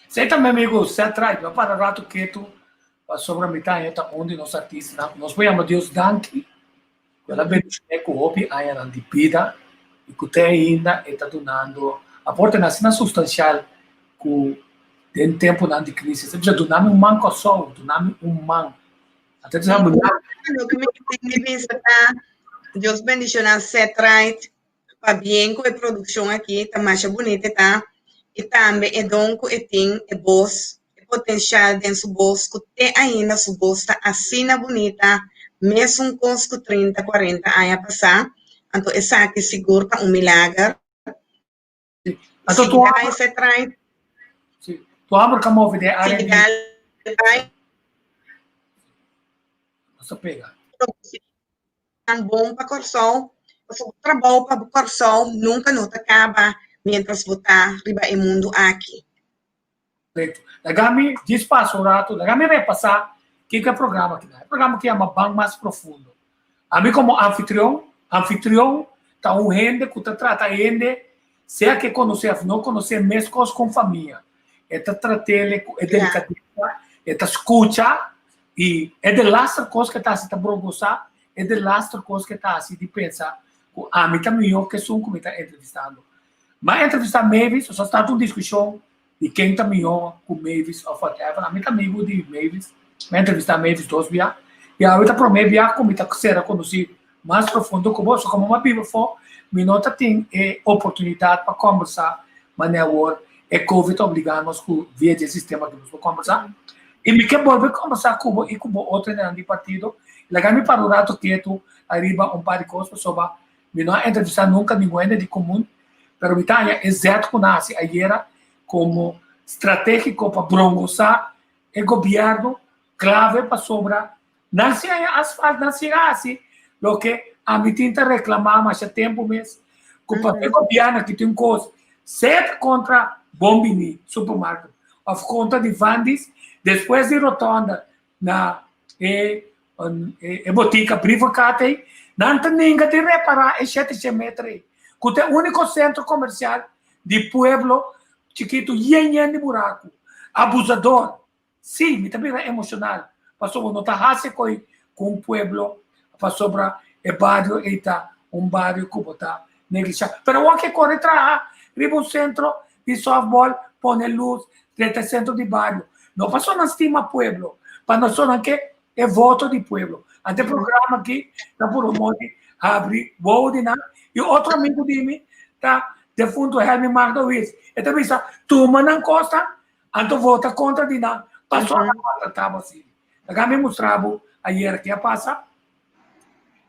Sei ta mi amigo Seth Wright, mi a para rato ketu pasobra mi ta haña ta un di nos artistanan. Nos por yama Dios danki ku el a bendishoné ku hopi añanan di bida i ku te ainda e ta dunando aportenan asina sustansial ku den tempunan di krisis. E bisa duna mi un man Kòrsou, duna mi un man. Anto ta
mi Loke mi tin di bisa ta Dios bendishoná Seth Wright Pabien ku e produkshon aki ta masha bunita e ta i tambe e don ku e tin e bos e potenshal den su bos ku te ainda su bos ta asina bunita mesun kos ku trinta kuarenta aña pasá anto esaki sigur ta un milager.
Anto
Si
tu
gai se trae.
Si, tu hamber ka move den área
Si
di
gai
Nos ta pega.
Tan bon pa Kòrsou, pasobra bo trabou pa bo Kòrsou nunka no ta kaba miéntras bo ta riba e mundu aki.
Correcto. Laga mi djis pasa un rato, laga mi repasa kiko e programa aki ta. E programa aki yama Ban Mas Profundo. Ami komo anfitrion, anfitrion ta un hende ku ta trata hende sea ke konosé òf no konosé meskos kon famia. E ta trat'el ku e delikadesa, e ta skucha i e de laster kos ke ta hasi ta brongosá, e de laster kos ke ta hasi di pensa ku ami ta mihó ke esun ku mi ta entrevistando. Mi a entrevistá Mavis, osea start un diskushon di ken ta mihó ku Mavis òf whatever. Ami ta amigu di Mavis, mi a entrevistá Mavis dos bia i awe ta promé bia ku mi ta sera konosí mas profundo ku bo. So komo mi a biba afó mi no ta tin e oportunidat pa kòmbersá manera awor e covid ta obligá nos ku via di e sistema aki nos por kòmbersá. I mi ke bolbe kòmbersá ku bo i ku bo otro hendenan di partido. Laga mi para un rato ketu ariba un par di kos pasobra Mi no a entrevistá nunka ningun hende di komun, pero mi ta haña e zèt ku nan hasi ayera komo stratégiko pa brongosá e gobièrnu klave pasobra nan si haña asfalt, nan si a hasi loke ami tin ta reklamá masha tempu mes, ku pa e gobièrnu aki tin kos sèt kontra Bon Bini Supermarket òf kontra di Vandis despues di rotònda Na e e botica Brievenkaart ei, nan ta ninga di repará e shete shen meter ei, ku ta e úniko sentro komersial di pueblo chikitu yen yen di buraku. Abusador! Sí, mi ta bira emoshonal, pasobra no ta hasi koi ku un pueblo pasobra e bario ei ta un bario ku bo ta neglishá. Pero awor ke kore traha riba un sentro di softball, pone lus, drenta e sentro di bario. No pasobra nan stima pueblo, pa pasobra nan ke e voto di pueblo. Anto e programa aki ta puru modo habri wowo di nan. I otro amigu di mi ta defunto Helmi Magno Wiels. E ta bisa, tuma nan kosnan, anto vota kontra di nan, pasobra nan maltratá bo asina. Laga mi mustra bo ayer ke a pasa.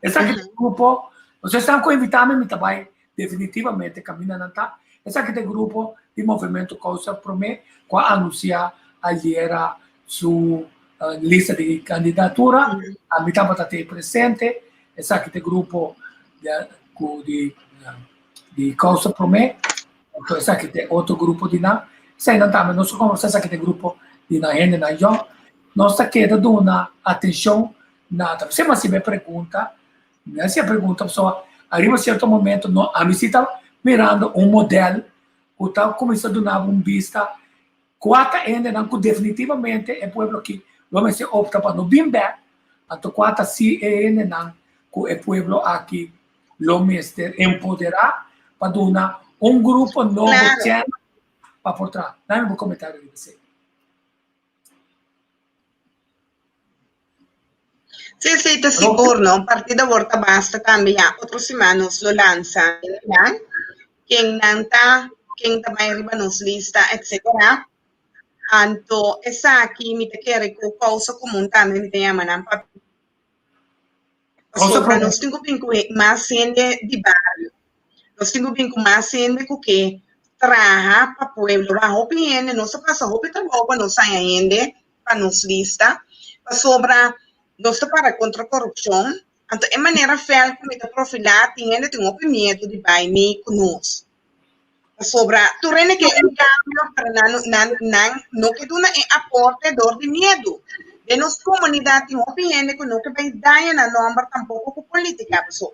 Esaki ta e grupo, nos esnan ku invitá mi, mi ta bai definitivamente kaminda nan ta. Esaki ta e grupo di Movemento Kousa Promé ku a anunsiá ayera su lista di kandidatura. Ami tabata te presente. Esaki ta e grupo ku di di Kousa Promé. Anto esaki ta e otro grupo di nan. Eseinan tambe nos a kombersá, esaki ta e grupo di nan hendenan yòn. Nos ta keda duna atenshon na ta bisa mas si mi pregunta, mi hasi e pregunta pasobra ariba sierto momento no ami si ta mirando un model ku ta kuminsá duna bo un bista kua ta hendenan ku definitivamente e pueblo aki lo mester opta pa no bin bèk, anto kua ta si e hendenan ku e pueblo aki lo mester empoderá pa duna un grupo nobo chèns pa por traha. Dame bo komentario riba esei.
Sí, sí, ta sigur, no? Partido Awor Ta Basta tambe ya otro siman nos lo lansa nan, ken nan ta, ken ta bai riba nos lista, etcetera. Anto esaki mi ta kere ku Kousa Komun tambe mi ta yama nan pa pasobra nos tin ku bin ku mas hende di bario. Nos tin ku bin ku mas hende ku ke traha pa pueblo. Wak hopi hende, nos a pasa hopi trabou pa nos haña hende pa nos lista, pasobra nos ta para kontra korupshon. Anto e manera fel ku mi ta profilá tin hende tin hopi miedu di bai mi ku nos. Pasobra tur hende ke un kambio, pero nan nan nan no ke duna e aporte dor di miedu. Den nos komunidat tin hopi hende ku no ke bai daña nan nòmber tampoko ku politika. Paso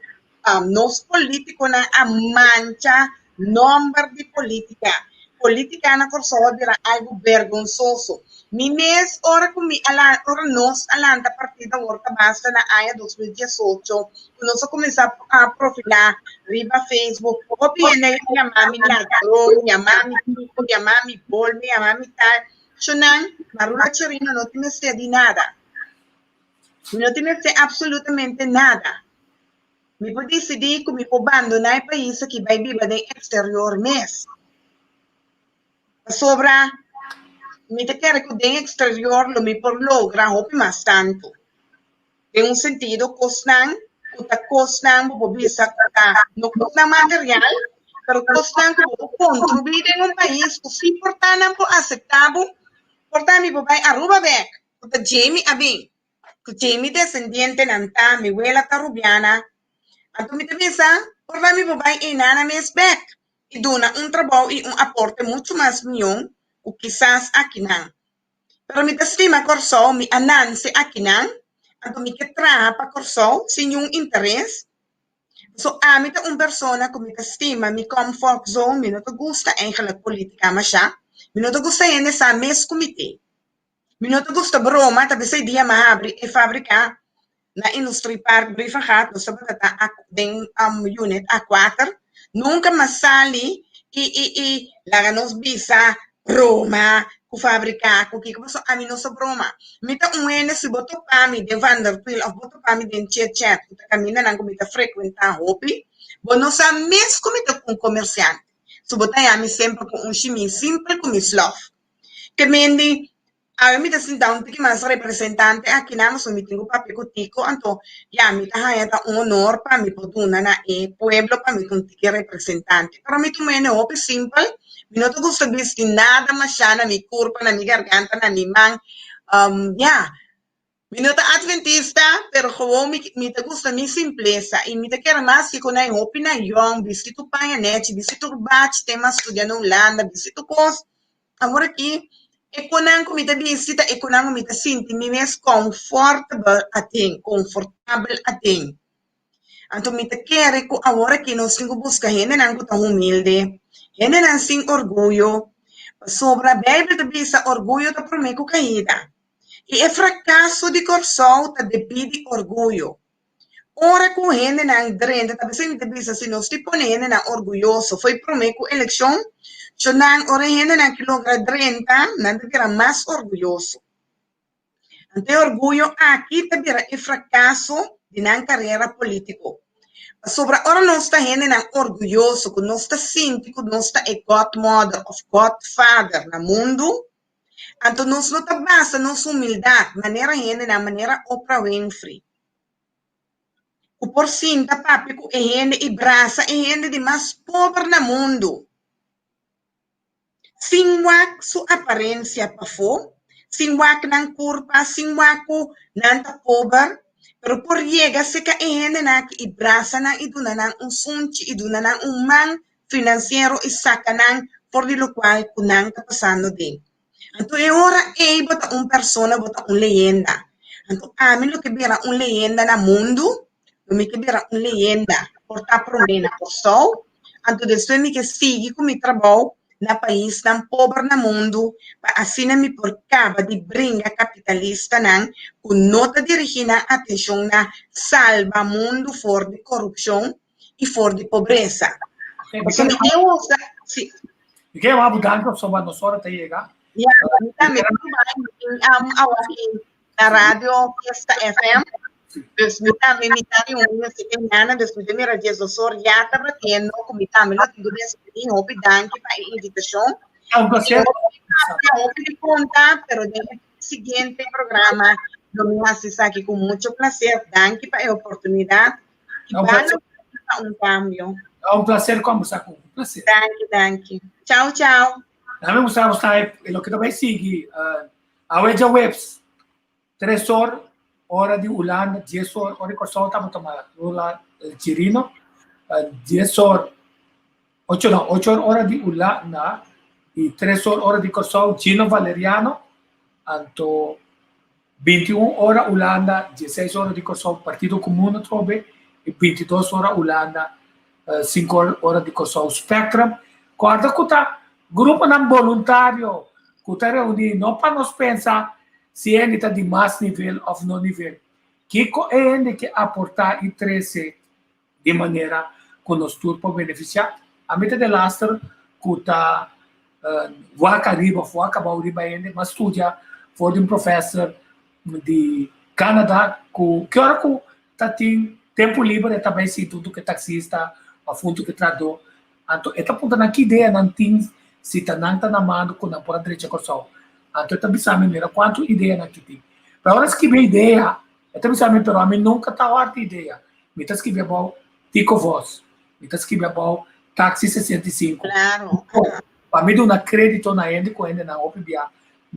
nos politikonan a mancha nòmber di politika. Politika na Kòrsou a bira algu bergonsoso. Mi mes ora ku mi a ora nos a lanta partido Awor Ta Basta na aña 2018 ku nos a kuminsá a profilá riba Facebook, hopi hende a yama mi ladron, yama mi kiko, yama mi bolme, yama mi tal. Shonnan, Marula Chirino no tin mester di nada. Mi no tin mester absolutamente nada. Mi por disidí ku mi por bandoná e pais aki bai biba den eksterior mes. Pasobra mi ta kere ku den eksterior lo mi por logra hopi mas tantu. Den un sentido kosnan ku ta kosnan bo por bisa ku ta no kosnan material, pero kosnan ku bo por kontribuí den un pais ku si por ta nan por aseptá bo, por ta mi por bai Aruba bèk, ku ta dje mi a bin. Ku dje mi desendientenan ta, mi wela ta Rubiana. Anto mi ta bisa, por ta mi por bai einan na mes bèk i duna un trabou i un aporte muchu mas mihó ku kisas akinan. Pero mi ta stima Kòrsou, mi a nanse akinan, anto mi ke traha pa Kòrsou sin niun interes. Pasobra ami ta un persona ku mi ta stima mi comfort zone, mi no ta gusta eigenlijk politica mashá, mi no ta gusta hende sa mes ku mi tin. Mi no ta gusta broma, ta p'esei dia mi a habri e fabrica na Industriepark Brievengat, nos tabata ta den unit A kuater, nunca mi a sali i i i laga nos bisa broma ku fabrica ku kiko, pasobra ami no sa broma. Mi ta un hende si bo topa mi den Van der Tweel of bo topa mi den Chit Chat ku ta kamindanan ku mi ta frekuenta hopi, bo no sa mes ku mi ta un komersiante. So bo ta haña mi semper ku un shimis simpel ku mi slof. Ke mendi, awe mi ta sinta un tiki mas representante aki nan, pasobra mi tin ku papia ku Tico, anto ya mi ta haña ta un honor pa mi por duna na e pueblo pa mi ta un tiki representante. Pero mi ta un hende hopi simpel, mi no ta gusta bisti nada mashá na mi kurpa, na mi garganta, na mi man, ya. Mi no ta adventista, pero gewoon mi mi ta gusta mi simplesa y mi ta kere mas kiko nan hopi nan yong, bisti tur paña nechi, bisti tur bachi te mas studia na Hulanda, bisti tur kos. Awor aki e konan ku mi ta bisti ta e konan ku mi ta sinti mi mes comfortable aden, confortabel aden. Anto mi ta kere ku awor aki nos tin ku buska hendenan ku ta humilde, hendenan sin orguyo, pasobra Bijbel ta bisa orguyo ta promé ku kaida. I e frakaso di Kòrsou ta debí di orguyo. Ora ku hendenan drenta ta bisa mi ta bisa si nos tin pone hendenan orguyoso fo'i promé ku elekshon, shonnan ora e hendenan ki logra drenta nan ta bira mas orguyoso. Anto e orguyo aki ta bira e frakaso di nan karera polítiko. Pasobra ora nos ta hendenan orguyoso ku nos ta sinti ku nos ta e godmother òf godfather na mundu, Anto nos no ta basa nos humildat manera hendenan manera Oprah Winfrey, ku por sinta papia ku e hende i brasa e hende di mas pober na mundu, sin wak su aparensia pafó, sin wak nan kurpa, sin wak ku nan ta pober, pero por yega serka e hendenan aki i brasa nan i duna nan un sunchi i duna nan un man finansiero i saka nan for di lokual ku nan ta pasando den. Anto e ora ei bo ta un persona, bo ta un leyenda. Anto ami lo ke bira un leyenda na mundu, lo mi ke bira un leyenda por ta promé na Kòrsou, anto despues mi ke sigui ku mi trabou na paisnan pober na mundu pa asina mi por kaba di bringa kapitalistanan ku no ta dirigí nan atenshon na salba mundu for di korupshon i for di pobresa. Pasobra mi e usa, si.
Mi ke yama bo danki pasobra nos ora ta yega.
Ya, mi tambe ta bai mi tin um, awa aki na radio Fiesta FM. Dus mi tambe mi ta di un si te ñana, dus mi ta mira 12 or ya ta batiendo, ku mi tambe lo tin ku despedí. Hopi danki pa e invitashon.
Ta un placer.
Hopi di konta, pero den e siguiente programa lo mi hasi esaki ku mucho placer. Danki pa e oportunidat.
Ta un placer.
Pa un kambio.
Ta un placer kombersá ku bo. Un placer.
Danki, danki. Chao, chao.
Dame mustra bo sta e loke ta bai sigui. Awe djaweps, tres or, ora di Hulanda, dies or, ora di Kòrsou tabata Marula Chirino, dies or, ocho no, ocho or ora di Hulanda i tres or ora di Kòrsou, Gino Valeriano, anto 21 ora Hulanda, 16 ora di Kòrsou, Partido Komun atrobe, i 22 ora Hulanda, 5 ora di Kòrsou, Spectrum. Kòrda ku ta gruponan boluntario ku ta reuní no pa nos pensa si hende ta di mas nivel òf no nivel. Kiko e hende ke aportá i trese di manera ku nos tur por benefisiá? Ami ta delaster ku ta wak ariba òf wak abou riba hende, m'a studia for di un profèser di Canada ku ki ora ku ta tin tempu liber e ta bai sinti huntu ku e taksista òf huntu ku e trahadó. Anto e ta puntra nan ki idea nan tin si ta nan ta na mando ku nan por a drecha Kòrsou. Anto e ta bisa mi mira kuantu idea nan ki tin. Pero ora e skibi e idea e ta bisa mi pero ami nunka ta hòrta idea. Mi ta skibi abou Tico Vos, mi ta skibi abou Taxi 65.
Claro.
Pa mi duna kredito na hende ku hendenan hopi bia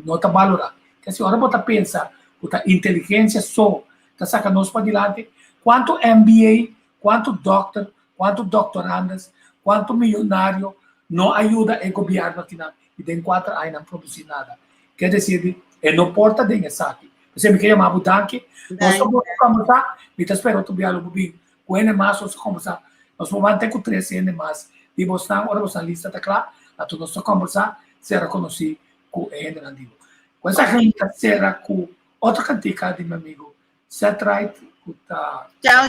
no ta balorá. Kesi ora bo ta pensa ku ta inteligensia so ta saka nos padilanti, kuantu MBA, kuantu dòkter, kuantu dòktorandes, kuantu miyonario no a yuda e gobièrnu akinan i den kuater aña nan produsí nada. Ke desir di e no por ta den esaki. P'esei mi ke yama bo danki. Nos ta por kombersá, mi ta spera otro bia lo bo bin ku hende mas nos ta kombersá. Nos por mant'é ku tres hende mas di bosnan ora bosnan lista ta kla, anto nos ta kombersá sera konosí ku e hendenan di bo. Ku esaki mi ta sera ku otro kantika di mi amigo Seth Wright ku ta.
Chao.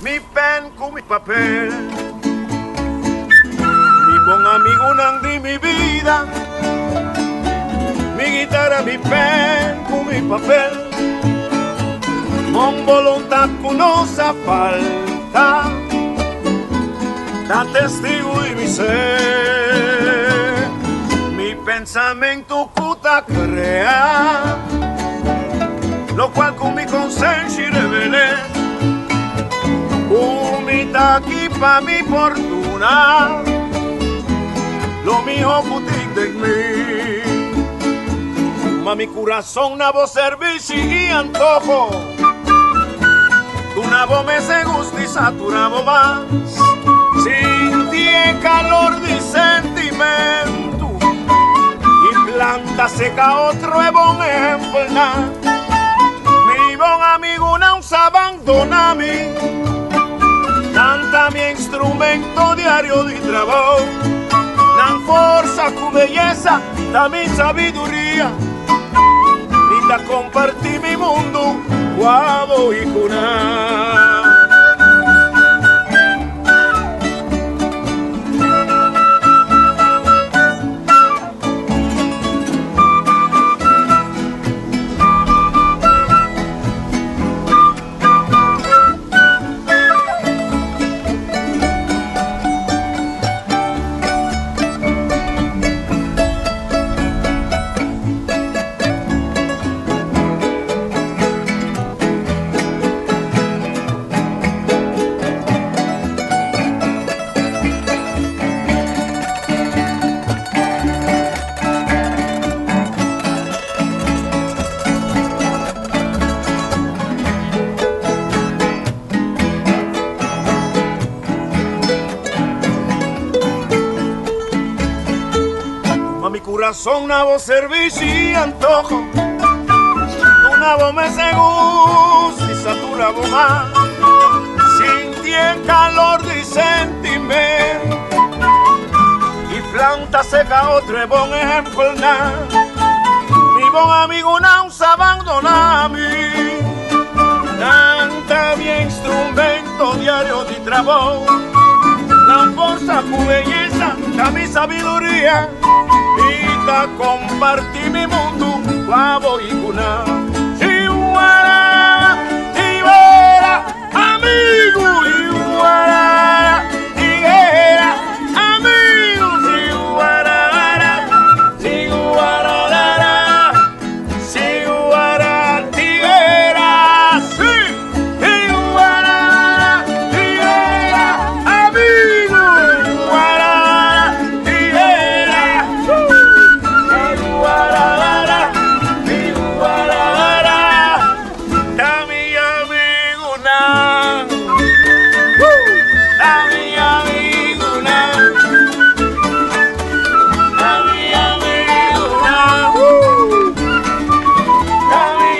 Mi pen ku mi papel. Mi bon amigunan di mi bida. Mi guitara, mi pen ku mi papel. Mon boluntat ku no sa falta. Ta testigu di mi ser. Mi pensamentu ku ta krea. Lokual ku mi konsenshi revel'é. Ku mi ta aki pa mi fortuna, lo miho ku tin den mi. Tuma mi kurason na bo servishi i antoho, duna bo mes e gusto i satura bo mas. Sinti e kalor di sentimentu i planta seka otro e bon ehempelnan. Mi bon amigunan sa bandona mi, nan ta mi instrumento diario di trabou. Nan forsa ku beyesa ta mi sabiduria. Mi ta kompartí mi mundu ku abo i ku nan. Corazón na bo servicio antojo Duna bo mes gusto y satura bo mas Sinti e calor di sentimento Y planta seca otro e bon ejempelnan Mi bon amigunan sa abandona mi Nan ta mi instrumento diario di trabou Nan forsa ku beyesa ta mi sabiduria Mi ta kompartí mi mundu ku abo i ku nan Siwara, tibera, amigu Siwara, tiguera, amigu Siwara, siwara, siwara, tiguera, sí Siwara, tiguera, amigu Siwara, tiguera, siwara, siwara, ta mi amigunan, ta mi amigunan, ta mi amigunan, ta mi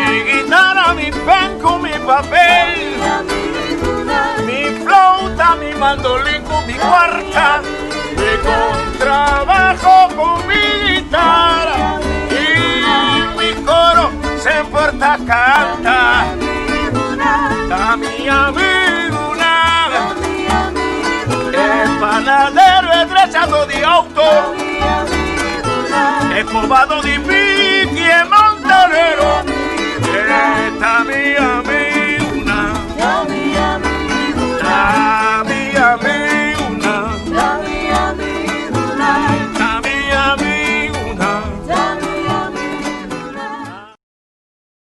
Mi guitarra, mi pen ku mi papel, mi flauta, mi mandolin ku mi kuarta, mi kontrabajo ku mi guitarra i mi koro semper ta kanta. Ta mi amigunan, e panadero, e drechado di outo, e kobado di piki, e mantanero.